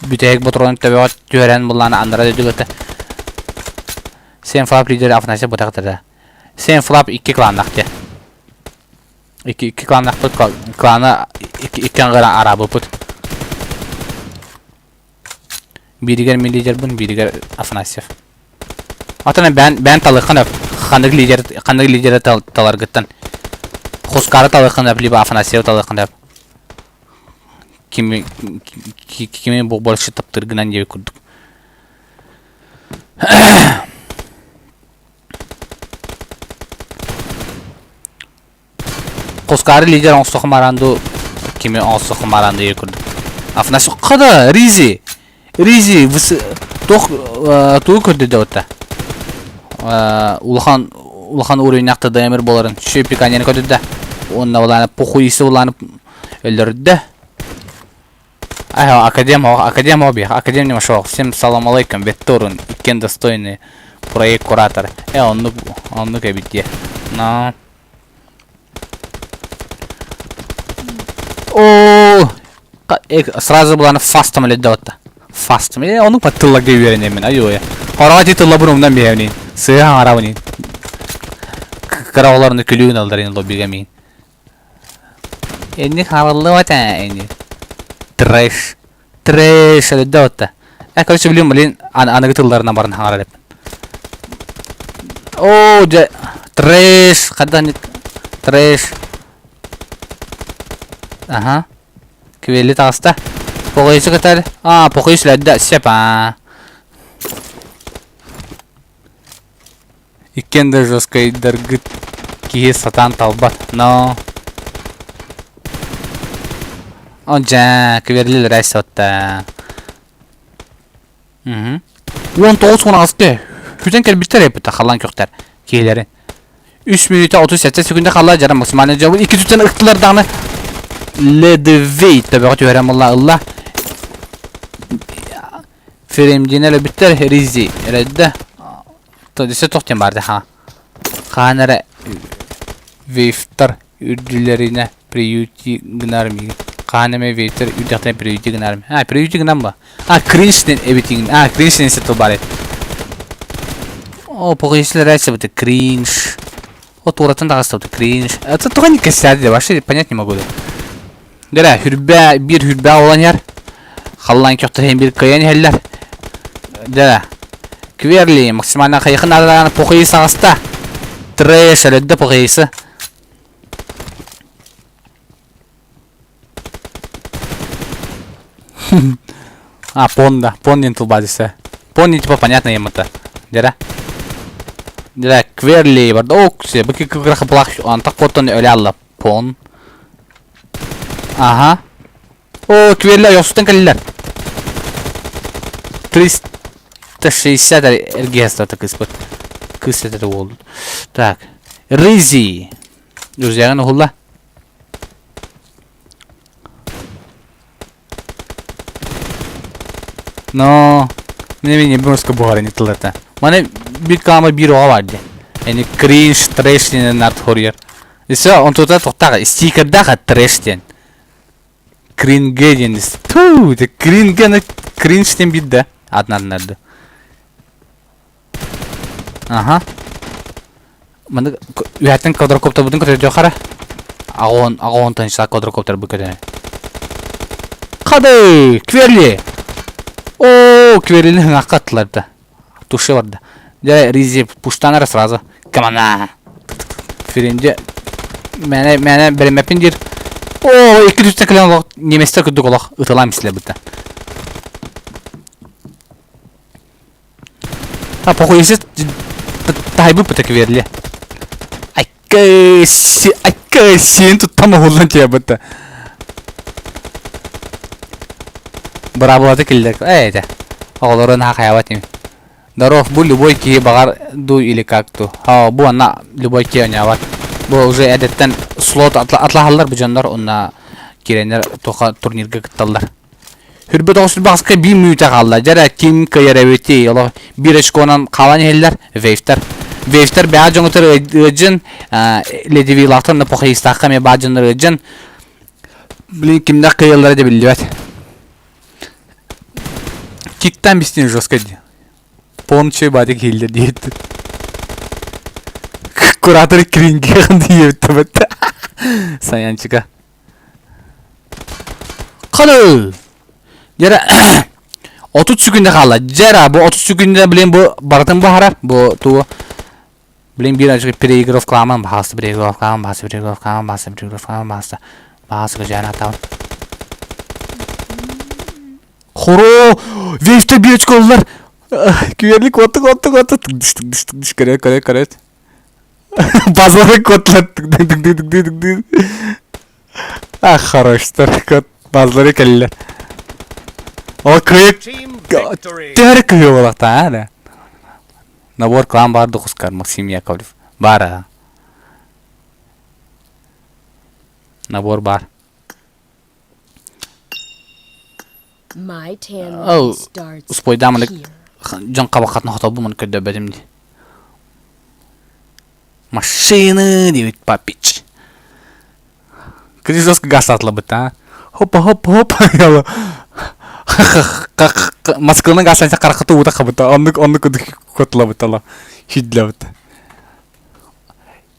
Бүтэһик ботуруон төбөҕө түһэрэн буллаана аннара дойдугата. Сен флап лидері Афанасий бутахтара. Сен флап икки кланнах те. Икки, икки кланнахпыт, клана икки, икки аҥара араабыппыт. Бииригэр мин лидербын, бииригэр Афанасьев. Атын бээн бээн талыаххын өп. Ханнык лидер ханнык лидеры тал, таларгыттан. Хускары талыаххын өп, либо Афанасьевы талыаххын өп. Кими кими бу больше таптыргынан диэбит курдук. Хускары лидер оҥостуохха маранду кими оҥостуохха маранду диэбит курдук. Афанасьев хада Ризи Ризи туох тугу көрдөрдө отта улахан улахан уровеньнаах ТДМ буоларын шөй пиканьяны көрдөрдө уонна улаана похуйсы улаана өлөрдө Ага, академ, академ обе, академ не машел. Всем салам алейкум, Ветторун, иккен достойный проект куратор. Э, оннук, оннук эбит дии. Но. О, сразу буланы фастом эле отта. Фастом. Э, оннук паттылларга үөрэнемин, айой. Хороҕо ти тыллабын умнан биһэбинин. Сыа арабынин. Кыра оҕолорну күлүүн алдарин лоббига мин. Инник хараллыбат ээ ини. Трэш. Трэш өлөдө отта. Э, короче, блин, блин, аныгы тылларынан баран хаҥарар эппин. Оо, дьэ, трэш, хаддан трэш. Аха. Квелли таҕыста. Поҕойусу кытар. Аа, поҕойус өлөдө, сөп аа. Иккиэн да жесткайдаргыт киһи сатаан талбат, но О дьэ, киберлилэр сотта. Мгм. 19 16 Күтэн кэлбиттэр эппитэ халлаан көхтөр киһилэрин. 3 мүнүүтэ 37 секунда халла жара максимальный жабы икки түтэн ыктылар даҕаны Ледовей төбөҕө түһэрэн булла ылла. Феремдине өлөбүттэр Ризи эрэдде. Өссө туох диэн баар ха. Хаан эрэ вейфтар үрдүлэринэ приюти гынар миигин. Хаан эмэ вейфтар үрдэхтэринэ приюти гынар ми. А, приюти гынан ба. А, кринж диэн эбитигин. А, кринж диэн сетыл баар эбит. О, похуйсилер это кринж. О, туораттан таҕыстыбыт кринж. Это туга не кэсээди вообще понять не могу. Дэрэ, хүрбэ, биир хүрбэ олан иһэр. Халлаан көхтөр биир кыайан иһэллэр. Дэрэ, Кверли максимально хайыхын араан похуй саҕаста. Трэш өлөддө похуйсы. А, пон да. Пон диэн тылбаадыса. Пон типа понятно им это. Дэрэ. Дэрэ, Кверли барда. О, все, бу кыгыраха плах антах коттон өлө алла. Пон. Ага. О, Кверли ойохсуттан кэллилэр. 360 эргиһэ кыыспыт. Кыыс это уол. Так. Рызи. Друзья, уһулла. Но не не бұрысқа бұғар не тылата. Маны bir кама bir оға бар де. Эни кринж трэш ден нарт хорьер. Все, он тута тоқтаға стикердаға трэш ден. Кринге ден. Ту, де кринге кринж ден бидді. Аднарнарды. Аха. Маны үһәттен квадрокоптер бутун көтөрдө хара. Агон, агон тынчла квадрокоптер бу көтөрө. Кады, Кверли. О, Кверлини хыңакка аттылар да. Тушы барда. Дэ Ризи пуштанара сразу. Камана. Фиринде Мәне мәне беремеппин диир. О, икки түстэ кэлэн олох немецтэр курдук олох ытылаам истилэр бытта. А похуй, если таһайбыт быта кверли. Айкы, айкы, сен туттан оһуллан тиэбитте. Быраабылаты киллер. Э, это. Оҕолору наһаа хайабат им. Здоров, бу любой киһи баҕар ду или как ту. Ха, бу анна любой киһи оҥообот. Бу уже эдэттэн слот атлаһаллар бу дьоннор уонна киирэннэр туха турнирга кытталлар. Хүрбэ тоҕус сүрбэ биир мүнүүтэ хаалла. Дьэ ким кыайар эбитий? Олох биир очконан хаалан иһэллэр. Вейвтер. Вейвтер бэйэ дьоҥутар ыадьын, Ледивилаахтан да похоистаахха эмиэ баа дьоннор ыадьын. Блин, кимнээх кыайаллара да биллибэт. Киктан бистин жестко дии. Пончо бади киһиллэр диэбит. Куратор кринге диэбит Саянчика. Халы! Дьэрэ. 30 секунда хаалла. Дьэ бу 30 секунда блин бу барытын баһарар. Бу тугу Блин биир ачык переигровкаламан баһаалыста переигровкаламан баһаалыста переигровкаламан баһаалыста переигровкаламан баһаалыста баһаалыста көдьөөн атабын. Хоро! Вейфтер биир очко ыллар. Күөрли куотта куотта куотта тыгдыш тыгдыш тыгдыш көрө көрө көрө. Базары куоттулар тыгдык тыгдык тыгдык тыгдык. Ах, хороштар кот базлары кэллилэр. Ол кыйык төһөрө кыһыы буолахта да. Набор клан баар духускар Максим Яковлев. Баар аа. Набор баар.
My tan
Ол
line starts
успуойдааманы
here.
дьон хабаххатын хотобу көрдөбөтүм дии. Машины диэбит папич. Кризоска газ атылабыт а. Хопа хоп хоп Москваны газ анса каракаты ута хабыта. Оннук оннук котлабыт ала. Хидлабыт.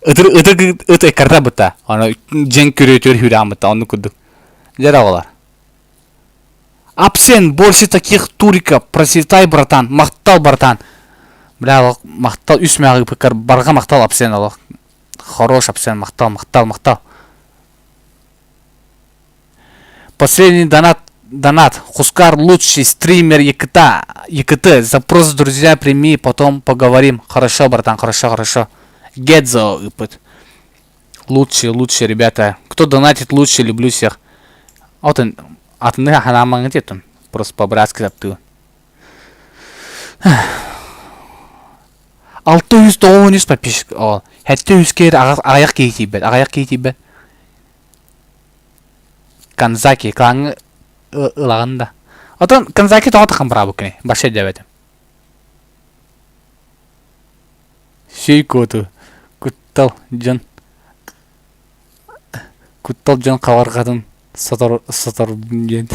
Ытыр ытыр ыт эккарта быта. Аны дьен көрөтөр хүрәмыта оннук курдук. Дьэ оҕолор. Абсен, больше таких туриков, процветай, братан, махтал, братан. Бля, махтал, үс мөҕү пыкар, барҕа махтал Абсен олох. Хорош Абсен, махтал, махтал, махтал. Последний донат, донат. Хускар лучший стример ЕКТ. ЕКТ. Запрос друзья прими, потом поговорим. Хорошо, братан, хорошо, хорошо. Гедзо ыпыт. Лучшие, лучшие ребята. Кто донатит лучше, люблю всех. Вот он, атыны ханаамаҥы диэтин. Просто по-братски таптыы. 693 подписчик. Ол. 700 киһи аҕыйах киһи тиийбэт. Аҕыйах киһи тиийбэт. Канзаки клаҥҥа ылаҕын да. Отон Канзаки тоҕо таххан быраабыт кини? Башша диэбэтим. Сүй куоту. Куттал дьон Куттал дьон хабарҕатын сотор соторбун диэн.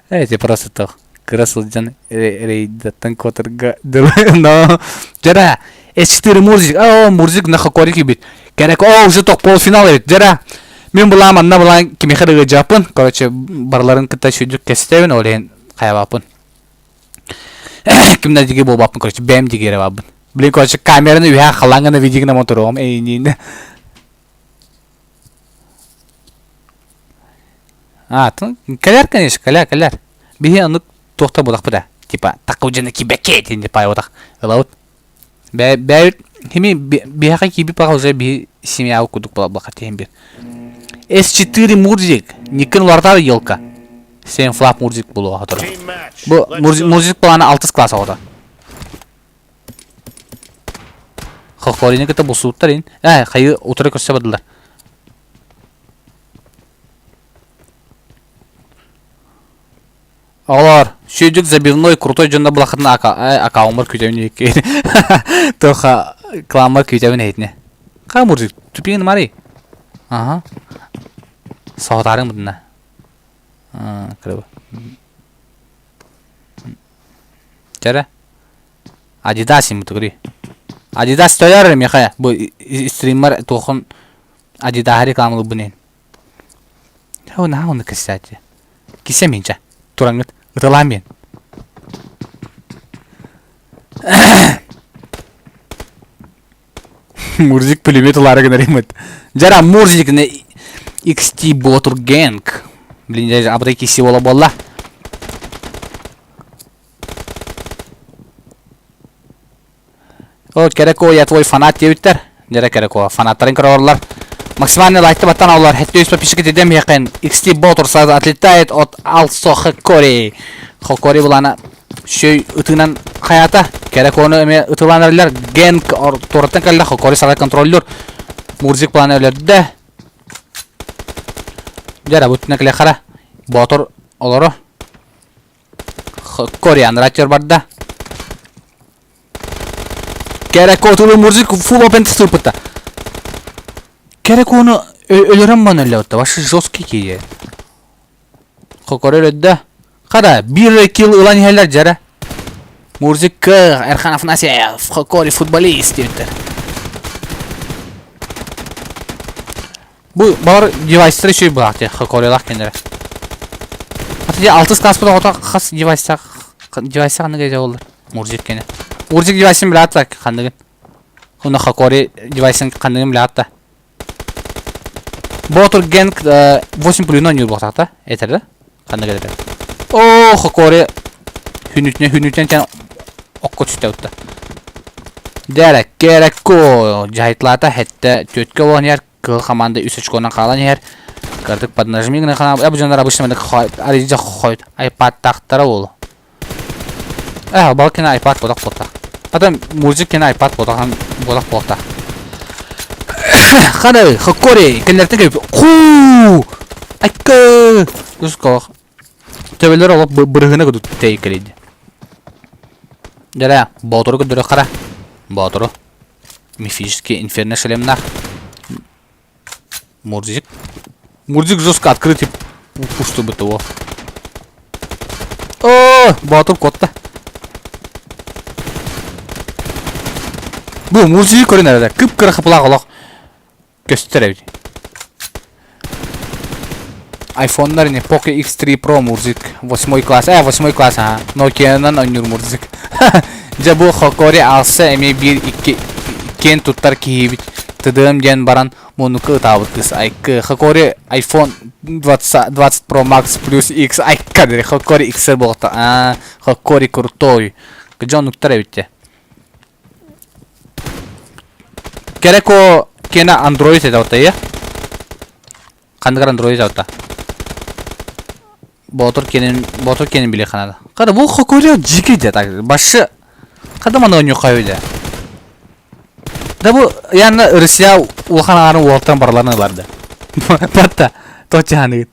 Эти просто туох кыра сылдьан рейдаттан куотарга дылы но дьара С4 Мурзик оо Мурзик на хокорик эбит кэрэ оо уже тох полуфинал эбит дьара мин булаам анна булаан кимиэхэ да ыалдьааппын короче барыларын кытта сүдүк кэстэбин ол иһин хайабааппын ким да диги буолбаппын короче бэйэм диги эрэ баабын блин короче камераны үһэ халаҥҥана видигина моторуом эйиниин А, кэлэр, конечно, кэлэр, кэлэр. Биһи оннук туохта буолахпыт ээ. Типа, такылдьыны кибэкэ диэн паайбатах ылабыт. Бэйэбит хими биһиэхэ киирбит баҕа уже биһи семья курдук буолбаха тиһин бир. С4 Мурзик, Никин уларытар елка. Сен флап Мурзик буолуоха турар. Бу Мурзик плана 6 класс оҕото. Хохлорины кытта булсубуттар ин. Ээ, хайы утары көрсө бардылар. Оҕолор, сүйдүк забивной крутой дьонно булахытын аккаунмар күүтэбин икки. Тоха кламмар күүтэбин эһитине. Ха мурзик, тупиҥ мари. Ага. Соһутаарыҥ бутуна. Кырыбы. Чэрэ. Адидас им тугури. Адидас стояр миэхэ бу стриммер туохон Адидаһы рекламалыыбын ин. Оо наһаа оннук кэпсээччи. Кисэ минчэ. Тураҥҥыт ыталаан биэн. Мурзик пулемет ылаары гынар иммит. Жара Мурзик на XT Ботур Гэнг. Блин, я абытай киси бола буолла. О, Кэрэко, я твой фанат диэбиттэр. Дьэрэ Кэрэко, фанаттарын көрө Максимальный лайкты баттан алар. Хетте үс подписчик дедем якын. XT Ботур сразу отлетает от Алсо Хокори. Хокори булана шөй ытынан хаята. Кэрэкону эме ытыланарлар. Генк тораттан кэллэ Хокори сара контроллер. Мурзик планы өлөрдө. Дьэрэ бутuna кэлэ хара. Ботур олоро. Кориан ратер барда. Кэрэкотулу Мурзик full open туступпута. Кэрэкону өлөрөн бан өллөбүттэ. Вообще жесткий киһи. Хокор өлөддө. Хара, бир килл ылан иһэллэр дьэрэ. Мурзик К, Эрхан Афанасьев, Хокори футболист диэбиттэр. Бу балар девайстары үчүгэй быһаах дии, Хокорилаах кинилэрэ. Ата дии алтыс класспыт оҕото хас девайстаах Девайса ханнык эдэ олар? Мурзик кene. Мурзик девайсын билэ атта ханныгын. Уна Хакори девайсын ханныгын билэ атта. Ботур Генк 8 плюс 0 буолтахта. Этер да? Ханнык этер? О, Хакори хүнүтүнэ хүнүтүнэн тен окко түстэ утта. Дәрәк, керекко жайтлата хетте төткө болон яр кыл команда үс очконан хаалан иһэр. Кырдык поднажми гына хана бу дьоннор обычно маннык арыйдьа хойт iPad тахтара ол. Э, балкина iPad бодох бота. Потом музык кена iPad бодохан бодох бота. Хана хоккори кеннертен кеп. Ху! Айкы! Дускох. Төбелер олып бырыгына кудут тейкелейди. Дәрә, Боотуру көрдөрө хара. Боотуру. Мифический инферно шлемнах. Мурзик. Мурзик жестко открытый чтобы того. О, Боотур котта. Бу Мурзик көрүн эрэ. Кып-кыра хапылаах олох. Көстөр эбит. Айфоннар не Poco X3 Pro мурзик. Восьмой класс. Э, восьмой класс, аха. Nokia-нан оонньуур мурзик. Дьэ бу Хокори алса эмиэ биир икки иккиэн туттар киһибит. ТДМ диэн баран муннукка ытаабыт кыыс. Айкы Хокори iPhone 20, 20 Pro Max плюс X айка дири Хокори XR буолта. Аа, Хокори крутой. Дьон уктар эбит те. Кереко кена Android этэ отайа. Ханныгар Android отта. Ботур кенин ботур кенин биле ханада. Када бу хокорё жики де так. Башы када маны оню кайы Да бу яны Россия улахан арын уолтан бараларын ыларды. Батта точаныгыт.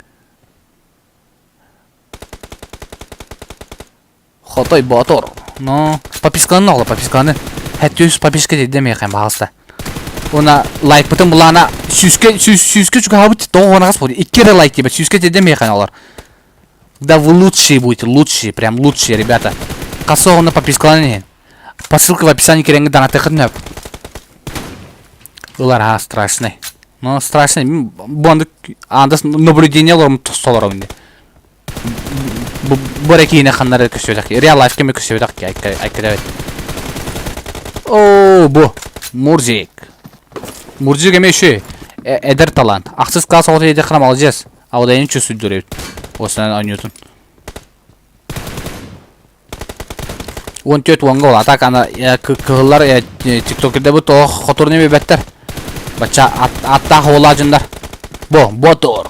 Хотой Ботур. Ну, подписканы оҕолор, подписканы. Хэттүүс подписка дедде миэхэ, пожалуйста. Уна лайкпытын булаана сүүскэ сүүс сүүскэ чугаһаабыт тоҕо буолуо. Икки эрэ лайк диэбэт сүүскэ дедде миэхэ олор. Да вы лучшие будете, лучшие, прям лучшие, ребята. Хас оҕону подпискалан иһин. По ссылке в описании кирэҥҥит даҕатыаххытын сөп. Ылар аа страшный. Ну страшный. Бу андык андас наблюдение олорум толоробун дии. Бу бу эрэ киинэ ханна эрэ көстүбэтэх киһи. Реал лайф кэми көстүбэтэх киһи айккыдабыт. Оо, бу Мурзик. Мурзик эмиэ үчүгэй. Эдэр талант. Ахсыс класс оҕото диэтэххинэ молодец. Аудайын чувствуйдуур эбит. Уосунан оонньуутун. 14 уонга ол. А так ана кыһыллар тиктокердебит тоҕо хотурун эбэттэр. Бачча аттаах уолаа дьоннор. Бу, ботур.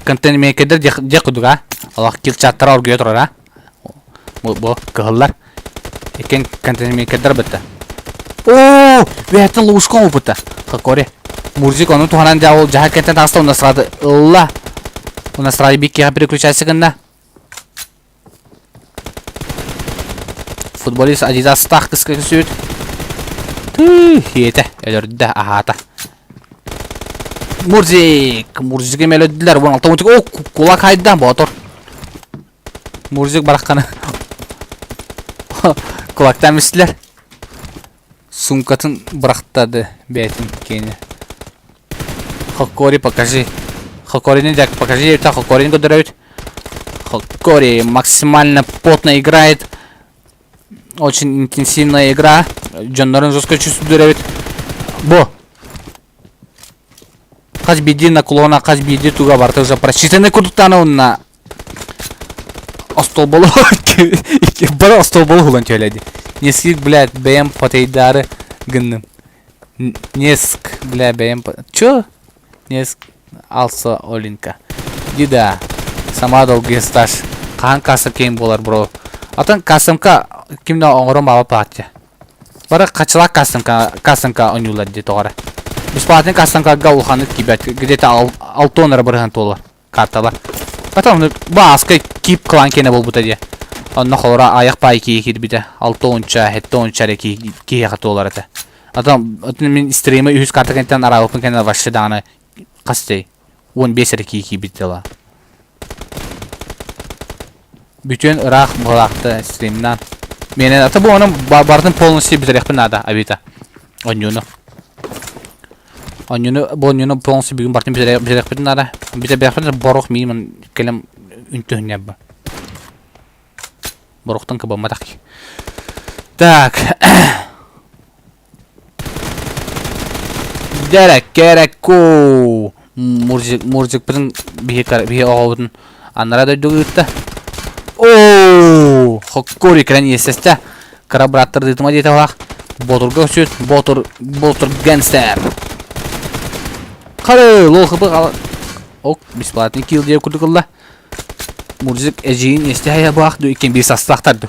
Контент-мейкердер дьиэ курдук а. Олох килчаттара оргуйа турар а. Бу, бу кыһыллар. Иккин контент-мейкердер бытта. Оо, бэйэтин ловушка оҥорбута. Хакори. Мурзик ону туһанан дьэ ол дьаһа кэнтэн таҕыста уонна сразу ылла. Уонна сразу биккиэхэ переключайся гынна. Футболист Адидастаах кыска көсүбүт. Тыы, хиэтэ, өлөрдө, аһаата. Мурзик! Мурзик эми өлөрдүлэр. Уон алта мурзик. О, кулак хайда, ботор. Мурзик барахханы. Кулактан мистилер. Сумкатын бырахтады бэйэтин киэнэ. Хоккори покажи. Хоккорини дьэ покажи диэбитэ Хоккорини көрдөрөбүт. Хоккори максимально потно играет. Очень интенсивная игра. Дьоннорун жестко чувствует эбит. Бу. Хас биирдии наклона, хас биирдии туга барыта уже просчитаны курдуктаана уонна остуолбалу бары остуолбалу уһулан түһэлэди. Нескик, блядь, бэйэм потейдаары гынным. Неск, бля, бэйэм... Чё? Неск, алса Олинка. Дида, сама долгий стаж. Хаһан касса киэҥ буолар, бро? Атын кассамка ким да оҥорон баба паатча. Бары хачылаах кассанка, кассанка оонньууллар дии тоҕо эрэ. Бесплатный кассанкага улаханнык тиийбэт, где-то алтон эрэ бырыһан туолар карталар. Потом бу ааска кип клан киэнэ буолбута дии. Онно холоро айах паай киһи киирбитэ. Алта уонча, сэттэ уонча эрэ киһи киһиэхэ туолар этэ. Потом мин стримы үһүс карта кэнниттэн араабыппын кэннэ вообще даҕаны хас дэй 15 эрэ киһи киирбит дела. Бүтүөн ыраах быһалаахта стримнаан. Миэнэ ата бу онон барытын полностью бүтэриэхпин наада Авито. Онньууну. Онньууну бу онньууну полностью бүгүн барытын бүтэриэхпин наада. Бүтэриэхпин борух миин кэлэн. Үнтүһүннэрбин. Боруктан кыбамматах. Так. Дэрэ кэрэкку. Мурзик Мурзикпытын биһи биһи оҕобутун аннара дойдуга ыытта. Оо, хоккори кэлэн иэстэстэ. Кыра бырааттар дыытыма диэтэ баах. Ботурга сүт, ботур, ботур гангстер. Хары, лол хыбы Ок, бесплатный килл диэ курдук ылла. Мурзик эдьиийин иэстэһэ айабаах ду иккиэн биир састаахтар ду.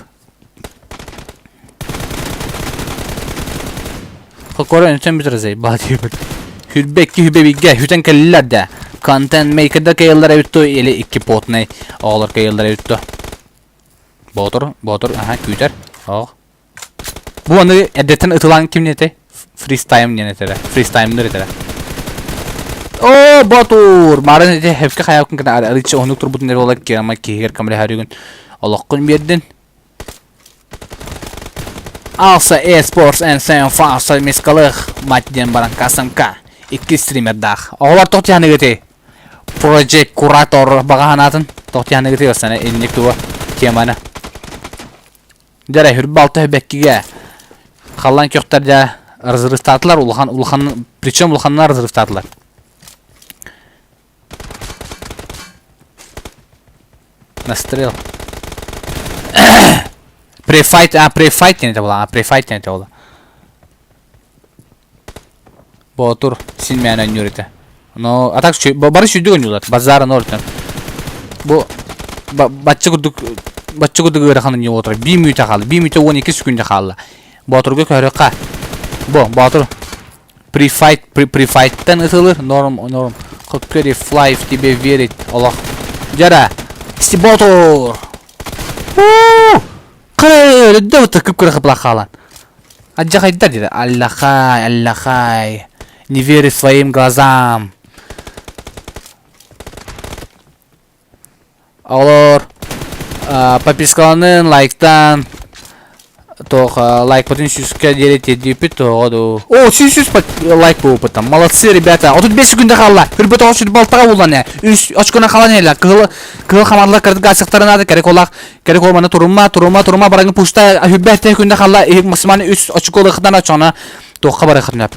Хокоро өнсөн бүтэр заебал диэбит. Хүрбэ икки хүбэ бигэ хүтэн кэллилэр да. Контент мейкердер кыайаллар эбит ту или икки потный оҕолор кыайаллар эбит ту. Ботур, ботур, аха күүтэр. Ох. Бу аны эрдэттэн ытылаан ким этэй? Фристайм диэн этэрэ. Фристаймныр этэрэ. Оо, Ботур! Марын ити хепке хайаакын кына арычы онук турбутун эрэ буолар киама киһигэр камера олоххун биэрдин. Алса eSports and Sam Fasa мискалых мать диэн баран КСМК икки стримердаах. Оҕолор тохтианыгыты Project Curator баҕаһанаатын тохтианыгыты сана инник туга теманы. Дьэрэ хүрбэ алта хүбэккигэ халлан көхтөр дьэ разрывтаатылар улахан улахан причем улаханнар разрывтаатылар. Настрел. Префайт, а префайт диэн этэ буолла, а префайт диэн этэ буолла. Боотур син мээнэ өнньүөр этэ. Но а так бары сүрдүк өнньүүлэр. Базара ноль Бу бачча курдук бачча курдук ыарахан өнньүү отур. Биир мүнүүтэ хаалла. Биир мүнүүтэ 12 секунда хаалла. Боотурга көһөрөххө. Бу Боотур Префайт, префайттан ытылыр, норм, норм. Хоккери флай в тебе верить, олох. Жара, Боотур! Кыры, өлөдө кып-кыра кыпла хаалан. Адьахайдар диде. Аллахай, аллахай. Не верю своим глазам. Олор подпискаланын, лайктан, туох лайкпытын сүүскэ диэри тиэрдииппит тоҕо дуу. О, 100 лайк буолбуттан. Молодцы, ребята. 35 секунда хаалла. Хүрбэ тоҕус сүр балтаҕа буллан ээ. Үс очкона халан элэ. Кыһыл кыһыл хамаандалар кырдык асыктарын аады керек олах. Керек олманы турума, турума, турума бараңы пушта хүрбэ эттэ күндэ хаалла. Максимально үс очко ылыхтан очоно туохха барыхытын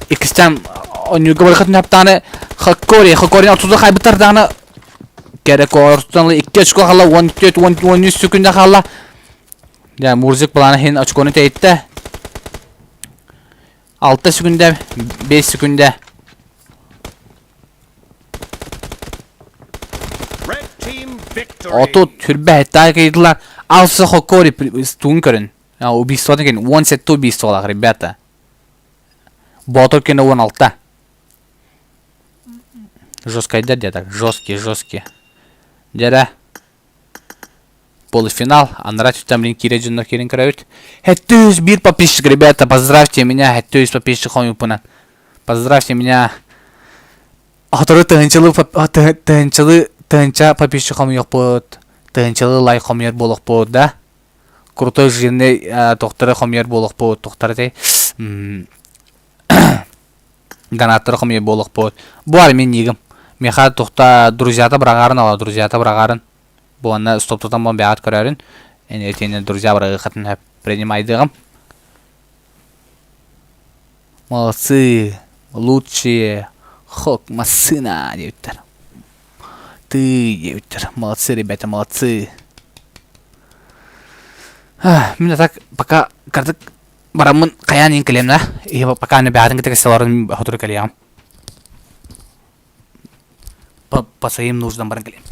Иккистэн онньуурга барыхытын хаптааны Хоккори, Хоккори отуза хайбыттар даҕаны керек ортотунан икки очко хаалла, 14, 13 секунда хаалла. Дьэ, Мурзик былаана иһин очкону тэйиттэ. 6 секунда, 5 секунда. Отут хүрбэ хеттаа кыйдылар. Алса Хоккори туун көрүн. Убийствотун кин 17 убийстволаах, ребята. Боотур кини 16. Жесткайдар дьэ так, жесткий, жесткий. Дьэрэ. Полуфинал. Анара түттэн блин киирэ дьоннор киирин көрөбүт. 701 подписчик, ребята, поздравьте меня, 700 подписчик хомуйпунан. Поздравьте меня. Сотору тыһынчалы тыһынчалы тыһынча подписчик хомуйуохпут. Тыһынчалы лайк хомуйар буолуохпут, да? Крутой жирный тохтары хомуйар буолуохпут, тохтары этэй. Донаттары хомуйар буолуохпут. Бу ар мин нигым. Миэхэ тухта друзьята быраҕаарын ала, друзьята быраҕаарын. Бу онно стоптутан бон бэҕэт көрөөрүн. Итини друзья быраҕыаххытын сөп. Принимайдыҕым. Молодцы, лучшие, хок, массына диэбиттэр. Ты диэбиттэр. Молодцы, ребята, молодцы. Мин так пока кырдык бараммын хайаан иин кэлиэм да. И пока аны бэҕэтин кытта кэсэлорун хотуру кэлиэҕим. По, по своим нуждам баран кэлиэм.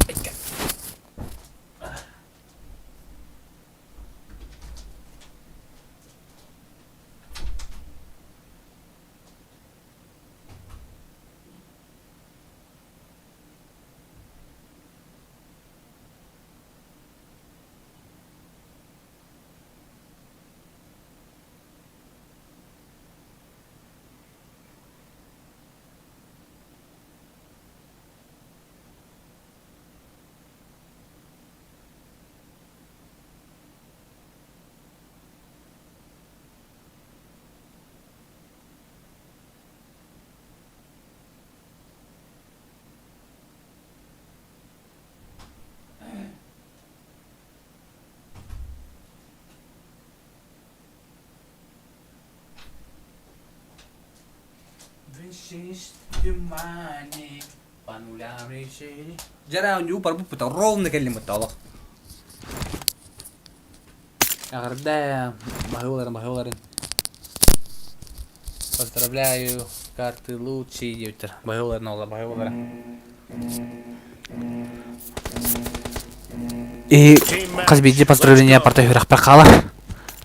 Дьэ оонньуу барбыппыта ровно кэллим бытта олох. Эҕэрдэ баһыыларын баһыыларын. Поздравляю, карты лучшие диэбиттэр. Баһыыларын ола баһыылара. И хас биирдии поздравление парта үрэхпэр хаалар.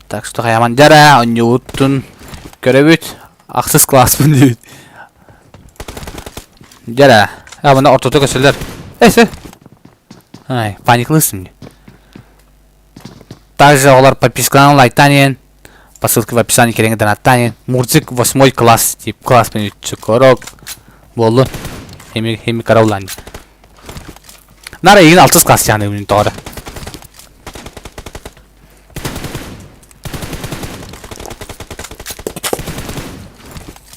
Так что хайаман дьара оонньуубуттун көрөбүт. Ахсыс класспын диэбит. Дьэрэ, а мына ортото көсөлөр. Эсе. Ай, паниклысың. Также олар подпискалан лайктанен, по ссылке в описании кереңи донаттанен. Мурзик восьмой класс, тип класс мен корок болду. Хеми хеми караулан. Нара егин алтыс класс яны мен тоғра.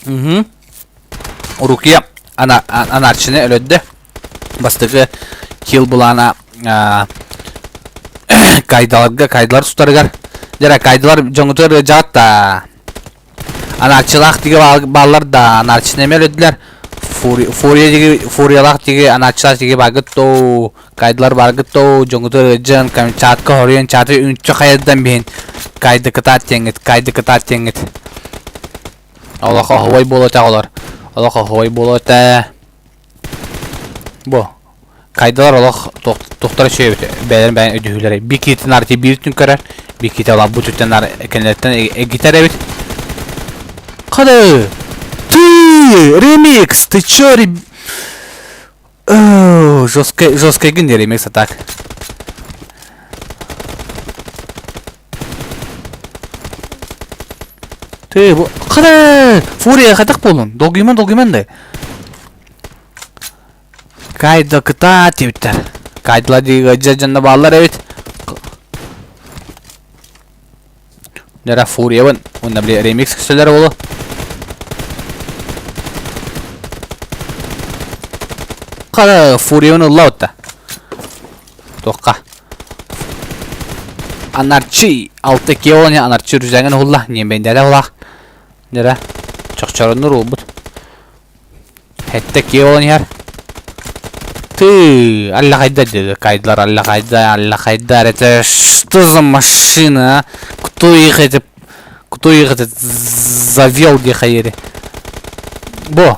Угу. Рукия анарчыны өлөддө. Бастакы килл былаана кайдаларга кайдалар тустарыгар. Дьэ кайдалар дьоҥутугар ыалдьаҕыт да. Анарчылаах диги бааллар да анарчыны эмиэ өлөдүлэр. Фурия диги фуриялаах диги анарчылаах диги бааргыт доо кайдалар бааргыт доо дьоҥутугар ыалдьан чатка хоруйан чаты үнчү хайырдан биһин кайды кытаат диэҥҥит кайды кытаат диэҥҥит Олох оһуой буолуо этэ оҕолор. Олох оһуой буолуо этэ. Бу. Кайдалар олох туохтара үчүгэй эбит. Бэйэлэрин бэйэн өйдөһүүлэрэ. Бикитин арти биир түн көрөр. Биките ола бу түттэн ар кэннилэриттэн эгитэр эбит. Хады! Ты! Ремикс! Ты чё, реб... Жесткий, жесткий гин ремикс а так. Ты, бу хара Фурия хайдах буоллун? Долгуйман, долгуйман да. Кайда кытаат диэбиттэр. Кайдыла дигэ дьэ дьонно бааллар эбит. Нера Фуриябын. Уонна били ремикс көстөлөр буолу. Хара Фуриябын ылла отта. Туохха? Анарчи алты киони анарчи рүзәңін уһулла ниэмбэйдэрэ улаах нера чохчороннур уолбут Хэттэ киони иһэр Ты, алла хайда деді кайдылар алла хайда алла хайда это что за машина а? Кто их это кто их это завел диэхэ Бу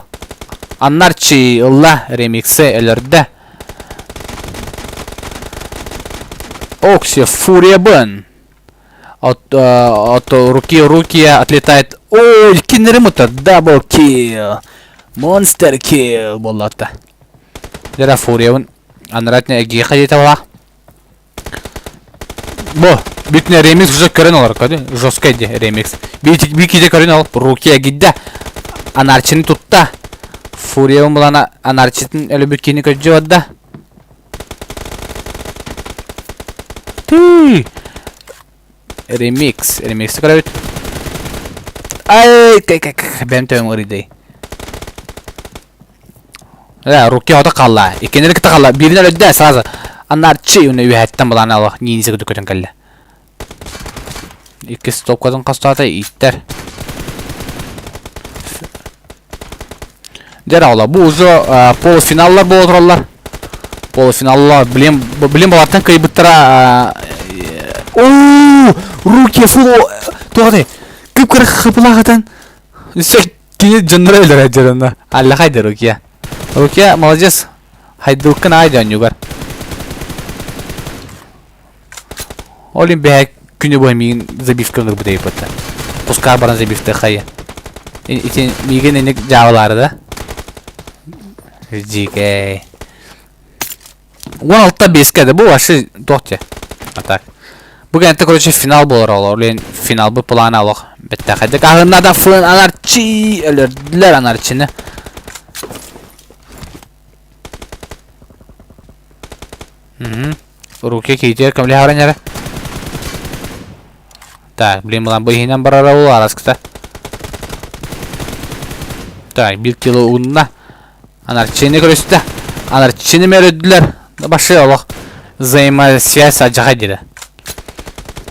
Анарчи ылла ремиксе өлөрдө Окси, Фурия Бен. От, от руки руки отлетает. Ой, кинеремута, дабл килл. Монстр килл буоллата. Дера Фуриябын анаратне эгиэхэ диэтэ буолаа. Бу, бүтүнэ ремикс уже көрөн олор көдү. Жесткий ди ремикс. Бикиде көрөн ол руки эгидде. Анарчыны тутта. Фуриябын булана анарчытын өлүбүт кини көддү барда. Ты! Ремикс. Ремикс көрөбүт. Ай, кай кай кай бэм төбөм ырыйдый. Э, руки ото қалла. Иккенери кытта қалла. Биирин өлөддө сразу. Анарчи уна үһэттэн булаан алах ниинси кытта көтөн кэллэ. Иккис стопкатын хастаата ииттэр. Дьэ ола бу уже полуфиналлар буола тураллар. Полуфиналлар блин блин балартан кыайбыттара Оо, руки фул туох кып-кыра хапылаахатан кини дьонноро өлөрө дьонно. Алла хайда Рукия. Рукия молодец. Хайдылкын аай дьонньугар. Ол иһин бэһэ күнү быһа миигин забивка ылырбыт эбиппит. Пускай баран забивка хайа. Ити миигин инник дьаабылаары да. Дьиикэй. 16 бескэ да бу вообще туох дьэ. А так. Бу кэнтэ короче финал буолар ол. Ол финал бу плана олох бэттэхэдик. Аһынна да фын анарчи өлөрдүлэр анарчины. Мгм. Руки киитигэр көмөлөһөрөн эрэ. Так, блин, булан бу иһинэн барара ол араскыта. Так, бир кило уунна. Анарчины көрүстэ. Анарчины мөрөдүлэр. Башы олох взаимосвязь адьаха дире.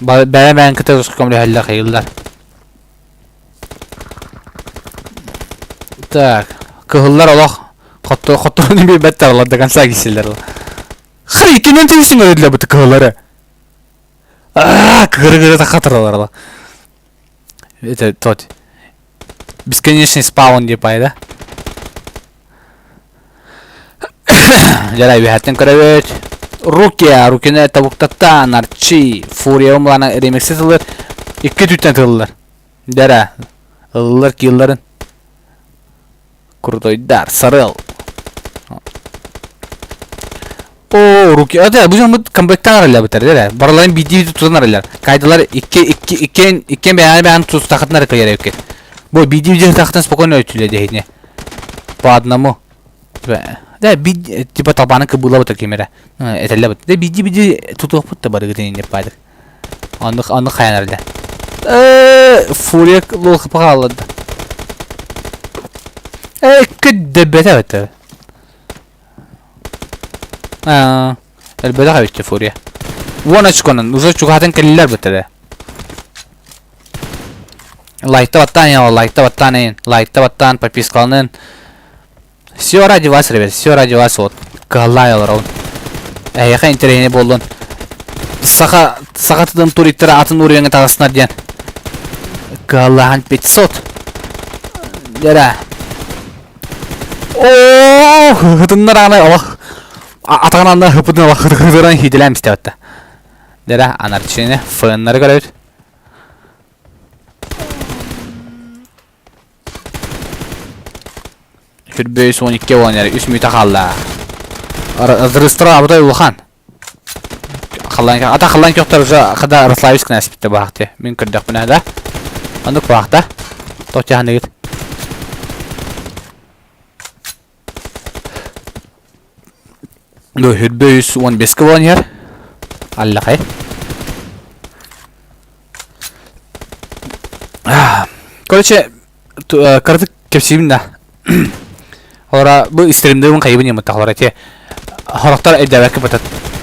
Бэйэ бэйэн кытта көмөлөһөллөр хайыллар. Так. Кыһыллар олох хотторун биэрбэттэр олор до конца киирсэллэр. Хай иккинэн тиийсиҥ өрүллэ бу кыһыллары. Аа, кыгыры-кыгыры тахатыралар. Это тот. Бесконечный спаун деп да? Дьэ, үһэттэн көрөбүт. Руки, Рукины тобуктаттаан, Арчи, Фурия умлана ремикси тылыр. Икки түттэн тыллар. Дьэ, ыллар килларын. Крутойдар, Сарыл. О, руки. Это бу дьоммут комплектан арыллабыттар, дэ. Барыларын биирдии тутан арыллар. Кайдалар икки икки икки икки бэйэни бэйэни тустахытын арыкыйар эбиккит. Бу биирдии биирдии тахтан спокойно өттүлэ дэһини. По одному. Да, би типа толпаны кыбыылабыт ким эрэ. Этэллэбит. Да биирдии биирдии тутуохпут да барыгытын иннеп баадыр. Оннук оннук хайан эрдэ. Фурия лолхапа хаалларда. Күддэбэтэ бэтэ. Аа, элбэтэх эбит Фурия. Уон очконан уже чугаһатын кэллилэр бэтэрэ. Лайкта баттаан я, лайкта баттаан эйин, лайкта баттаан, подпискаланын. Все ради вас, ребят, все ради вас вот. Кыһаллаай олоробун. Эһиэхэ интэриэһинэй буоллун. Саха саха тылын туриттара атын уровеньҥа таҕыснар диэн. Кыһаллаһан 500. Дэрэ. Оо, хытыннар аанай олох атаҕын анна хыпытын олох хытыран хиитэлээн истэбэтте. Дэрэ анарчыны фыннары көрөбүт. Сүрбөйүс 12 буолан эрэ үс мүтэ хаалла. Разрыстара абытай улахан. Халлаан ата халлаан көхтөр уже хада Рославич князь битте баахты. Мин көрдөхпүнэ да. Оннук баахта. Тотяханыгыт. Бу хүрбө 315 буолан иһэр. Аллахай. Короче, кыратык кэпсиибин да. Олора бу стримдыыбын хайыбын еммыттах олора те хорохтор өйдөөбөккө бата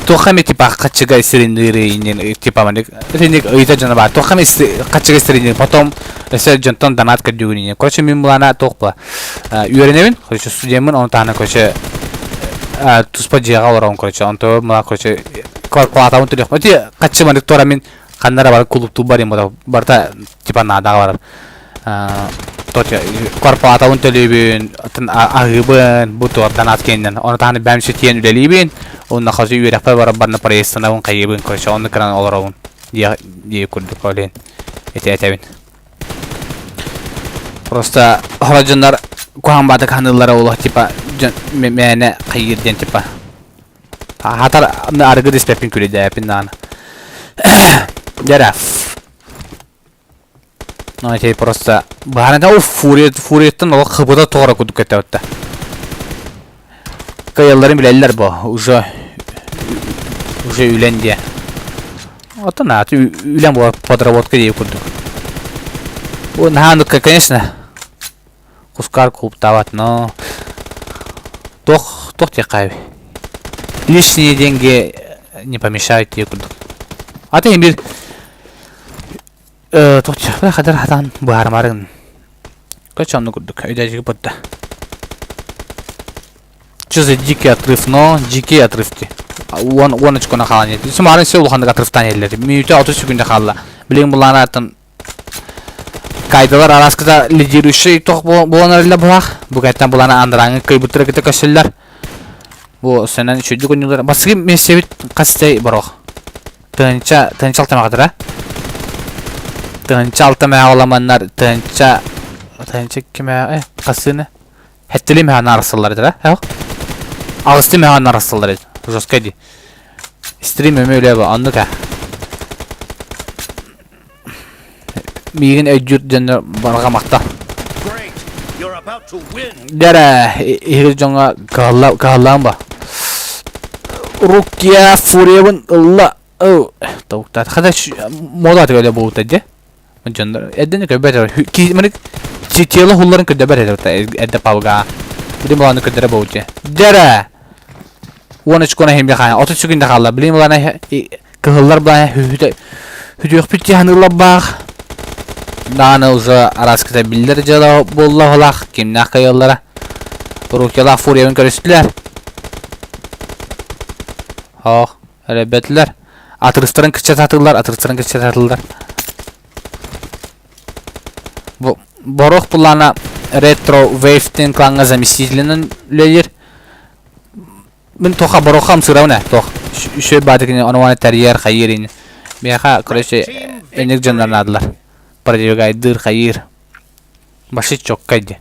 туохха эмэ типа хаччыга стримдыыр типа маннык итинник ыйыта дьоно баар туохха эмэ хаччыга стримдыыр потом өссө дьонтон донат көрдүүгүн короче мин былаана туох була үөрэнэбин короче студеммын ону таһынан короче туспа дьиэҕэ олоробун короче онто мына короче квартплатабын төлүөхпүн ити хаччы маннык туора мин ханна эрэ барып кулууптуу барым барыта типа наадаҕа барар квартплатабын төлүүбүн аһыыбын бу туор донат киэнинэн ону таһынан бэйэм ситиэн үлэлиибин уонна хос үөрэхпэр барар барна проездтанабын хайыыбын короче оннук гынан олоробун дии курдук ол иһин ити этэбин Просто хора дьоннор куһаҕан баатык ханыыллара олох типа дьон мээнэ хайыыр диэн типа хатар арыгы да испэппин күлүдээппин даҕаны дьэ Ну, эти просто баһаран о фурия фурияттан олох хыбыта тоҕора курдук көтөбүттэ. Кыайалларын билэллэр бо уже уже үлэн диэ. Оттон ааты үлэн буолар подработка диэ курдук. Бу наһаа конечно кускар клубтаабат, но туох туох диэххэ лишние деньги не помешают диэ курдук. А ты бир туох хадar хатан быһаарымарын Короче, оннук курдук өйдөөчүгү бутта. Что за дикий отрыв, но дикий отрыв ти. Уон уон очкона хаалан еді. Сумарын все улаханнык отрывтан еллер. Мүнүүтэ 30 секунда хаалла. Билигин булаана аттан кайдалар араскыта лидирующий тох буолан эрэллэр булаах. Бу кэттэн булаана андарааҥы кыйбыттара кытта көссөллөр. Бу сенен үчүдүк ойнуулар. Баскы мессебит хастай борох. Тыһыынча тыһыынча алта мэҕэтэрэ. Тыһыынча алта мэҕэ оламаннар тыһыынча тыһыынча икки мэҕэ хасыыны хэттили мэҕэ нарасыллар этэ да аҕысты мэҕэ нарасыллар этэ жестко дии стрим өмө үлэ бу оннук ээ миигин өйдүүр дьоннор барҕа махтал дэрэ иһигир дьоҥҥо кыһалла кыһаллаан ба Рукия фуриябын ылла тобуктаат хата мода атыга буолбута дьэ дьоннор эрдэни көрбөт ки маны тело хулларын көрдөбөр этэ эрдэ палга билим буланы көрдөрө буолбут дьэрэ уон очкона иһин хаана 30 секунда хаалла билим буланы Кыһыллар баайа хүһүтэ хүтүөхпүт дьаһаныылар баах. Даҕаны уже араскыта биллэр дьыала буолла оһолаах кимнээх кыайаллара. Рукелаах Фуриябын көрүстүлэр. Оох, эрэбэтилэр. Атырыстарын кыччататылар, атырыстарын кыччататылар. Бу Борох плана Retro Wave кланга заместителинэн үлэлиир. Мин тоха Борохха ымсыырабын ээ, тох. Үчүгэй баатыкини ону-маны тэрийэр, хайыыр ини. Миэхэ, короче,
Team
инник дьоннор
victory.
наадалар. Продвигайдыыр, хайыыр. Вообще чёккай дии.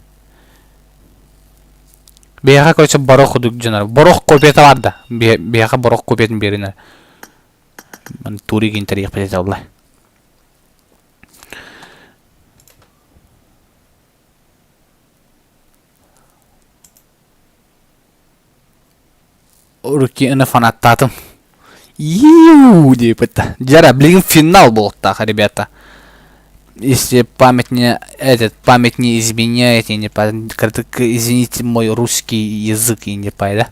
Биһиэхэ, короче, Борох курдук дьоннор. Борох копията бар да. Биһиэхэ Борох копиятын биэринэр. Туригин тэрийиэхпит этэ буолла. Рукины фанаттаатым. Иу диэбит. Дьара, билигин финал буолуохтаах, ребята. Если память не этот память не изменяет, я не по извините мой русский язык и не да?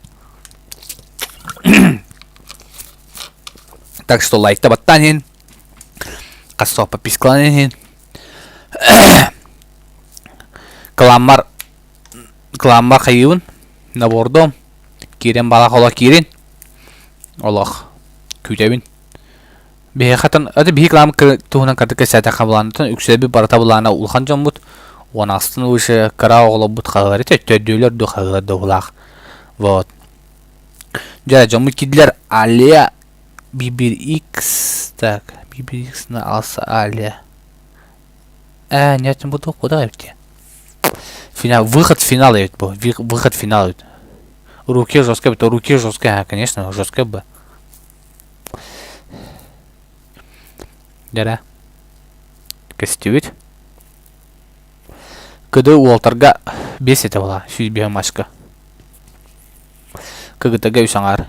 Так что лайкта баттанин. Хас подпискаланин. Кыламмар Кыламмар хайыыбын, набордуом, киирэн балах олох киирин, олох күүтэбин. Биһиэхэ аты биһи кылаам туһунан кырдык кэпсээтэххэ былааннатан үксэбит барыта былаана улахан дьоммут, уон астын выше кыра оҕолорбут хаһыалар төрдүөлэр ду хаһыалар да уһулаах. Вот. Дьэ, дьоммут киирдилэр Алия BBX так BBX на алса Алия. Э, нет, буду куда идти? Финал, выход в финал эбит бу. Выход в финал эбит. Руки жесткая эбит, руки жесткая, конечно, жесткая бы. Дәрә. Көстүбүт. Кыды уолтарга 5 этэ була, 105 машка. Кыгытага үс аҥаар.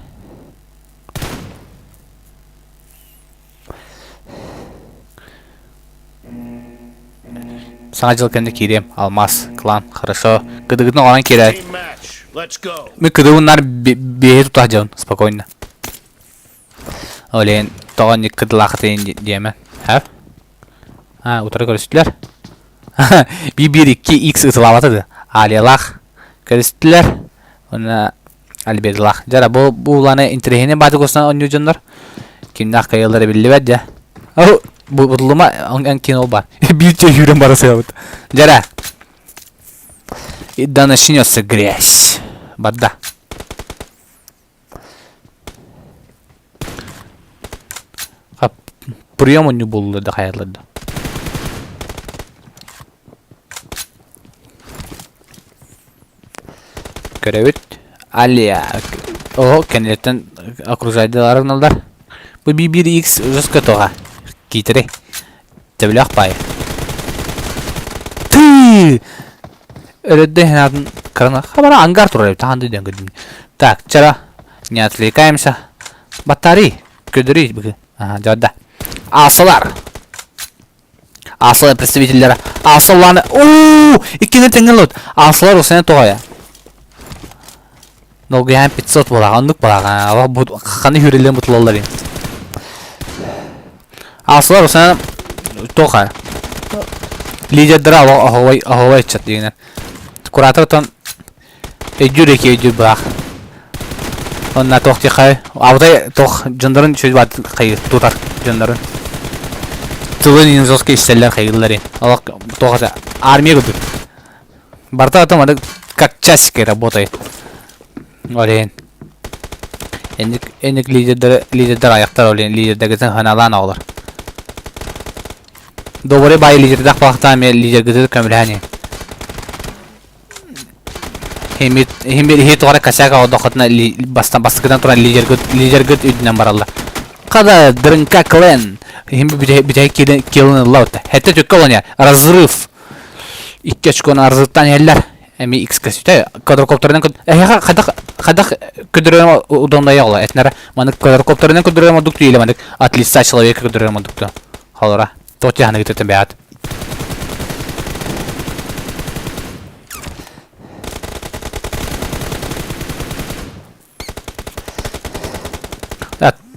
Саҥа дьыл кэннэ киириэм. Алмаас, клан, хорошо. Кыдыгытын оҕонон киирээт.
Team match. Let's go.
Мин кыдыбыннар биэһи тута сылдьабын, спокойно. Ол иһин тоҕо инник кыдылаахытыйын диэмэ. Һэ? А, утары көрүстүлэр. Биир 2 X ытылаабата да. Алиялаах көрүстүлэр. Уонна Альбертлаах. Дьара бу бу улааны интэриэһинэй баатык устан оонньуур дьоннор. Кимнээх кыайаллара биллибэт дьэ. О, бу бутулума эн кин ол бар. Биир чэй сүүрэн бара сыабыт. Дьара. И да начнется грязь. Барда. Прием онньу булла да хайалар да. Көрөбүт. Алия. О, кэнниттэн окружайдылар гыналлар. Бу BBX жестко тоҕа. Киитери. Төбөлөөх баайы. Ты! Өрөддө ханатын кырана. Хабара ангар турар эбит. Ханды ден көрдүм. Так, чара. Не отвлекаемся. Батарей. Көдөрүй бүгүн. Ага, жада. Асылар. Асыл представительлері. Асылланы. Ооо! Иккини тэҥҥэ лот. Асылар усене тоҕойа. Долгуйаан 500 буолаҕа, оннук буолаҕа. Ханы хүрэллэн бутулаллар ин. Асылар усене тоха. Лидердара оһовой оһовой ыччат дигинен. Куратор тон Өйдүүр эки өйдүүр быраах. Онна туох диэххэ абытай туох дьоннорун үчүгэй баат хайы тутар дьоннорун. Тылын иһин жестко истэллэр хайыыллар ин. Олох туох это армия курдук. Барыта потом аны как часики работает. Ол иһин энник энник лидердэр лидердэр аяктар ол иһин лидердэргитин ханалаан оҕолор. Добрый бай лидердээх буолахтаан эмиэ лидергитин көмөлөһөн иһин. Иһиммит иһиммит иһи тугара косяк оҕодоххутуна бастан бастакытан туран лидергыт лидергыт үрдүнэн бараллар. Хада Дрынка Клен иһим бүтэһик килын ылла ытта. Хэтте түккэ олоня разрыв. Икки очкону разрывтан иһэллэр. Эми X көстүтэ квадрокоптерынан эһиэхэ хайдах хайдах көдөрөм удоннайа ола этнere манык квадрокоптерынан көдөрөм одук тииле манык от лица человека көдөрөм одукту холора тот яханы гытытын бэйат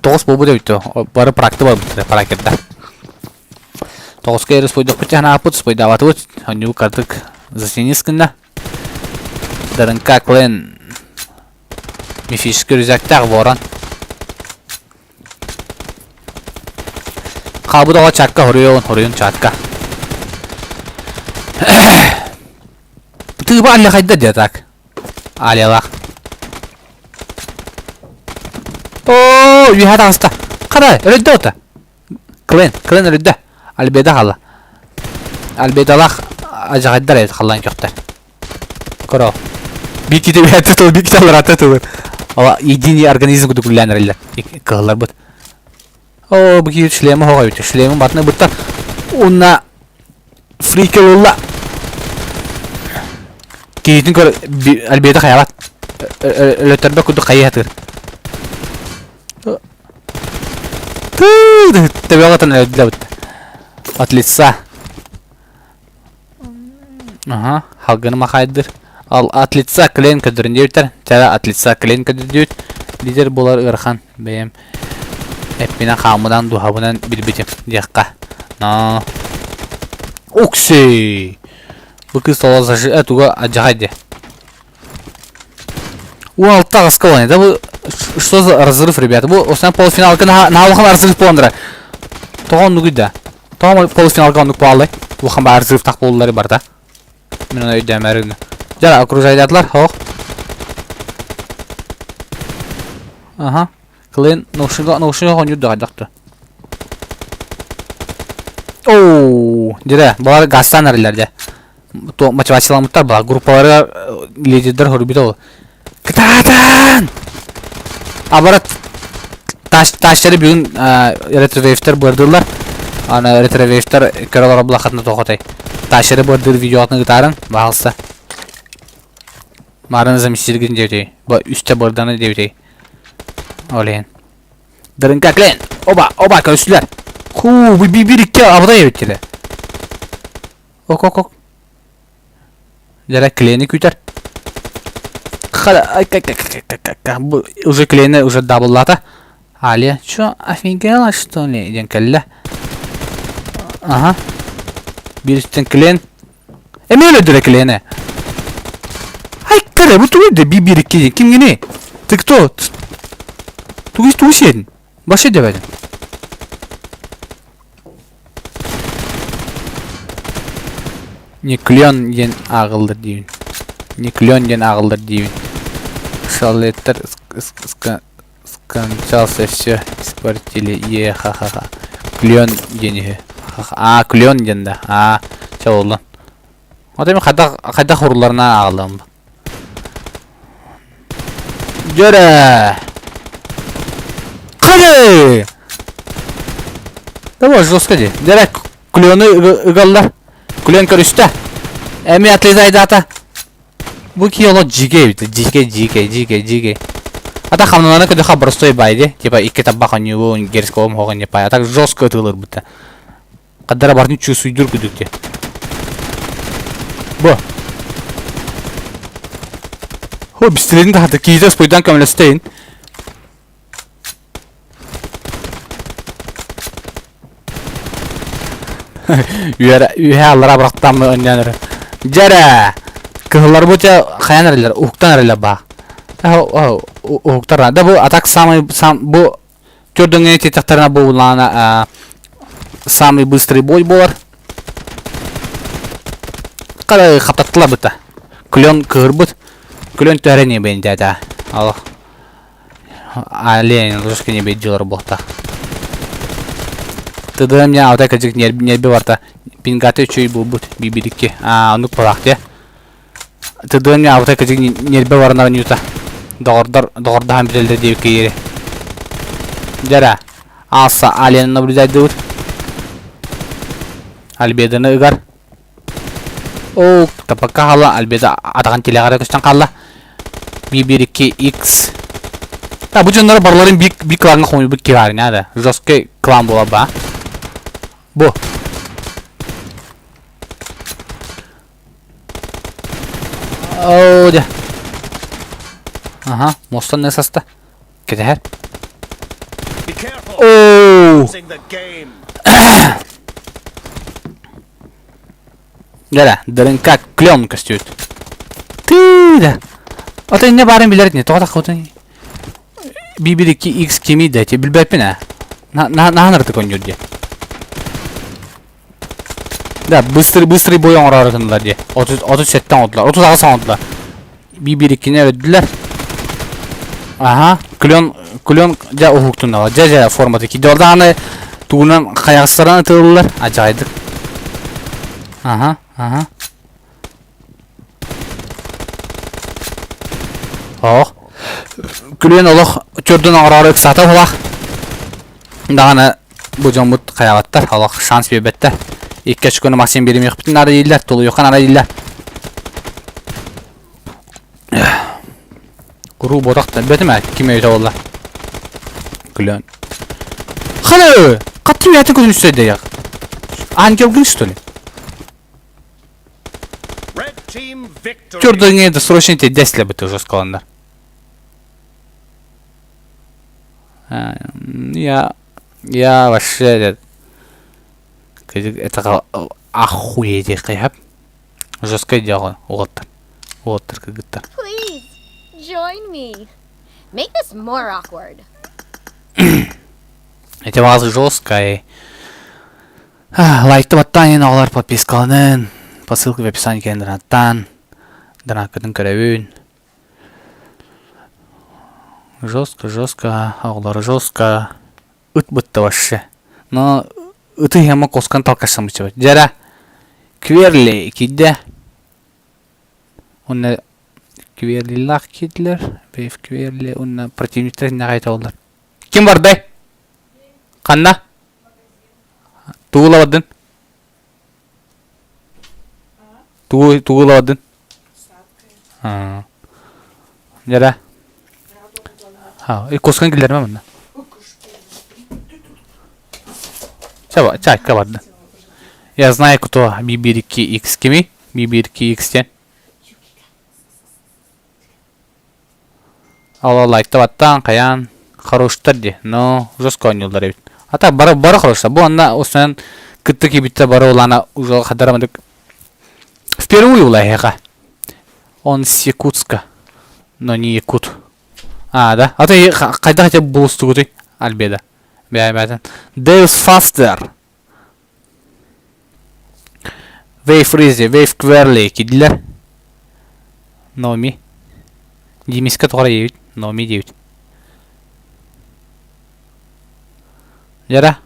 Тоҕус буолбут эбит Бары практы барбыттар пракерда. Тоҕуска эрэ спойдохпут чаһанааппыт, спойдаабатыбыт. Онньуу картык засинис гынна. Дырыҥка Клен мифический рюкзактаах ворон. Хаалбыт оҕо чакка хоруйун, хоруйун чатка. Тыыба алля хайда дия так. Алялах. Оо, үөһэ таҕыста. Хара, өлөйдө ота. Клен, Клен өлөйдө. Альбеда хаалла. Альбедалаах ажаҕайдар эбит халлаан көхтөр. Көрө. Биир киһи үһэтэ тыл, биир киһи аллараата тылыр. Ала единый организм курдук үлэлээн эрэллэр. Кыһылларбыт. Оо, бу киһи шлемы хоҕой эбит. Шлемын батына бытта. Уонна фрикел ылла. Киһитин көр Альбеда хайабат. Өлөттөрбөт курдук хайыы сатыыр. Төбөҕө өлдө От лица. Аха, халгыны махайдыр. Ал от лица клейн көдөрүн диэбиттэр. Чара от лица клейн көдөрдүбүт. Лидер буолар ыарахан бэйэм эппинэн хааммынан дууһабынан билбитим диэххэ. Но. Укси! Бу кыыс толо зажи э туга адьаҕай диэ. Уалта аҕыска да бу что за разрыв, ребята? Бу основной полуфиналга наһаа улахан разрыв буолан Тоҕо оннугуй да? Тоҕо полуфиналга оннук буолаллай? Улахан баар разрыв так буоллар барда. Мин оны өйдөөмөр. Жара окружайдатылар, хоох. Ага. Клин наушнига наушнига хоньюр да хайдахты. Оу, дьэ, балар газтан арылар дьэ. Мотивацияламмыттар балар группаларыгар лидердер хоруйбута ол. Кытаатан! Абарат таштары бүгүн ретровейвтер бырдылар. Аны ретровейвтер көрөлөр облахатына тоқотай. Ташары бырдыр видеоатын ытарын, баалса. Марын заместителгин диэбитей. Бу үстэ бырданы диэбитей. Ол иһин. Дырыҥка клен! Оба, оба көрүстүлэр. Хуу, бу бир икки абыдай эбит диле. Ок, ок, ок. Дьэрэ клени күүтэр. Хара, ай, кай, кай, кай, кай, кай, кай. Бу уже клени уже дабллата. Алия, чё, офигела, что ли? Диэн кэллэ. Ага. Биир үстэн клен. Эмиэ өлөрдүрэ клени. Ай, кэрэ, бу тугуй да би бир икки кимгини? Ты кто? Тугуй тугу сиэдин? Башы дебедин. Неклен диэн ааҕыллар диибин. Неклен диэн ааҕыллар диибин. Шалеттер скончался все испортили е ха ха ха. Клен диэн үһү. А клен диэн да. А чэ буоллун. Вот эми хайдах хайдах урулларына ааҕыллыам. Дьөрө! Хары! Давай жестко ди. Дьэрэ клены ыгаллар. Клен көрүстэ. Эми отлезайдата. Бу ки оло жиге эбит. Жиге, жиге, жиге, жиге. А так хамналана көдөхө простой байды. Типа икки табах онюбу герском хоҕон не пай. А так жестко ытылыр будто. Хаддара бартын чувствуйдур кудук те. Бу. Хо бистилерин тахата киһитэ спойдан көмөлөстөйүн. Үөрэ үһэ аллара бырахтаммы өннөөн эрэ. Дьэрэ! Кыһыллар бу те хайан эрэллэр, уһуктан эрэллэр баа. Уһуктар. Да бу атак самый сам бу Төрдөҥҥө тиэтэхтэринэ буоллаҕына самый быстрый бой буолар. Хара хаптаттылар быта. Клен кыһырбыт. Клен төһөрө не бэйнтээтэ. Алох. Ленин русский не бейдилер буолта. Тыдыам я алтай кыжык нерби барта. Пингаты үчүй буолбут бибирикки. А, оннук буолаах дии. Тыдыам я алтай кыжык нерби баранар ньута. Доҕордор доҕордоһон бүтэллэр диэбиккэ диэри. Дьэрэ, аалса Алены наблюдайдыбыт. Альбеданы ыгар. Оо, тапакка хаалла, Альбеда атаҕын тилэҕэр көстөн хаалла. 1-2 X. Да, бу дьоннор барыларын биир биир клаҥҥа хомуйбут киһи надо. Жесткий клан буолар ба. Бу. Оо, дьэ. Аха, мостон не саста. Кэтэһэр. Оо! Дьэ, дырыҥка клен көстүбүт. Тыы да. Ата инне баарын билэр ини, тоҕо таххыбытын BB 2X кимий да эти билбэппин ээ. Наһан ырытык оонньуур диye. Да, быстрый быстрый бой оҥороору гыннылар диye. 37 оҥордулар, 38 оҥордулар. BB 2-ни өлөрдүлэр. Аха, клен клен дьэ уһуктуннулар. Дьэ дьэ формата киирдэ. Ол даҕаны тугунан хайаҕастаран ытыллар адьаҕайдык. Аха, аха. Оох. Күлүөн олох төрдүн оҥороору ыксаата уһулаах. Даҕаны бу дьоммут хайаабаттар, олох шанс биэрбэттэр. Икки очкону Максим биэримиэхпитин наада дииллэр, тулуйуохха наада дииллэр. Куруу ботах да бэтим ээ, ким өйүтэ буолла. Күлүөн. Ханы! Хаттым ятын көтүн үстөйдөйөх. Ангел что ли? Твердо досрочно десля бы тоже сказандар. Я я вообще это охуеть хайап. Жесткое дело, уолаттар. Уолаттар кыргыттар.
Please, join me. Make this more awkward.
Это вас жесткое. Лайкты баттаан иһин оҕолор подпискаланын, по ссылке в описании кэлэн донаттаан, донаккытын көрөбүн. Жестко, жестко, оҕолор жестко. Ыт бытта вообще. Но ыты иһэмэ коскан талкашамычыбыт. Дьэрэ, Кверли киирдэ. Уонна Кверлилаах киирдилэр. Вейв Кверли уонна противниктар иннэҕэ этэ Ким бардай? Ханна? Тугу ылабардын? Тугу тугу ылабардын? Аа. Дьэрэ. Аа, кускан киллэрмэ манна. Чаба, чайка барды. Я знаю, кто BB2X кими? BB2X диэн. Ол лайкта баттаан, хайаан, хороштар дии, но жестко оонньууллар эбит. А так бары бары хороштар. Бу онно устунан кытта киирбиттэр бары улаана уже хадарамадык впервые улаһыаха. Он с Якутска, но не якут. А, да? А ты хайдах эти булустугутуй, Альбеда? Бэйбэтин. Deus Faster. Wave Rizzi, Wave Кверли киирдилэр. Номи. Димиска тоҕо диэбит? Номи диэбит. Дьара.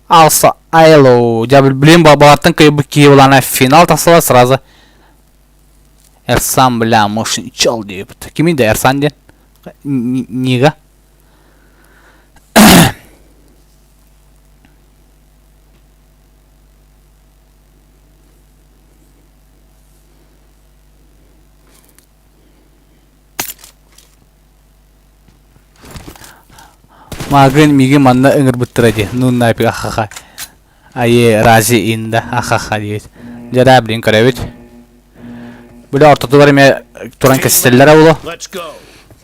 Алса Айло. Дьэ блин балартан кыайбыт киһи булана финал тахсалар сразу. Эрсан бля мощный чел диэбит. Кимий да Эрсан диэн? Нига. Маагын миигин манна ыҥырбыттара дии, ну нафиг ахаха. Айе рази инда ахаха диэбит. Дьэ блин көрөбүт. Били ортотугар эмиэ туран кэсителлэрэ буолуо.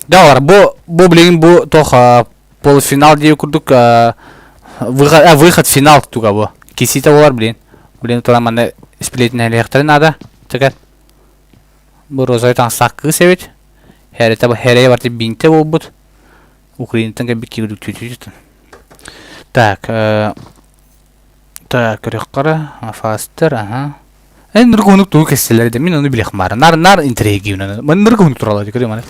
Да, бу бу билигин бу туох полуфинал диир курдук выход, выход финал туга бу. Кисите болар блин. Блин туран манна сплетнэлиэхтэрин наада. Чекер. Бу розовый таҥастаах кыыс эбит. Хэрэтэ бу хэрэ барты бинте буолбут. Украинаттан кэлбит киһи түтүтүтү. Так, так, көрөххө фастер, ага. Эн ныргы хунук тугу кэсселер да мин ону билэх баар. Нар нар интриги Мен ныргы хунук туралар көрүм аны.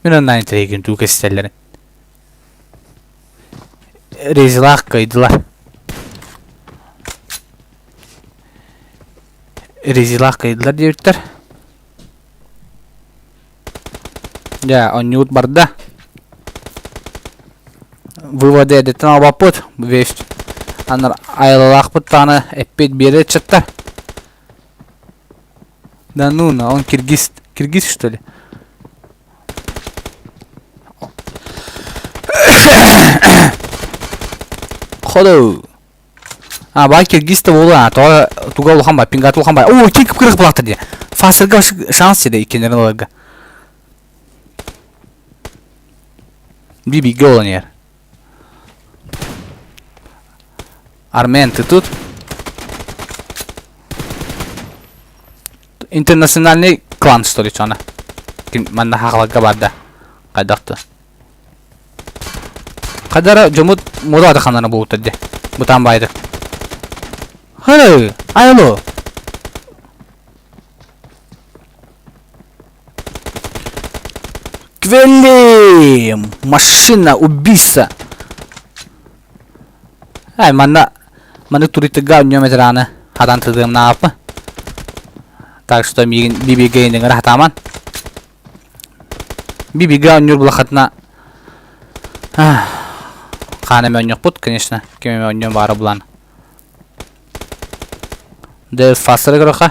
Мин онно интриги тугу кэсселлерин. Резилаах кыайдылар. Резилаах кыайдылар диэбиттэр. Дьэ, оонньуут барда. Выводы эрдэттэн албаппыт. Весть. Анар айылалаахпыт даҕаны эппит биэрэ ыччаттар. Да ну на, он киргиз. Киргиз что ли? Ходу. А, бай киргиз да буолуо, тоҕо туга улахан бай, пингата улахан бай. Оо, ким кып-кырых булаахтар дии. Фастерга шанс сиде иккиннэрин ыларга. Биби гол нер. Армен, ты тут? Интернациональный клан что ли чона. Манна хахаларга барда. Хайдахты. Хадара жомут мура ханана буутар де. Бутан байды. Хары, айло. Квелли! Машина убийца. Ай, манна маннык туристарга онньуом ветераны хатан тыдыамнааппын. Так что миигин бибигэ инниҥэр хатааман. Бибигэ онньуур булахатына хаан эмэ онньуохпут, конечно, ким эмэ онньуон баара булан. Дэ фастары көрөхө.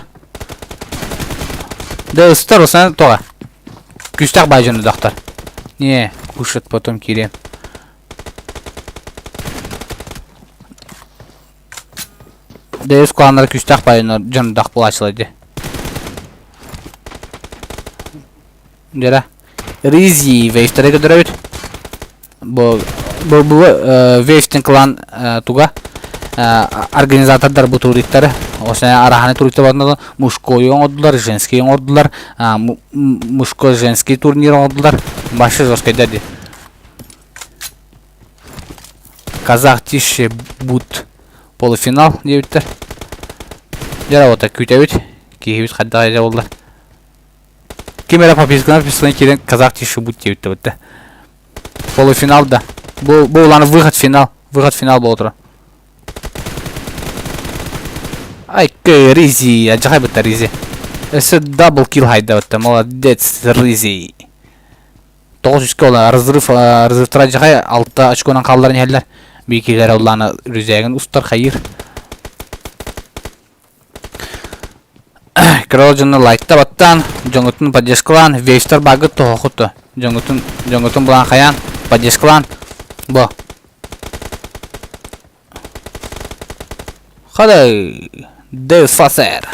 Дэ ыстар усан тоҕа. Күстээх баай дьону доктор. Не, кушать потом киириэм. Дэвис кланнара күүстээх баайынар дьоннордоох буолааччылар дии. Дьэрэ. Ризи вейфтере көрдөрөбүт. Бу бу бу вейфтин клан туга организатордар бу туриттары осна араханы туриттар барна мужской оҥордулар, женский оҥордулар, мужской женский турнир оҥордулар. Башы жесткайдар дии. Казах тише бут полуфинал диэбиттэр. Дьэ вот күүтэбит. Киһибит хайдах эрэ буолла. Ким эрэ подписканан подписканан киирэн казах тише бут диэбиттэр бутта. Полуфинал да. Бу бу улаана выход финал. Выход финал буола турар. Ай, Ризи, адьахай бытта Ризи. Өссө дабл килл хайда бытта. Молодец, Ризи. Тоҕус үскэ ол разрыв разрывтара дьахай алта очконан хаалларан иһэллэр. Биикилэр улаана рүзээгин устар хайыыр. Кырал дьону лайкта баттаан, дьоҥутун поддержкалаан, вейстер багыт тоһохут дьоҥутун дьоҥутун булан хайаан, поддержкалаан. Бо. Хадай, Дэв Фасер.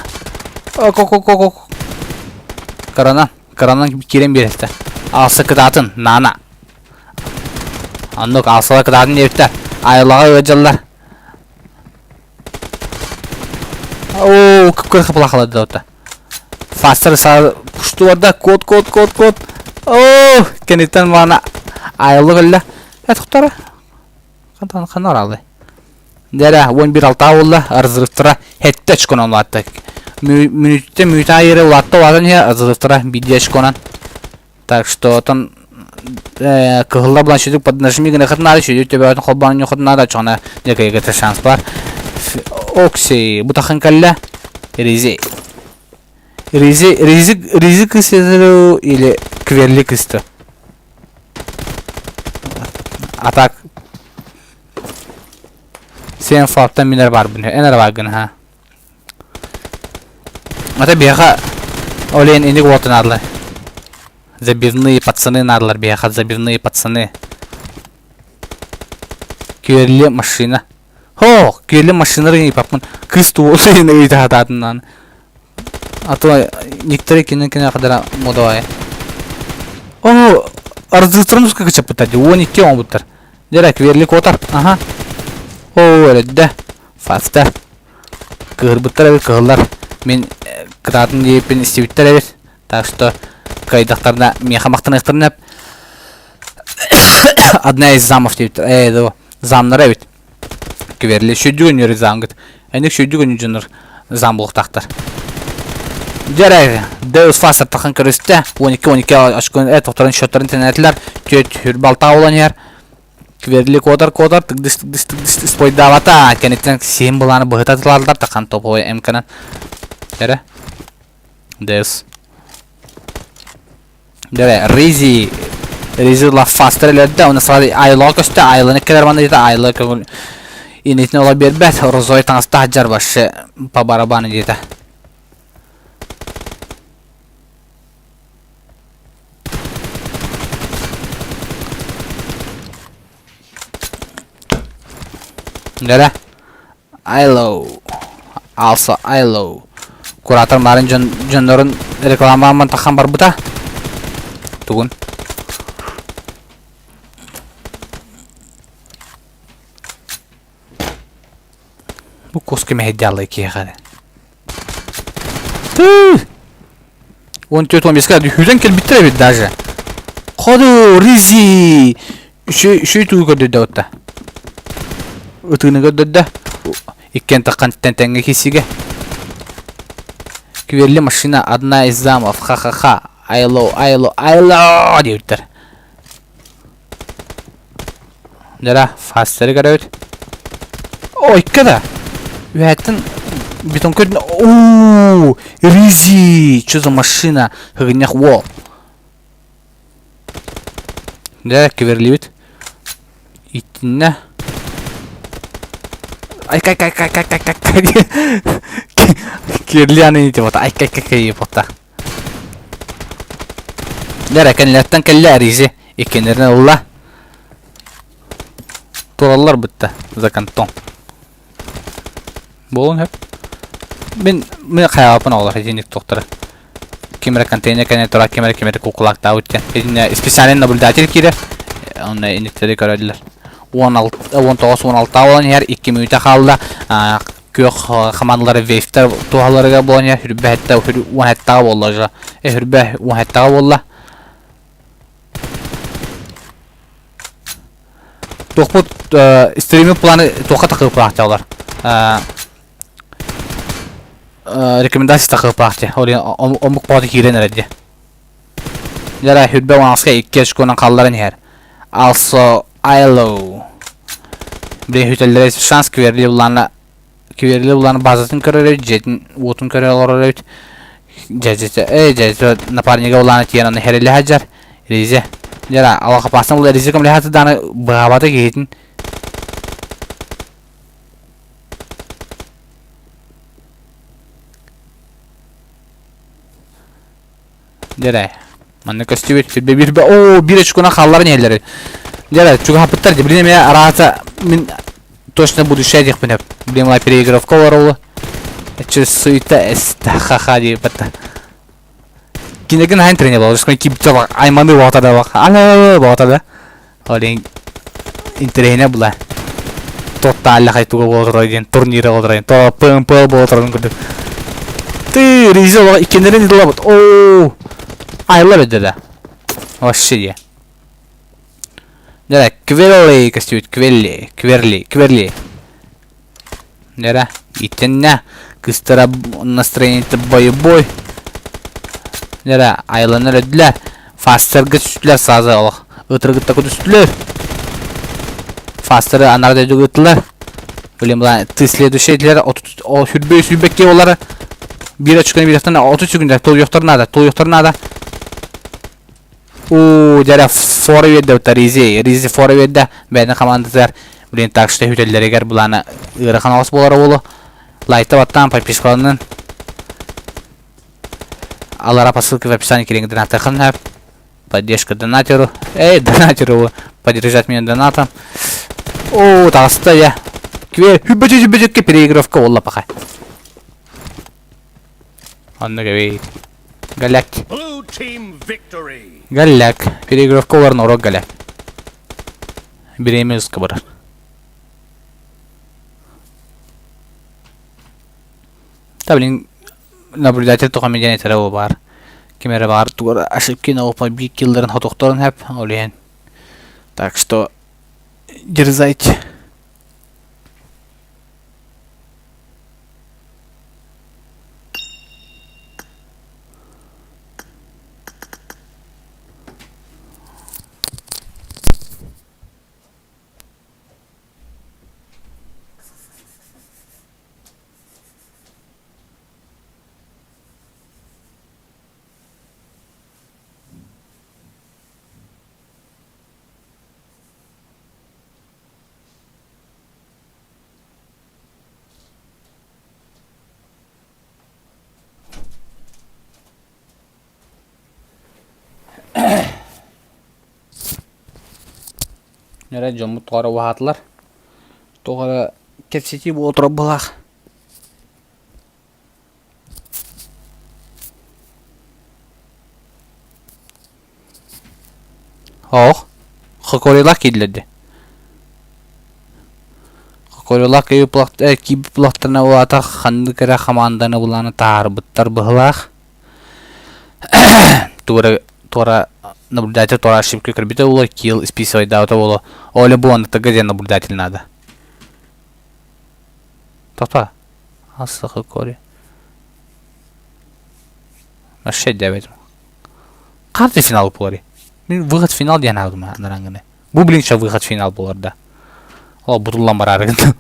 Ок-ок-ок-ок. Каранан, каранан киирэн биэрэлтэ. Алса кытаатын, наана. Оннук алсала кытаатын диэбиттэр. Айылаҕа ыалдьаллар. Оо, кып-кыра хапылахалады да Фастер саа пуштуарда код код код код. Оо, кэнниттэн маана айыллык өллө. Э, тохтора. Хантан ханна бараллай? Дэрэ, 11 алтаа буолла, разрывтара 7 очконан улаатта. Мүнүүттэ мүнүүтэ аайы улаатта улаатан иһэ разрывтара 1 очконан. Так что отон кыһыллар булан сүдүк поднажми гына хытнаары сүдүк төбөтүн холбоон хытнаары очоҕуна дьэкэйгэтэ шанс бар. Окси, бу тахын кэллэ. Ризи. Ризи, Ризи, Ризи кысты или Кверли кысты? А так Сен флаптан минер бар бин. Эн эрэ бааргын ха. Ата биһиэхэ олен иник уотун наадалар. Забивные пацаны наадалар биһиэхэ забивные пацаны. Күөлле машина. Хо, күөлле машина ыйыпаппын. Кыыс туолу ыйытаатаатынан. А то некоторые кино кино кадара модовай. О, арзыттырым кычаппыттар ди. 12 оҥбуттар. Дьэрэ, кверли куотар. Аха. О, эрдэ. Фаста. Кыһырбыттар эбит, кыһыллар. Мин кытаатын диэппин истибиттэр эбит. Так что кыайдахтарына миэхэ махтаныахтарын Одна из замов диэбиттэр. Ээ, да, замнара эбит. Кверли сүдү өнүөр замгыт. Эник сүдү өнү дьоннор зам булуктаахтар. Дьэрэ, Deus Faster тахан көрүстэ. 12-12 очкон тохторун счеттарын тэнэтилэр. Түөт хүрбалта болан иһэр. Кверли куотар куотар тыгдыс тыгдыс тыгдыс спойдаабата. Кэнниттэн сиһин былааны быһыта тылааллар тахан топовой МК-нан. Дьэрэ. Deus. Дьэ, Ризи Ризи лаффастар өлөрдө, уонна сразу Айлаҕа көстө, Айланы кэлэр манна диэтэ, Айла көҥүл инитин ыла биэрбэт, Розой таҥастаах дьар вообще по барабану диэтэ. Дьэрэ, Айлоу, Also Айлоу. Куратор марын дьон дьоннорун рекламааман тахан барбыта. Тугун? Бу куска мэһэйдэ аллай киһиэхэ. Тыы! 14-15 хүлэн кэлбиттэр эбит даже. Ходу Ризи! Үчү үчү тугу көрдөрдө отта. Ытыыны көрдөрдө. Иккен таххан тэҥҥэ киссигэ. Кверли машина одна из замов. Ха-ха-ха. Айло, айло, айло диэбиттэр. Дара, фастеры көрөбүт. Ой, да. Үһэттэн бетон көрдүн. Оо, Ризи! Что за машина? Хыгыннях уол. Дэ, кверливит. Итиннэ. Ай кай кай кай кай кай кай кай. Кирли аны ити бота. Ай кай кай кай бота. Дэрэ кэннилэриттэн кэллэ Ризи. Иккиэннэрин ылла. Тураллар бытта за кантон. Буолун хөп. Мин мин хайаапын оҕолор итинник туохтара. Ким эрэ контейнер кэннэ турар, ким эрэ ким эрэ кукулаактаабыт диэн. Итиннэ специальный наблюдатель киирэр. Онно инниктэри көрөллөр. 16 19 16 буолан иһэр, 2 мүнүүтэ хаалла. Күөх хамаандалары вейфтер туһаларыгар буолан иһэр, хүрбэ сэттэ, уон сэттэҕэ буолла уже. Хүрбэ уон сэттэҕэ буолла. Туохпут стриминг планы туохха такыыппаах олар. Рекомендация такыыппаах дии. Ол омук боҕото киирэн эрэр дии. Дьара хүрбэ унаска икки очконан халларан иһэр. Also Айлоу. Блин хүтэллэрэ шанс кверли улаана кверли улаана базатын көрөр эбит, дьиэтин уотун көрө олорор эбит. Дьэдьэтэ, эй дьэдьэтэ напарнига улаана тиийэн аны хэрэлэ сылдьар. Ризе. Дьара алахапаасан ула Ризе көмөлөһө дааны быһаабата киһитин. Дьэрэ. Манна көстүбүт. Сүрбэ бирбэ. Оо, биир очкона хаалларан иһэллэр. Дьэрэ, чугаһаппыттар. Блин, эмиэ араата мин точно будущее диэхпин сөп. Блин, мына переигровка олоролу. Эче суета ха-ха диэбэт. Кинеген хаан тренер буолар. Ской кибитэ бак, айманы бота да бак. Ала бота да. Олин интэриэһинэ була. Тоталлахай туга буола диэн турнира буола То ПМП буола турарын курдук. Ты Риза олох иккиннэрин ыдылабыт. Оо! Айла бэдде да. Вообще дии. Дьэ, Кверли көстүбүт. Кверли, Кверли, Кверли. Дьэ, итиннэ кыстара настроение боевой. Дьэ, айланар өдүлэр. Фастерга түстүлэр сразу олох. Ытыргытта түстүлэр. Фастеры анар дойдуга ыттылар. Блин, была ты следующий дилер сүрбэ сүрбэкке олары бир очконы бириэхтэн 30 секунд толуйуохтар надо, толуйуохтар надо. Уу, дьэрэ фора биэрдэ Ризи, Ризи фора биэрдэ бэйэтин хамаандатыгар. Блин, так что хүтэллэригэр былаана ыарахан оҕус буолара буолуо. Лайкта баттаан, подпискаланын. Алара по ссылке в описании кириҥ донаттахын Поддержка донатеру. Эй, донатеру, поддержать меня донатом. О, таҕыста я. Кве, хүббөтү хүббөтүккэ переигровка буолла пока. Онно кэбей. Голяк. Голяк. Переигровка оларын урок голяк. Бириэмэ узка барар. Та блин, наблюдатель тоҕо диэн этэрэ ол баар. Ким эрэ баар тугар ошибки на опа биир киллэрин хотохторун хэп, ол иһин. Так что дерзайте. Эрэ дьоммут тоҕо эрэ уһаатылар. Тоҕо эрэ кэпсэтии буола турар быһыылаах. Оох, хокуруйлаах киирдилэр дии. Хокуруйлаах киирбит улахтарына улаата ханнык эрэ хамаанданы булааны таһаарбыттар быһыылаах. Туора туора наблюдатель туора ошибка көрбүтэ буолуо, килл списывайдаабыта буолуо. Оля бу оннуктарга диэн наблюдатель надо. Тохтоо. Асаха кори. Вообще диабет. Карты финал буолар. Мин выход финал диэн аадым анарангыны. Бу блин еще выход финал буолар да. Ол бутуллан бараары гынным.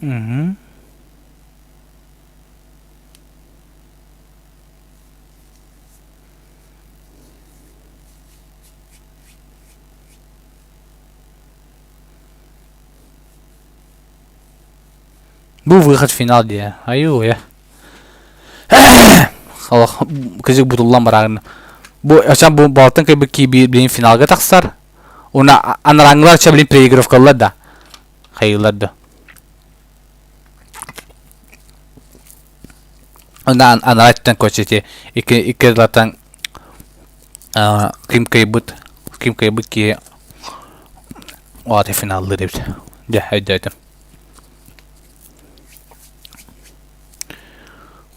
Угу. Бу выход финал дии. Айуу я. Олох кызык бутуллан барагын. Бу ачан бу балтын кайбы ки билин финалга тахсар. Уна анараңылар ча билин переигровкалар да. Хайылар да. Онда анараттан кочети икки икки латан ким кайбыт ким кайбыт ки оаты финаллыр эбит. Дьэ өйдөөтүм.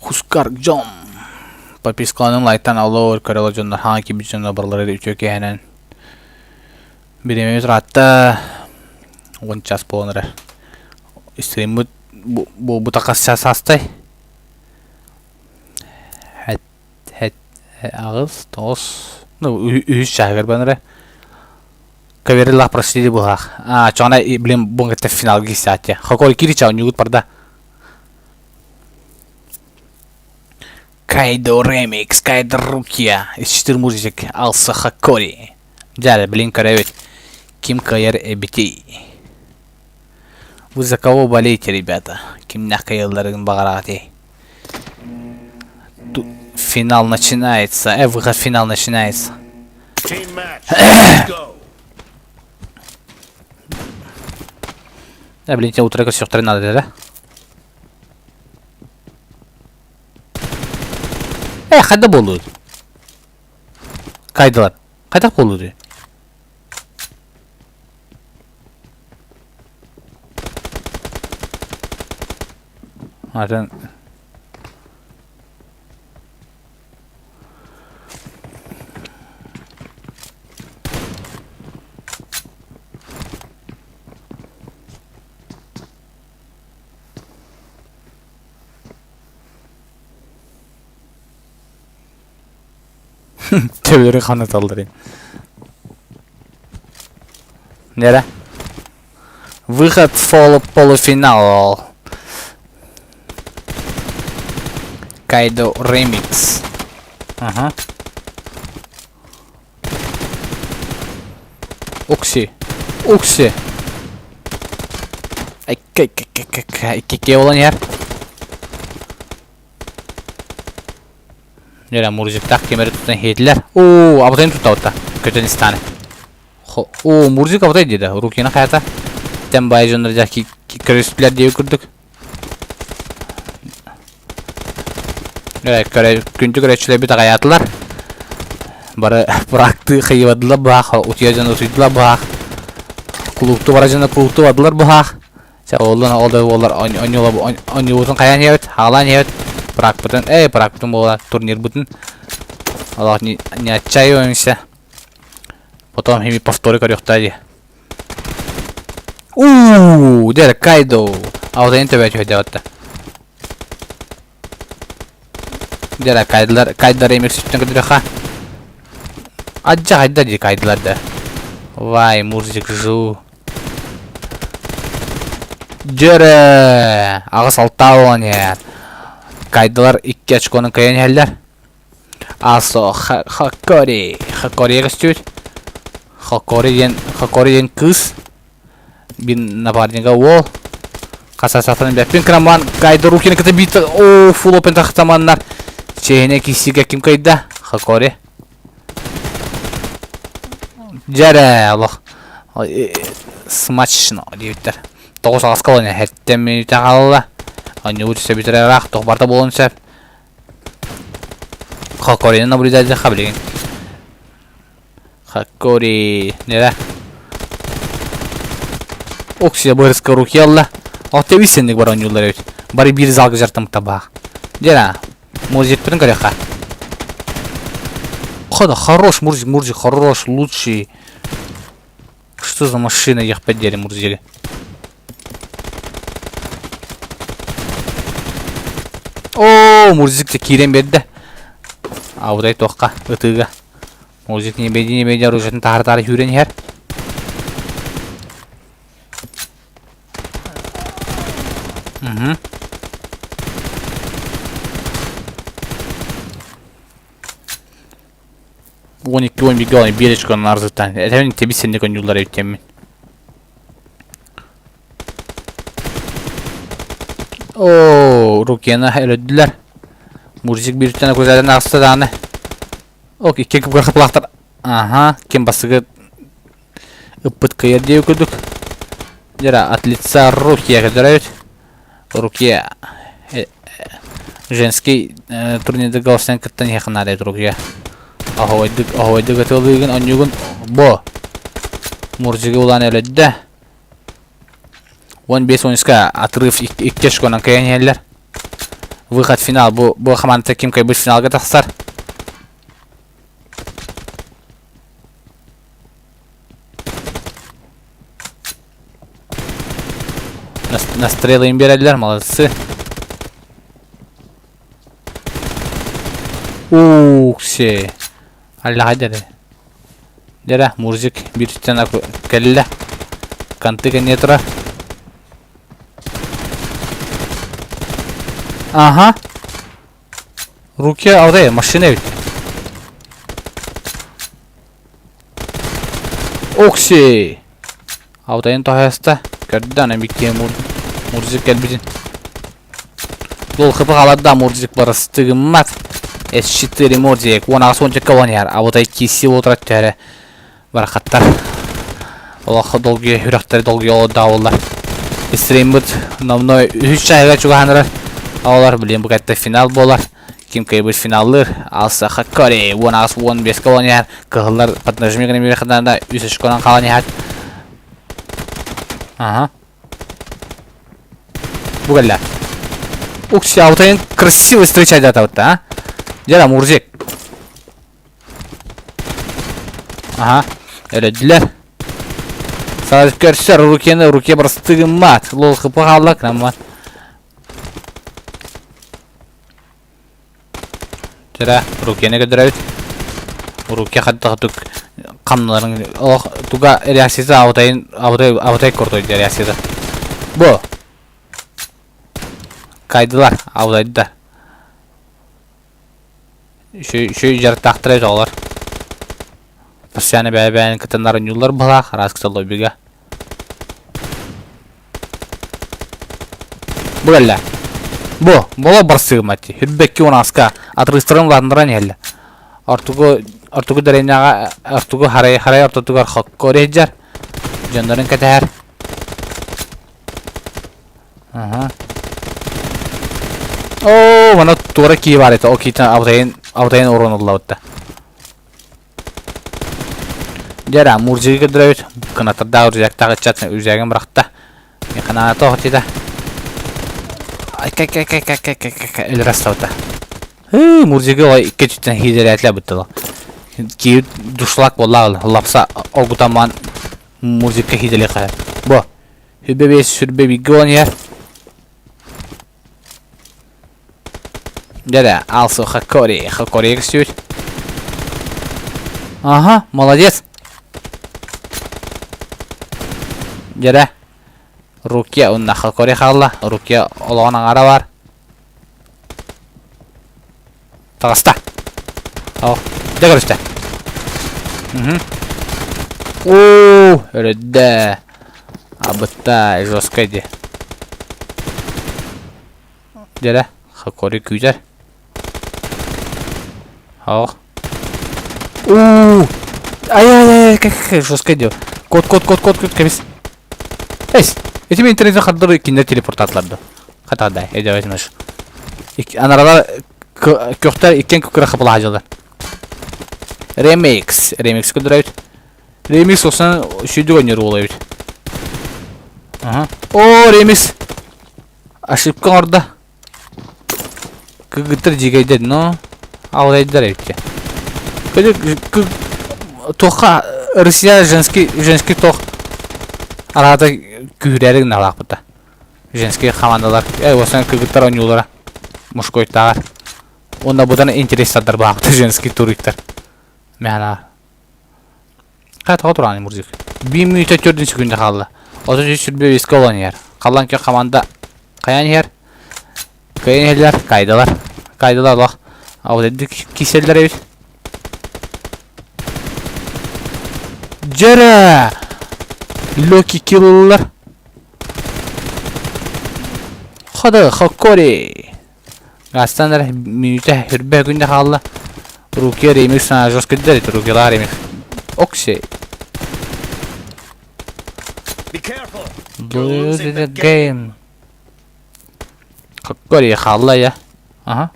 Хускар Джон подпискаланын лайктан алло көрө дьоннор хаҥа киирбит дьоннор барылара үтүө киэһэнэн бириэмэбит ыраатта 10 час буолан эрэр стриммит буолбута хас час аастай хэт хэт аҕыс тоҕус ну үһүс чааһыгар баран эрэ Каверилах просили быһах. А, чоҕона блин бу кытта финалга киирсээччи. Хокой кири чаонньугут барда. Кайдо ремикс, Кайдо Рукия, Исчтир музык, Алса Хакори. Дьэ, блин, көрөбүт. Ким кыайар эбитий? Вы за кого болеете, ребята? Кимнээх кыайалларын баҕараҕытый? Финал начинается. Выход финал начинается.
Team match. Let's go.
Э, блин, тебе утро костер надо, да? Э, хайда буолуй? Кайдылар. Хайдах буолуй? Атын Төбөлөрүн ханаталлар Нere? Выход в полуфинал. Кайдо ремикс. Ага. Укси. Укси. Икки болан иһэр. Нөрэ Мурзиктаах кимэри тутан иһиэтилэр. Оо, абытайын туттабыта. Көтөн истааны. Оо, Мурзик абытай диэдэ. Рукина хайата. Тэн баай дьоннор дьэ көрүстүлэр диэби курдук. Көрө күндү көрөөччүлэрбит аҕайаатылар. Бары практыы хайыбадылар баах, утуйа дьон утуйдулар баах. Кулуупту бара дьоно кулуупту бардылар баах. Чэ, оллун ол да буоллар онньуубутун хайаан иһэбит, хаалаан иһэбит. Пракпытын, эй, пракпытын буолар турнирбытын. Олох не, не отчаиваемся. Потом хими повторы көрүөхтээ дии. Уу, дэр Кайдо. А вот энэ төбө түһэдэ Дьэ кайдылар, кайдылар эмир сүттэн көрдөрөххө. Адьа хайда дии кайдылар да. Вай, мурзик жу. Дьөрө! Аҕыс алтаа уон иһэр. Кайдылар икки очкону кыайан иһэллэр. Асо Хакори. Хакори көстүбүт. Хакори диэн Хакори диэн кыыс. Бин напарнига уол. Хаса сатан бэппин кыраман Кайда Рукины кыта биит о фул опен тахтаманнар. Чэһине киссигэ ким кайда? Хакори. Дьэрэ олох смачно диэбиттэр. Тоҕус аҕаска олон хэттэн мүнүүтэ хаалла. Онньугу түсэ бүтэрэ ыраах туох барта буолуон сөп. Хакорины наблюдать билигин. Хаккори. Нere? Оксия бырыска рукелла. Алта бисенник бар оонньууллар эбит. Бары биир залга жартамыкта баах. Дера, Мурзикпытын көрүөххэ. Хода, хорош, Мурзик, Мурзик, хорош, лучший. Что за машина ехпет диэри Мурзиги? Оо, Мурзик киирэн биэрдэ. Аудай туохха, ытыыга. Мурзик не беди, не беди, оружиетын таһара-таһара сүүрэн иһэр. Угу. 12 11 он биир очконан арзыттан. Этэбин тебис сенник онньууллар эбиттэммин. Оо, Рукена өлөдүлэр. Мурзик бииртэн акузадан аҕыста даҕаны. Ок, икки кып кырхыплаахтар. Аха, ким бастыгы ыппыт кыйар диэби курдук. Дьэ, от лица Рукия көрдөрөбүт. Рукия женский турнирда голосынан кыттан иһиэххэ наада эбит Рукия. Оһуойдук, оһуойдук ытыалыыгын, онньуугун бо. Мурзиги улаан өлөддө. 15 13 отрыв икки очконан кыайан иһэллэр. Выход финал. Бу, бу хамаанда ким кыайбыт финалга тахсар. Настрелы им биэрэллэр, молодцы. Ух, се. Аллаха дэрэ. Дэрэ, Мурзик бииртэн кэллэ. Канты кэнниэ турар. Ага. Руки алдай, машина ведь. Окси! Алтайын тоһоста. Көрдө аны биккиэ Мурзик кэлбитин. Лол хыпы хааларда Мурзик барысты гыммат. С4 Мурзик 18 17 он яр. Абытай киси отырат төһөрө барахаттар. Олохо долгуйа үрэхтэри долгуйа олордообуллар. Стриммит номно үһүс чааһыгар чугаһанырар. Оҕолор билин бу кэтте финал буолар. Ким кыайбыт финаллыыр. Алса Хаккори 18 15 олон иһэр. Кыһыллар поднажми гына биэрэхтэринэ үс очконан хаалан иһэр. Ага. Бу кэллэ. Укси, алтайын красивый встречать атабытта, а? Дьэ, Мурзик. Аха, өлөдүлэр. Саас көрсөр рукені руке барыстыгыммат. Лол хыпы хаалла кынаммат. Тирэ, рукені көдөрөбүт. Руке хаттах тук хамналарын ох туга реакциясы абытайын абытай абытай крутой реакциясы. Бу. Кайдылар, абытайдылар. Үчүгэй дьарыктаахтар эбит оҕолор. Постоянно бэйэ-бэйэни кытыннар оонньууллар быһалаах, араас кыталлойбуга. Бу кэллэ. Бу, боло барсыгым ати. Хүрбэкки унаска атрыстарын улаатыннаран иһэллэ. Ортугу ортугу дэриэбинэҕэ ортугу харай харай ортотугар хокко иһдьэр. Дьоннорун кэтэһэр. Аха. Оо, мана туора кии баар этэ. Ол киитин абытайын абытайын урон ыллабытта. Дьэ Мурзиги көрдөрөбүт. Кынаттардаах үрүзэктаах ыччат үрүзээгин бырахта. Механаата охотита. Ай кай кай кай кай кай кай кай өлөр астабыта. Хыы, Мурзиги ол икки өттүттэн хиидэрээтлэ быттылар. Киит душлак буолла лапса олгутамман Мурзикка хиидэлиэхэ. Бу Сүрбэ биэс, сүрбэ бииргэ буолан иһэр. Дьэ алсу Хакори, Хакори көстүбүт. Ага, молодец. Дьэрэ. Рукия уонна Хакори хаалла. Рукия олоҕун аҥара бар. Таҕыста. О, дьэ көрүстэ. Угу. Оо, өрөддө. Абытта, жестко ди. Дьэрэ, Хакори күүтэр. Ох. Уу! Ай-ай-ай, как жестко ди. Кот, кот, кот, кот, кот, кэбис. Эс, эти мен интернетте хардыр кинилэр телепортаатылар да. Хата дай, эдэ возьмешь. Анаралар көхтөр иккен күкүрэ хапылаһа дьылар. Ремикс. Ремикс көрдөрөбүт. Ремикс осан сүйдүк ойнор уол эбит. Ага. О, ремикс. Ошибка оҥордо. Кыргыттар дьигэйдэр, но алайдар эбит. Туохха Россия женский женский тох араата күүрээри гыналаахпыта. Женский командалар, э, осан кыргыттар оонньуулара мужскойтааҕар. Уонна быдан интерестердар баахпыта женский туриктар. Мэхана. Хайа тоҕо турааны мурзик. Биир мүнүүтэ төрдүн секунда хаалла. 33 сүрбэ виска olan иһэр. Халлан көх команда хайан иһэр. Кыайан иһэллэр, кайдалар. Кайдалар олох. А вот эдик киселлер эбит. Дьэрэ! Локи киллер. Хода, хоккори. Гастан эрэ мүнүүтэ хүрбэ күндэ хаалла. Руки ремикс жестко дэр рукилар ремикс. Окси. Lose the game. Каккори хаалла я. Ага.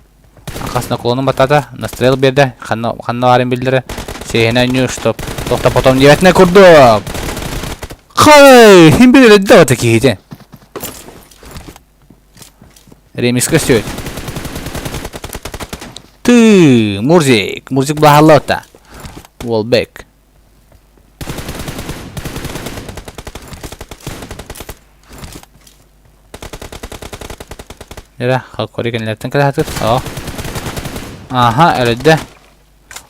Хасна кулонун батата, настрел берде, ханна ханна баарын билдире. Сеһине нью чтоб тохта потом диэтне курдук. Хай, хим билер да такие. Ремиска сөт. Ты, Мурзик, Мурзик баһаллата. Уолбек. Эрэ, халкори кэннилэртэн кэлэһэтир. Оо. Аха, эрдэ.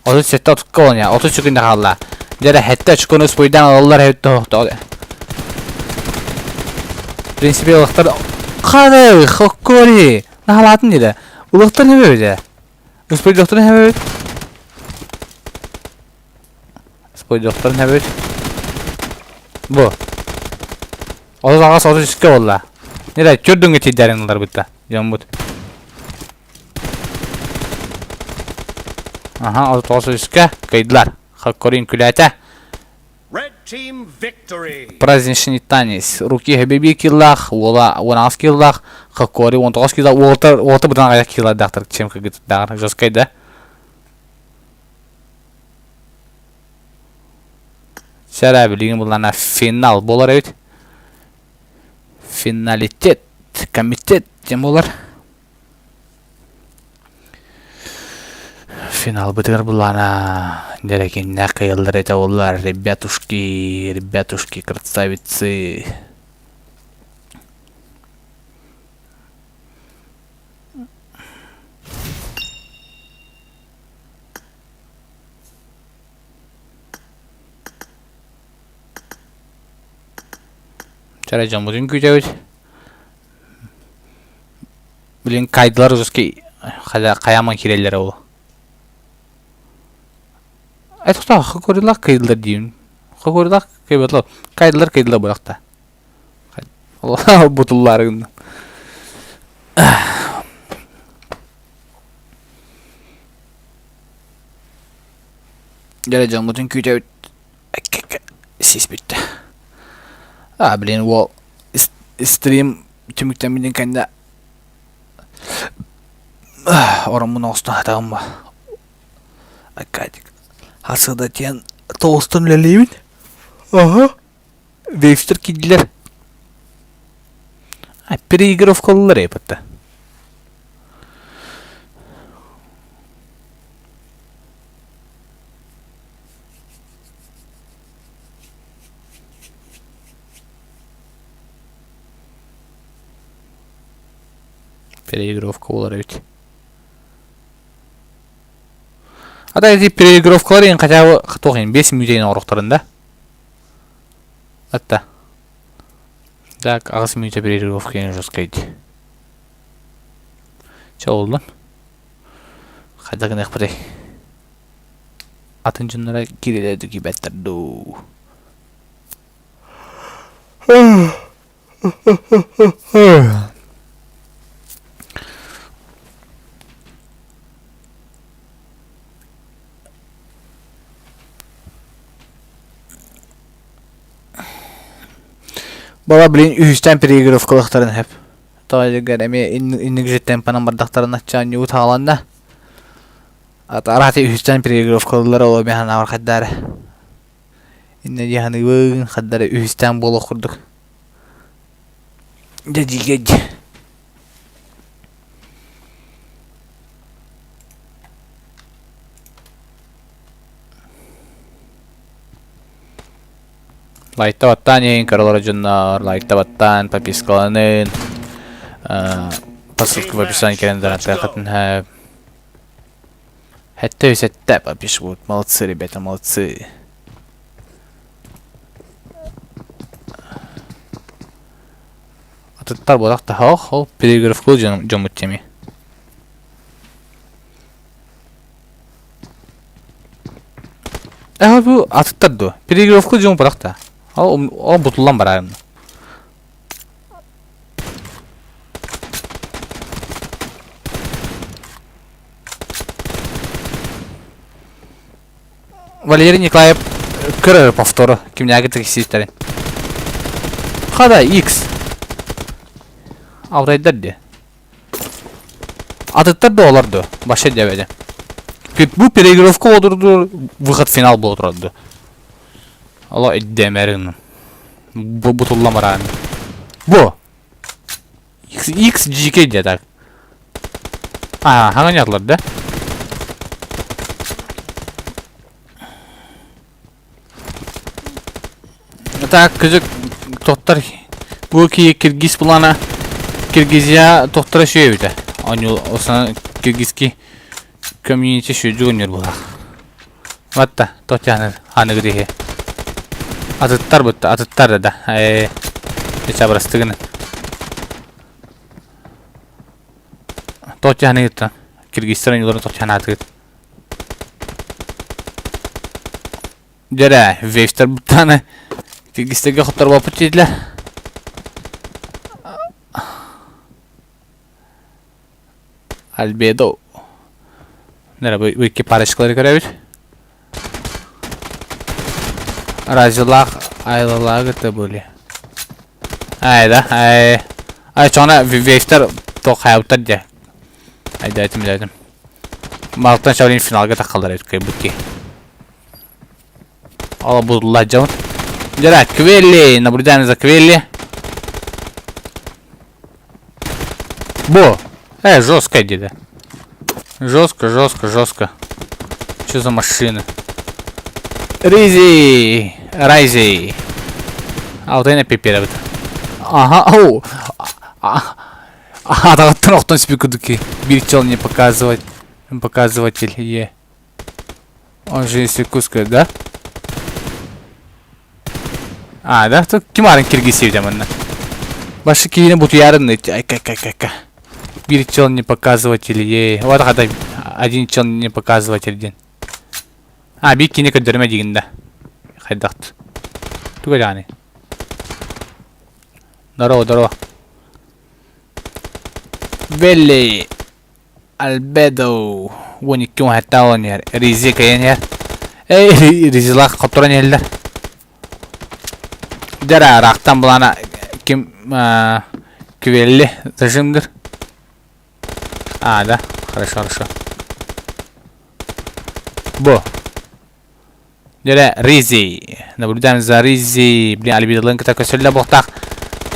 37 отукка олоня, 33 күндэ хаалла. Дьэрэ, хэттэ очкону успуйдаан ылаллар эбит тоһохто. В принципе, ылыктар... Ханы, хоккори! Наһалаатын диле. Ылыктар не бөбүдэ? Успуйдохтор не бөбүт? Успуйдохтор не бөбүт? Бу. 38 33 болла. Нere, төрдүнгө тиддерин ылар бутта. Дьоммут. Аха, 39-үскэ кыйдылар. Хаккорин күлээтэ. Праздничный танец. Руки Хабиби киллах, уола 18 киллах, Хаккори 19 киллах, уолта уолта бутан аяк килладахтар, чем кыгыттагар жесткай да. Сәрә билигин буллана финал болар эбит. Финалитет, комитет диэн буолар. Финалбытыгар буллаана дьэрэкиннээх кыайаллар этэ буоллар, ребятушки, ребятушки, красавицы. Чара дьоммутун күүтэбит. Блин, кайдылар узуски хайаман киирэллэрэ ол. Э тохтоо, хокурилах кыйдылар диим. Хокурилах кыйбатлар. Кайдылар кыйдылар буолахта. Бутуллары гынна. Дьэ дьоммутун күүтэбит. Сис бүттэ. А, блин, уол стрим түмүктэммитин кэннэ ороммун оҥостон сатаҕым ба. Аккатик. Хасыда диэн тоҕустан үлэлиибин. Аха. Вейвстер киирдилэр. А, переигровкалылар эпэтте. Переигровка буолар эбит. А да эти переигровкалар иһин хотя бы туох иһин 5 мүнүүтэ иһин оҥоруохтарын да. Атта. Так, аҕыс мүнүүтэ переигровка иһин жесткай дии. Чэ оллун. Хайдах гыныахпытый? Атын дьонноро киирэлэр да киирбэттэр дуу. Бала блин үһүстэн переигровкалыахтарын сөп. Тоҕо дьиҥэр эмиэ инник же темпанан бардахтарына чаанньугу тааланна. Арати үһүстэн переигровкалыыллар ол эмиэ санаабар хайдаа эрэ. Иннэ дии саныыбын, хайда эрэ үһүстээн буолуох курдук. Дьэ дьигэ дьэ. Лайкта баттаан иһин көрө дьоннор, лайкта баттаан, подпискаланын, по ссылке в описании кэлэн донаттыаххытын сөп. 707 подписчик Молодцы, ребята, молодцы. Атыттар буолах таһаох, ол перегревку дьоммут теми. Э, бу атыттар дуо? Перегревку дьон барах да. Ол ол бутуллан барарым. Валерий Николаев көрөр повтору кимнээги тиксииттерин. Хада X. Алтайдар де. Атыттар да олар да. Баша дебеде. Бу переигровка олорду, выход финал буола турарду. Ала иддемерин. Бу бутулламаран. Бу. X, XGK диye так. А, хаҥан да? Так, кыжык тоттар бу ки киргиз плана Киргизия тохтора сүйөбүтэ. Оню осан киргизский комьюнити сүйдү өнөр булах. Батта тотяны аныгы дихи. Атыттар бутта, атыттар да. Э, чабырастыгын. Тотяны гыттан. Киргизстан ойнуларын тотяны атыгыт. Дьэрэ, вейфтер буттаны киргизтерге хотторбоппут диэтилэр. Альбедо. Нера бу икки парочкалары көрөбүт. Разилах айлалаах это были. Ай да, ай. Ай чоңна вейфтер то хайабыттар дьэ. Айдаатым, айдаатым. Малтан Шаолин финалга таххаллар эбит кыайбыт киһи. Ала будулла дьон. Дьэ, Квелли, наблюдаем за Квелли. Бо! Э, жестко деда. Жестко, жестко, жестко. Что за машина? Ризи! Райзи! Алтайна пиперебит. Ага, оу! Атаҕыттан охтон сүпүт курдук киһи. Биир чел не показывать. Показыватель е. Он же из Иркутска, да? А, да? Тут ким арын киргизсибитэ манна? Башы киһини бутуйарын айка айка айка Биир чел не показыватель е. Вот хата один чел не показыватель диэн. А, биир кини көрдөрүмэ диигин да. Хайдахт. Туга даҕаны. Здорово, здорово. Белли Альбедо 12 уон алан иһэр. Ризи кэйэн иһэр. Эй, Ризилах хотторон иһэллэр. Дьэ ыраахтан былаана ким Квелли зажимдыр. А, да, хорошо, хорошо. Бу. Дьэ Ризи. Наблюдаем за Ризи. Блин, Альбедолын кытта көсөллө буохтаах.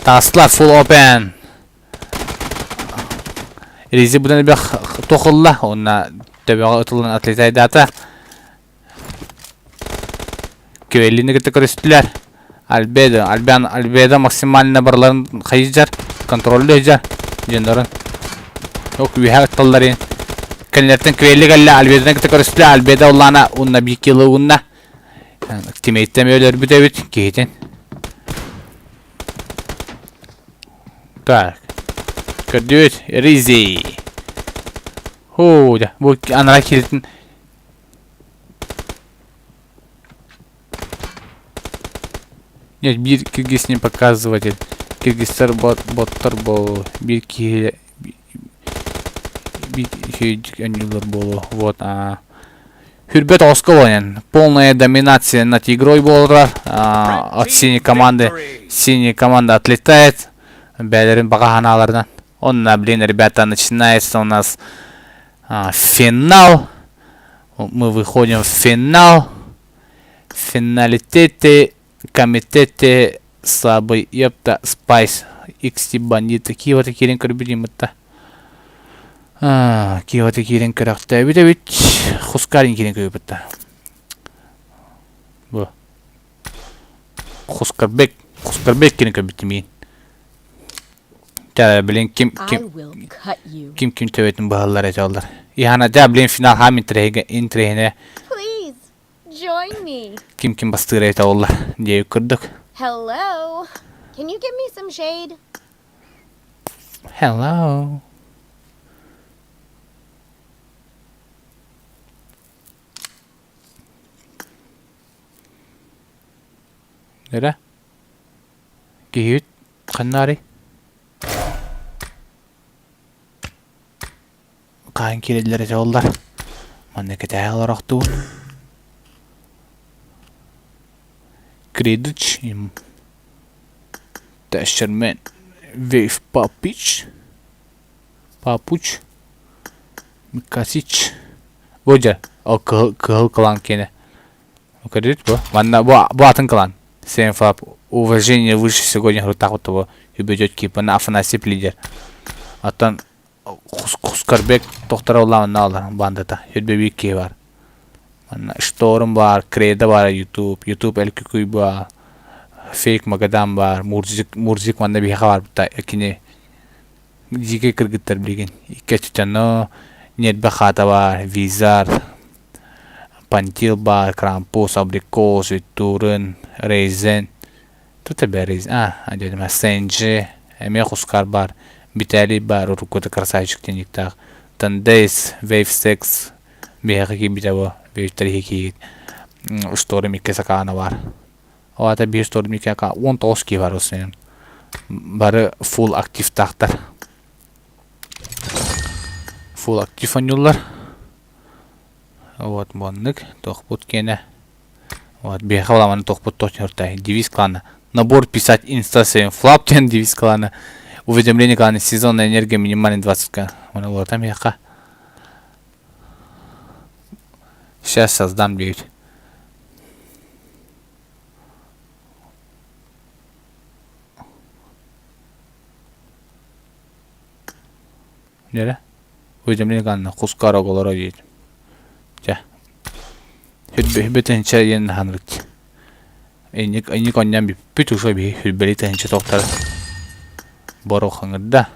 Таҕыстылар full open. Ризи бутан элбэх туох ылла уонна төбөҕө ытыллан отлетайдаата. Квеллини кытта көрүстүлэр. Альбедо, Альбян, Альбедо максимально барыларын хайыдьар, контроллуйдьар дьоннорун. Ок үөһэ ытталларын. Кэннилэртэн Квелли кэллэ, Альбедоны кытта көрүстүлэр. Альбедо улаана уонна биир кило уунна. Тимейттэн өлөрбүт эбит киһитин. Так. Көрдүбүт. Ризи. Хуу, бу анараа киһитин Нет, биир киргиз не показыватель. Киргизтэр боттар буолуо. Биир киһи биир үчүгэйдик буолуо. Вот. А. Хүрбэт оҕуска буолан. Полная доминация над игрой буолар. От синей команды. Синяя команда отлетает. Бээлэрин баҕа санааларынан. Онно, блин, ребята, начинается у нас финал. Мы выходим в финал. В финалитете, комитете слабый, ёпта, Спайс, XT бандиты. Киеваты киирэн көрбүт ымытта. Киеваты киирэн көрөхтөөбүт эбит. Хускарин киирэн көрбүт Бу. Хускарбек, Хускарбек киирэн көрбүт миин. Дьэ, блин, ким ким ким ким төбөтүн быһаллар этэ Ихана, дьэ, блин, финал хаам интирэһинэ ким ким бастыыра этэ оллар диэбит курдук.
Hello. Can you give me some shade?
Hello. Эрэ? Киһибит ханнаарый? Хаһан киирэллэр этэ оллар? Манна кэтэһэ олорохтуун. Кредич им Тэшермен Вейв Папич Папуч Микасич Бу дьэ, ол кыһыл, кыһыл кылаан киэнэ. Көрдүт бу? Манна бу, бу атын кылаан. Сенфап уважение выше сегодня хрутахут того үбөдөт кипана Афанасий лидер. Оттон Хускарбек тохтора улаанна алар бандата. Хүрбе киһи бар. Манна Шторм бар, Кредо бар, YouTube, YouTube Элкүкүй бар, Фейк Магадан бар, Мурзик, Мурзик манна биһиэхэ бар бутта кини дьиикэй кыргыттар билигин. Икки өттүттэн ньиэрбэ хаата бар, Визар, Пантил бар, Крампус, Абрикос, Турын, Рейзен. Тут эбэ Рейзен, а, дедим, Сенджи, эмиэ Хускар бар, Виталий бар, уруккута красавчик диниктаах. Тандейс, Вейв Секс, биһиэхэ киирбитэ бу, Вейвтэр иһи Шторм икки сакаана бар. Ол аата биир Шторм икки 19 киһи бар осуйан. Бары full активтаахтар. Full актив оонньууллар. Вот маннык тохпут киэнэ. Вот биһиэхэ буламаны тохпут точнортай. Девиз клана. Набор писать инста 7 флап диэн девиз клана. Уведомление клана сезонная энергия минимальный 20к. Оны уларытам биһиэхэ. Сейчас создам диэбит. Нэрэ? Уведомление клана Хускар оголоро диэт. Чэ. Хүрбэ тыһынча диэн ханык. Инник инник онньон бүппүт уже биһи хүрбэли тыһынча тохтор. Боро хаҥырда.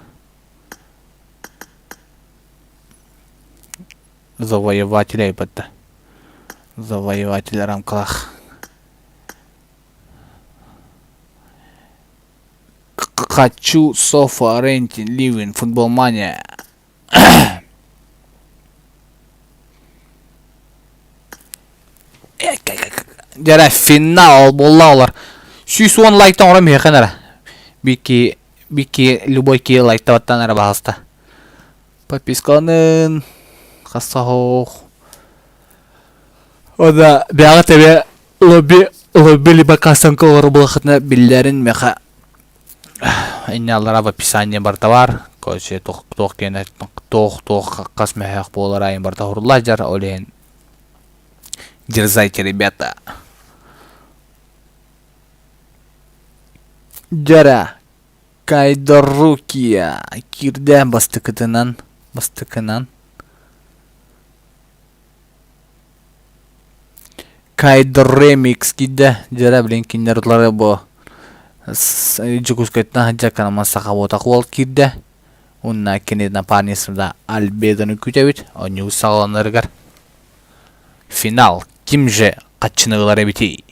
Завоеватель айбатта. Завоеватель рамкалах. Хочу Софа Рентин Ливин Футбол Мания. Дьэрэ финал буолла олар. 110 лайктан оҥорон миэхэ эрэ. Бики бики любой киһи лайктабаттан эрэ баһаста. Подпискаланын хасаһох. Ода бэҕэ тэбэ лобби лобби либо кастомка олору булахытына биллэрин меха инне аллара в описании барыта бар. Короче, туох туох киэнэ туох туох хас мөһөөх буолар айын барыта хурулла дьар ол иһин дерзайте, ребята. Дьара Кайдорукия киирдэ бастакытынан бастакынан Кайдоремикс киирдэ дьэрэ блин кинилэр утлары бу Дьокуускайтан сылдьар канаман саха буотах уол киирдэ уонна кини напарницата Альбедоны күүтэбит оонньуу саҕаланарыгар финал ким же хаччыны ылар эбитий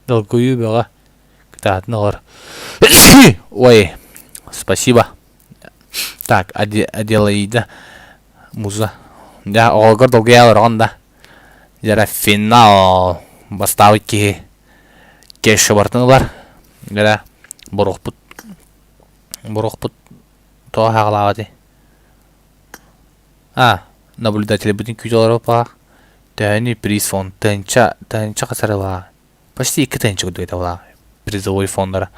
Долгуйуу бөҕө кытаатын оҕор. Ой, спасибо. Так, Аделаида Муза. Дьэ, оҕолоргор долгуйа олороҕун да. Дьэрэ финал бастаабыт киһи кеша бартын ылар. Дьэрэ боруохпут боруохпут тоҕо хаҕалаабатый? А, наблюдателбытын күүтэ олороппаах. Төһөнүй приз фонд тыһыынча тыһыынча хас эрэ ылаа. Почти 2 тыһыынча курдук этэ ылаа призовой фондара.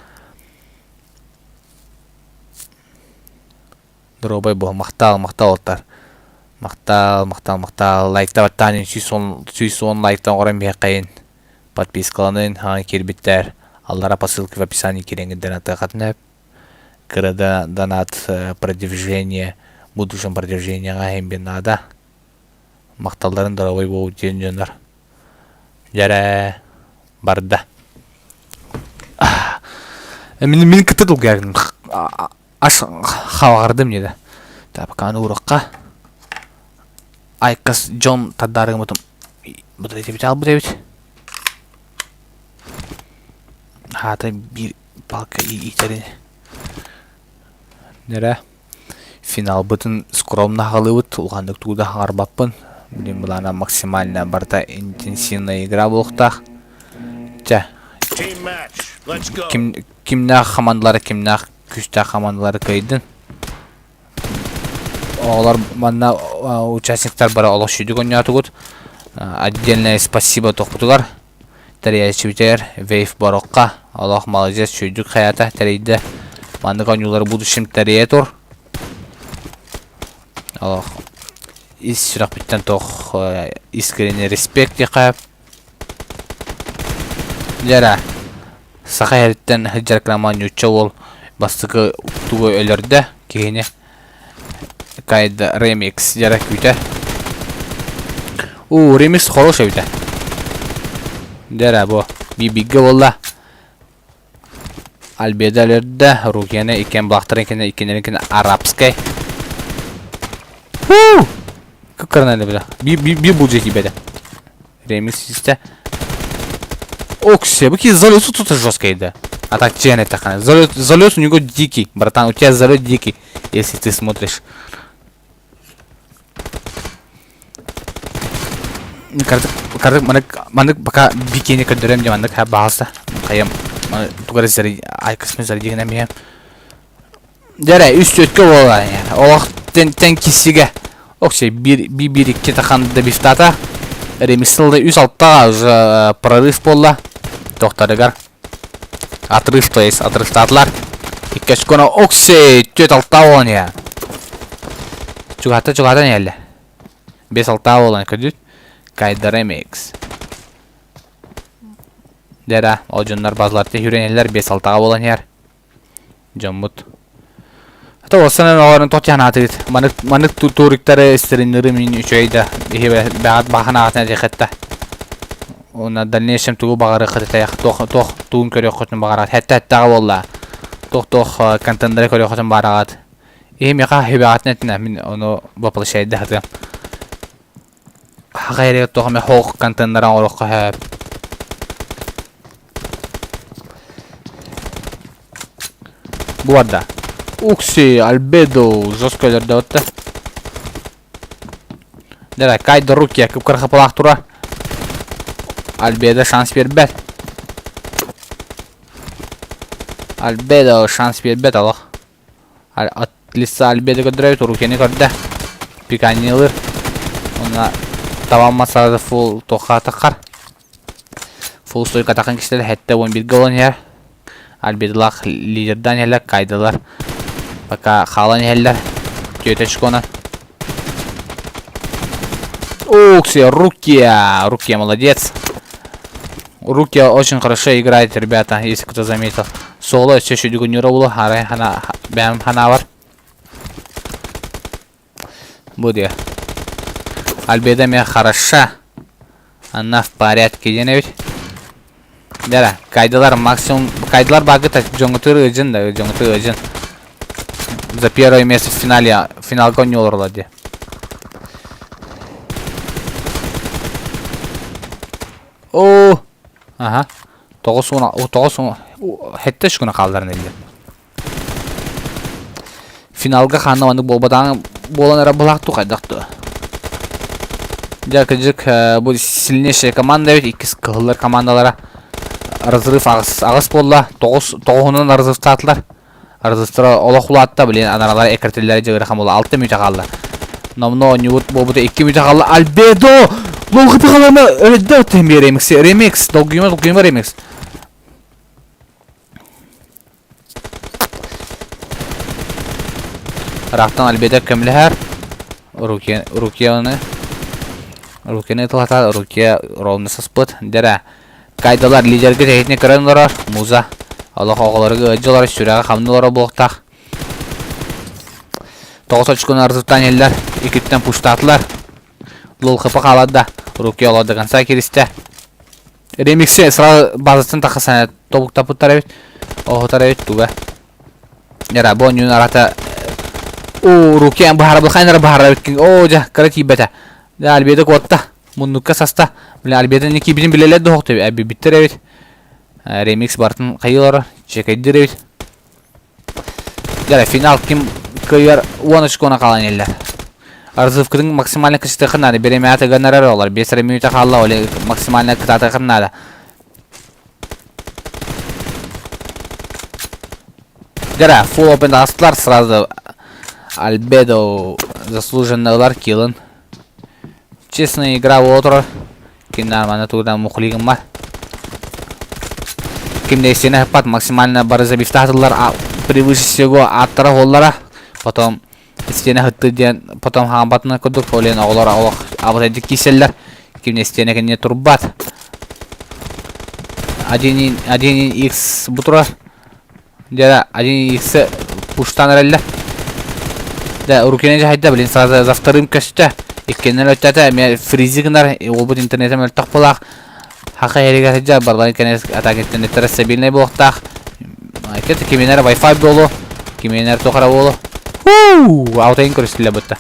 Доруобай буол, махтаал, махтаал уолаттар. Махтаал, махтаал, махтаал. Лайктабаттаан 110 110 лайктан оҥорон биһиэхэйин. Подпискаланын, хаҥа киирбиттэр. Аллара по ссылке в описании киирэҥҥит донатыаххытын сөп. Кыра да донат продвижение, будущем продвижениеҕа иһин биир наада. Махталларын доруобай буолуу диэн дьоннор. Дьэрэ барда. Мин мин кытта долгуйарым. Аш хаҕардым диэтэ. Тапкааны урукка. Айкас дьон тардарыгымытым. Бу эбит албыт эбит. Хаата биир палка иитэрин. Нэрэ. Финалбытын скромно аҕалыыбыт, улаханнык тугу да хаҥарбаппын. Билин былаана максимально барыта интенсивная игра буолуохтаах. Чэ, ким, кимнээх хамаандалара кимнээх күүстээх хамаандалары кыайдын. Оҕолор манна участниктар бары олох сүдүк оонньоотугут. Отдельное спасибо тохпутугар. Тэрийээччибитигэр Вейв Борокка олох маладьыас сүүрдүк хайата тэрийдэ. Маннык оонньуулары будущем тэрийэ тур. Олох ис сүрэхпиттэн туох искренний респект диэххэ Дьэрэ, саха иһэриттэн сылдьар нуучча уол бастакы тугу өлөрдө киһини Кайда ремикс дьара күүтэ. У ремикс хороший эбитэ. Дьара бу бибигэ буолла. Альбеда өлөрдө, Рукияны иккиэн былахтарын кэннэ иккиннэрин кэннэ арабскай. Фу! Кыккырана бile. Би би би булжа тибеде. Ремикс истэ. Оксе, бу ки залет тут жесткий да. А так чен это хана. Залет, залет у него дикий, братан, у тебя залет дикий, если ты смотришь. Кардык, кардык, маннык, маннык пока бикини көрдөрөм де маннык ха баалса. Хайам, тугары зари, айкысмы зари дигенем я. Дьэрэ, үс түөткэ буолла. Олох тен тен киссигэ. Оксей, бир би бир икки тахан добивтата. Ремисылды үс алтаға уже прорыв буолла. Тохтарыгар. Отрыв, то есть отрывтаатылар. Икки очкону Оксей, түөт алта буолан иһэ. Чугаһата чугаһатан иһэллэ. Бес алта буолан көрдүт. Кайда ремикс. Дьэрэ, ол дьоннор базаларта хүрэн бес алтаға буолан иһэр. Дьоммут. Ата уоссанан оҕорун тох дьанаатыгыт. Маннык маннык туриктары истэриннэрим мин үчүгэй да иһи бэҕэт бахан аҕатын этиэхэтта. Уонна дальнейшем тугу баҕарыаххыт туох туох тугун көрүөххүтүн баҕараҕыт. Хэтте хэттэҕэ буолла. Туох туох контеннары көрүөххүтүн баҕараҕыт. Иһи миэхэ хүбэҕэтин этинэ мин ону воплощайда сатыам. Хаха эрэ туох эмэ хоох контеннары оҥоруохха сөп. Бу барда. Укси, Альбедо, жестко өлөрдө отта. Дара, кайда руки, кып-кыра хапылаах тура. Альбедо шанс биэрбэт. Альбедо шанс биэрбэт олох. От лица Альбедо көрдөрөбүт, рукини көрдө. Пиканилыр. Уонна табан масаады фул туохха таххар. Фул стойка тахын кишилер хэтте 11-ге олон иһэр. Альбедолаах лидердаан иһэллэр, кайдалар. Пока хаалан иһэллэр. Түөрт очкона. Укси, Рукия! Рукия молодец. Рукия очень хорошо играет, ребята, если кто заметил. Соло өссө сүдүгүннүүрэ буолуо, арай хана бэйэм ханаабар. Бу диэ. Альбеда эмиэ хороша. Она в порядке диэн эбит. Дара, кайдалар максимум... Кайдалар багыта дьоҥутур ыдьын да, дьоҥутур ыдьын. За первое место в финале, финалга оонньуулар дии. Оо! Аха. 9 9 хэтте үш күнэ хаалларан иллэ. Финалга ханна маннык буолбатаҕын буолан эрэ былаах хайдах дуо? Дьэ, кырдьык, бу сильнейшая команда эбит, иккис кыһыллар командалара разрыв аҕыс, аҕыс буолла, тоҕус, тоҕуһунан разрывтаатылар. Разрывтара олох улаатта, блин, анаралар эккиртиллэрэ дьэ ыарахан буолла, алта мүнүүтэ хаалла. Номно оонньуубут буолбута икки мүнүүтэ хаалла. Альбедо! Лолгыты халама өлдө оттон ремикс, ремикс, долгуйума, долгуйума ремикс. Ыраахтан Альбеда көмөлөһөр. Руки, Рукияны Рукияны ытылатар, Рукия ровно саспыт. Дэрэ. Кайдалар лидергэ тэһитини көрөн олорор. Муза. Олох оҕолоруга ыалдьа олорор, сүрэҕэ хамны олорор буолуохтаах. Тоҕус очкону арзыттаан иһэллэр. Иккиттэн пуштаатылар. Лол хп хаалар да. Руки олор до конца киристэ. Ремикси сразу базаттан тахсан тобуктаппыттар эбит. Оһутар эбит туга. Яра бу онньуун арата Оо, руки баһара хайнара баһара эбит. Оо, дьэ, кыра тиийбэтэ. Дьэ, Альбеда куотта. Муннукка саста. Бile Альбеда не киирбитин билэлэр да оһохто эбиттэр эбит. Ремикс бартын хайылара чекайдыр эбит. Дьэ, финал ким кыайар 10 очкона хаалан иһэллэр. Разрывкытын максимально кычтыахха наада. Бириэмэҕэ тыганнарар олор. 5 эрэ мүнүүтэ хаалла, ол максимально кытаатыахха наада. Дьэ, full open астылар сразу Альбедо заслуженно ылар киллын. Честная игра буола турар. Ким нормально тугудан мухлигым бар. Ким да истиэнэ ыппат максимально бары забивтаатылар превыше всего ааттара уоллара. Потом истиэнэ ыһытты диэн потом хаампатына курдук олен оҕолор олох абытайдык киирсэллэр. Ким да истиэнэ кэннэ турбат. Один один икс бу турар. Дьэ, один икс пуштан эрэллэр. Да, рукины дьаһайда, блин, сразу за вторым көстө. Иккиннэн өттөтө, эмиэ фризи гынар, уолбут интернетэ мөлтөх буолаах. Хаха эригэр сылдьар, барыларын кэнэ атака интернеттэрэ стабильнай буолуохтаах. Кет киминэр Wi-Fi буолуо, киминэр туох эрэ буолуо. Хуу! Аутайын көрүстүлэр бытта.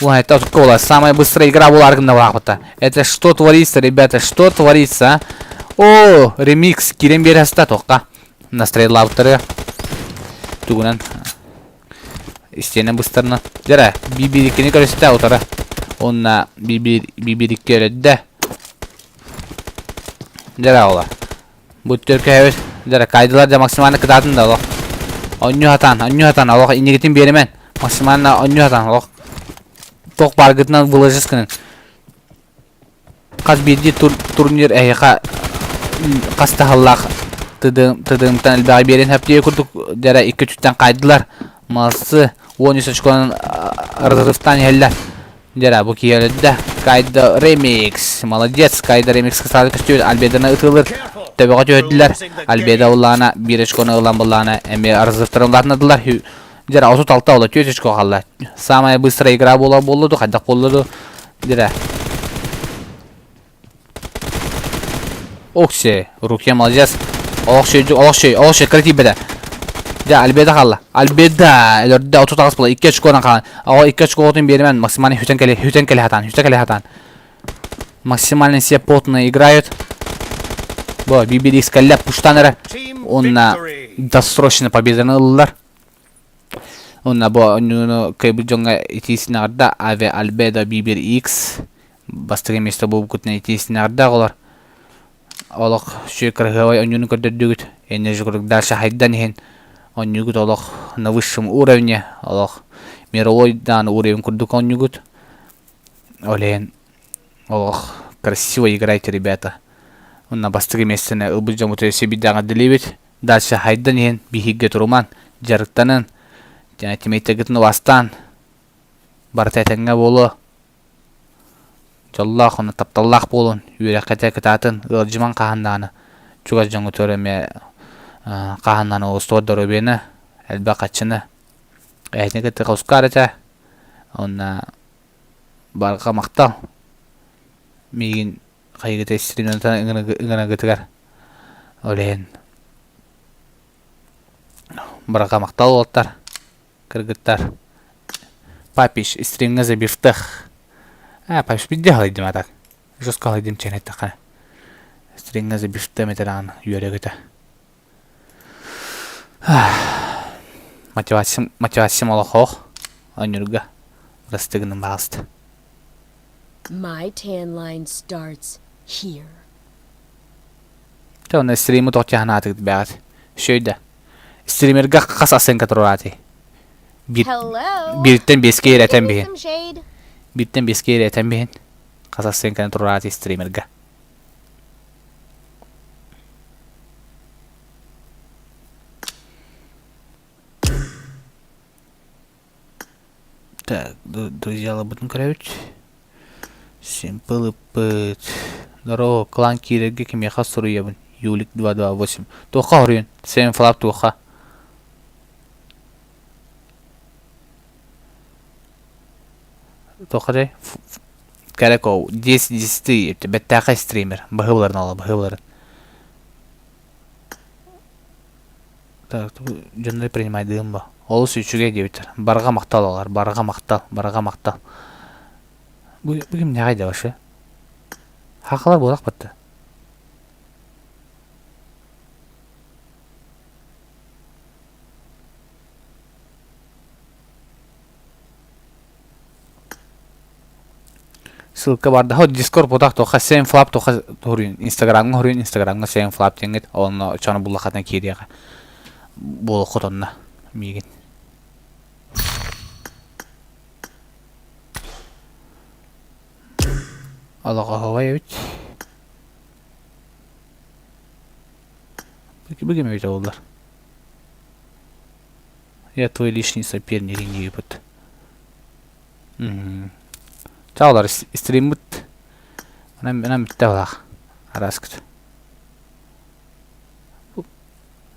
Ой, это школа, самая быстрая игра была аргнавахта. Это что творится, ребята, что творится, а? О, ремикс, кирен береста тоққа. Настроилаптары. Тугунан. Истиэнэ быстарына. Дьэрэ, бибириккини көрүстэ утара. Онна бибир бибирикки өрөддө. Дьэрэ ола. Бу төркөһөбүт. Дьэрэ, кайдылар дьэ максимально кытаатын да олох. Онньу хатаан, онньу хатаан, олох иннигитин биэримэн. Максимально онньу хатаан, олох. Туох бааргытынан выложись гынан. Хас биирдии тур турнир эһиэхэ хас таһаллаах тыдым тыдымтан элбэҕи биэрэн сөп курдук дьэрэ икки өттүттэн хаайдылар. Молодцы. 13 очконан разрывтаан иһэллэр. Дьэрэ, бу киһи өлөрдө. Кайдо Ремикс. Молодец. Кайдо Ремикс сразу көстүбүт. Альбеданы ытыылыр. Төбөҕө түһэрдилэр. Альбеда улаана биир очкону ылан буллаана эмиэ разрывтарын улаатынадылар. Дьэрэ, 36 ола 4 очко хаалла. Самая быстрая игра буола буолла ду, хайдах буолла ду. Дьэрэ. Окси, Рукья молодец. Олох олох олох кыра тиийбэтэ. Дьэ, Альбеда хаалла. Альбеда өлөрдө 38 буола 2 очконан хаалан. Оҕо 2 очкоҕутун биэримэн максимально хүтэн кэле хүтэн кэле хатаан, хүтэн кэле хатаан. Максимально все потно играют. Бо, BBDX кэллэ, пуштан эрэ. Уонна досрочно победаны ыллылар. Уонна бу оонньууну кыайбыт дьоҥҥо итиисин эҕэрдэ Аве Альбедо Бибер X бастакы миэстэ буолбуккутунан итиисин эҕэрдэ оҕолор. Олох үчүгэй кыраһыабай оонньууну көрдөрдүгүт. Энньэ курдук дальше хайдан иһин оонньуугут олох на высшем уровне, олох мировой даҕаны уровень курдук оонньуугут. Ол иһин олох красиво играйте, ребята. Уонна бастакы миэстэни ылбыт дьоммут өссө биирдэ эҕэрдэлиибит. Дальше хайдан иһин биһигэ туруман, дьарыктанын, тимейтергитин убастаан, барыта этэҥҥэ буолуо. Дьоллоох уонна тапталлаах буолун, үөрэххитэ кытаатын, ыалдьымаҥ хаһан даҕаны, чугас дьоҥҥутугар эмиэ хаһан даҕаны устуор доруобуйаны, элбэх харчыны, эһэтин кытта хускаар этэ, уонна барҕа махтал миигин хайыгыта стримнатан ыҥырыгытыгар ол иһин барҕа махтал уолаттар кыргыттар папиш стримҥа забивтах а папиш бидде халыйдым а так жестко халыйдым чэн эттэххэ стримҥа забивтым этэ үөрэгитэ мотивациям мотивациям олохоох оонньуурга бырастыгыным баҕаста
My tan line starts here.
Те онно стримы тоҕо чаһанаатыгыт бэҕэт. Үчүгэй да. Стримерга хас оценка туруораатый? Биир,
Hello.
бииртэн биэскэ
Can you
иэрэтэн
give me
биһин.
some shade?
Бииртэн биэскэ иэрэтэн биһин. Хас оценканы туруораатый стримерга? Так, друзьяларбытын көрөбүт. Симпл ыппыт. Здорово, клан киирэргэ кимиэхэ суруйабын? Юлик 228. Туохха хоруйун? Сэмфлап туохха? Туохха дэй? Кэрэков, 10 10 бэттээхэй стример. Баһыыбаларын ола, баһыыбаларын. Так, дьоннор принимайдыым ба. Олус үчүгэй диэбиттэр. Барҕа махтал олар, барҕа махтал, барҕа махтал. Бу, бу кимнээҕий да вообще? Хахалар буолах батта. Ссылка бар да Discord бутах тоха Same Flap тоха хоруйун Инстаграмҥа хоруйун Инстаграмҥа Same Flap диэҥҥит онно чону буллахатан киириэҕэ буолуоххут онно миигин Олоҕоһуобай эбит Бу ким эбитэ буоллар Я твой личный соперник диэбит Чаалар стриммит Манан бүтэ балаах араскыт.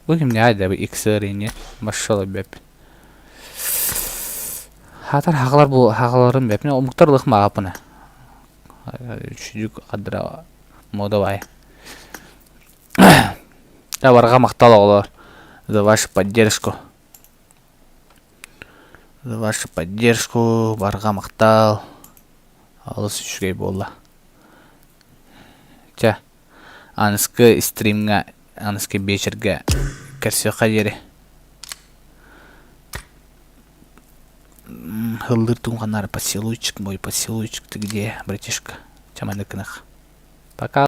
Бу кимнээҕий да бу XR ини машала бэп. Хаатар хагалар бу хагаларын бэп. Омуктар ылых маапына. Үчүдүк хадра мода бай. Табарга махтал оҕолор за вашу поддержку. За вашу поддержку барҕа махтал. Олус үчүгэй буолла. Чэ, аныскы стримҥа, аныскы биэчэргэ көрсүөххэ диэри. Һыллыыр туҥханнаары поцелуйчик мой, поцелуйчик ты где, братишка? Чэ маннык гынах. Пока.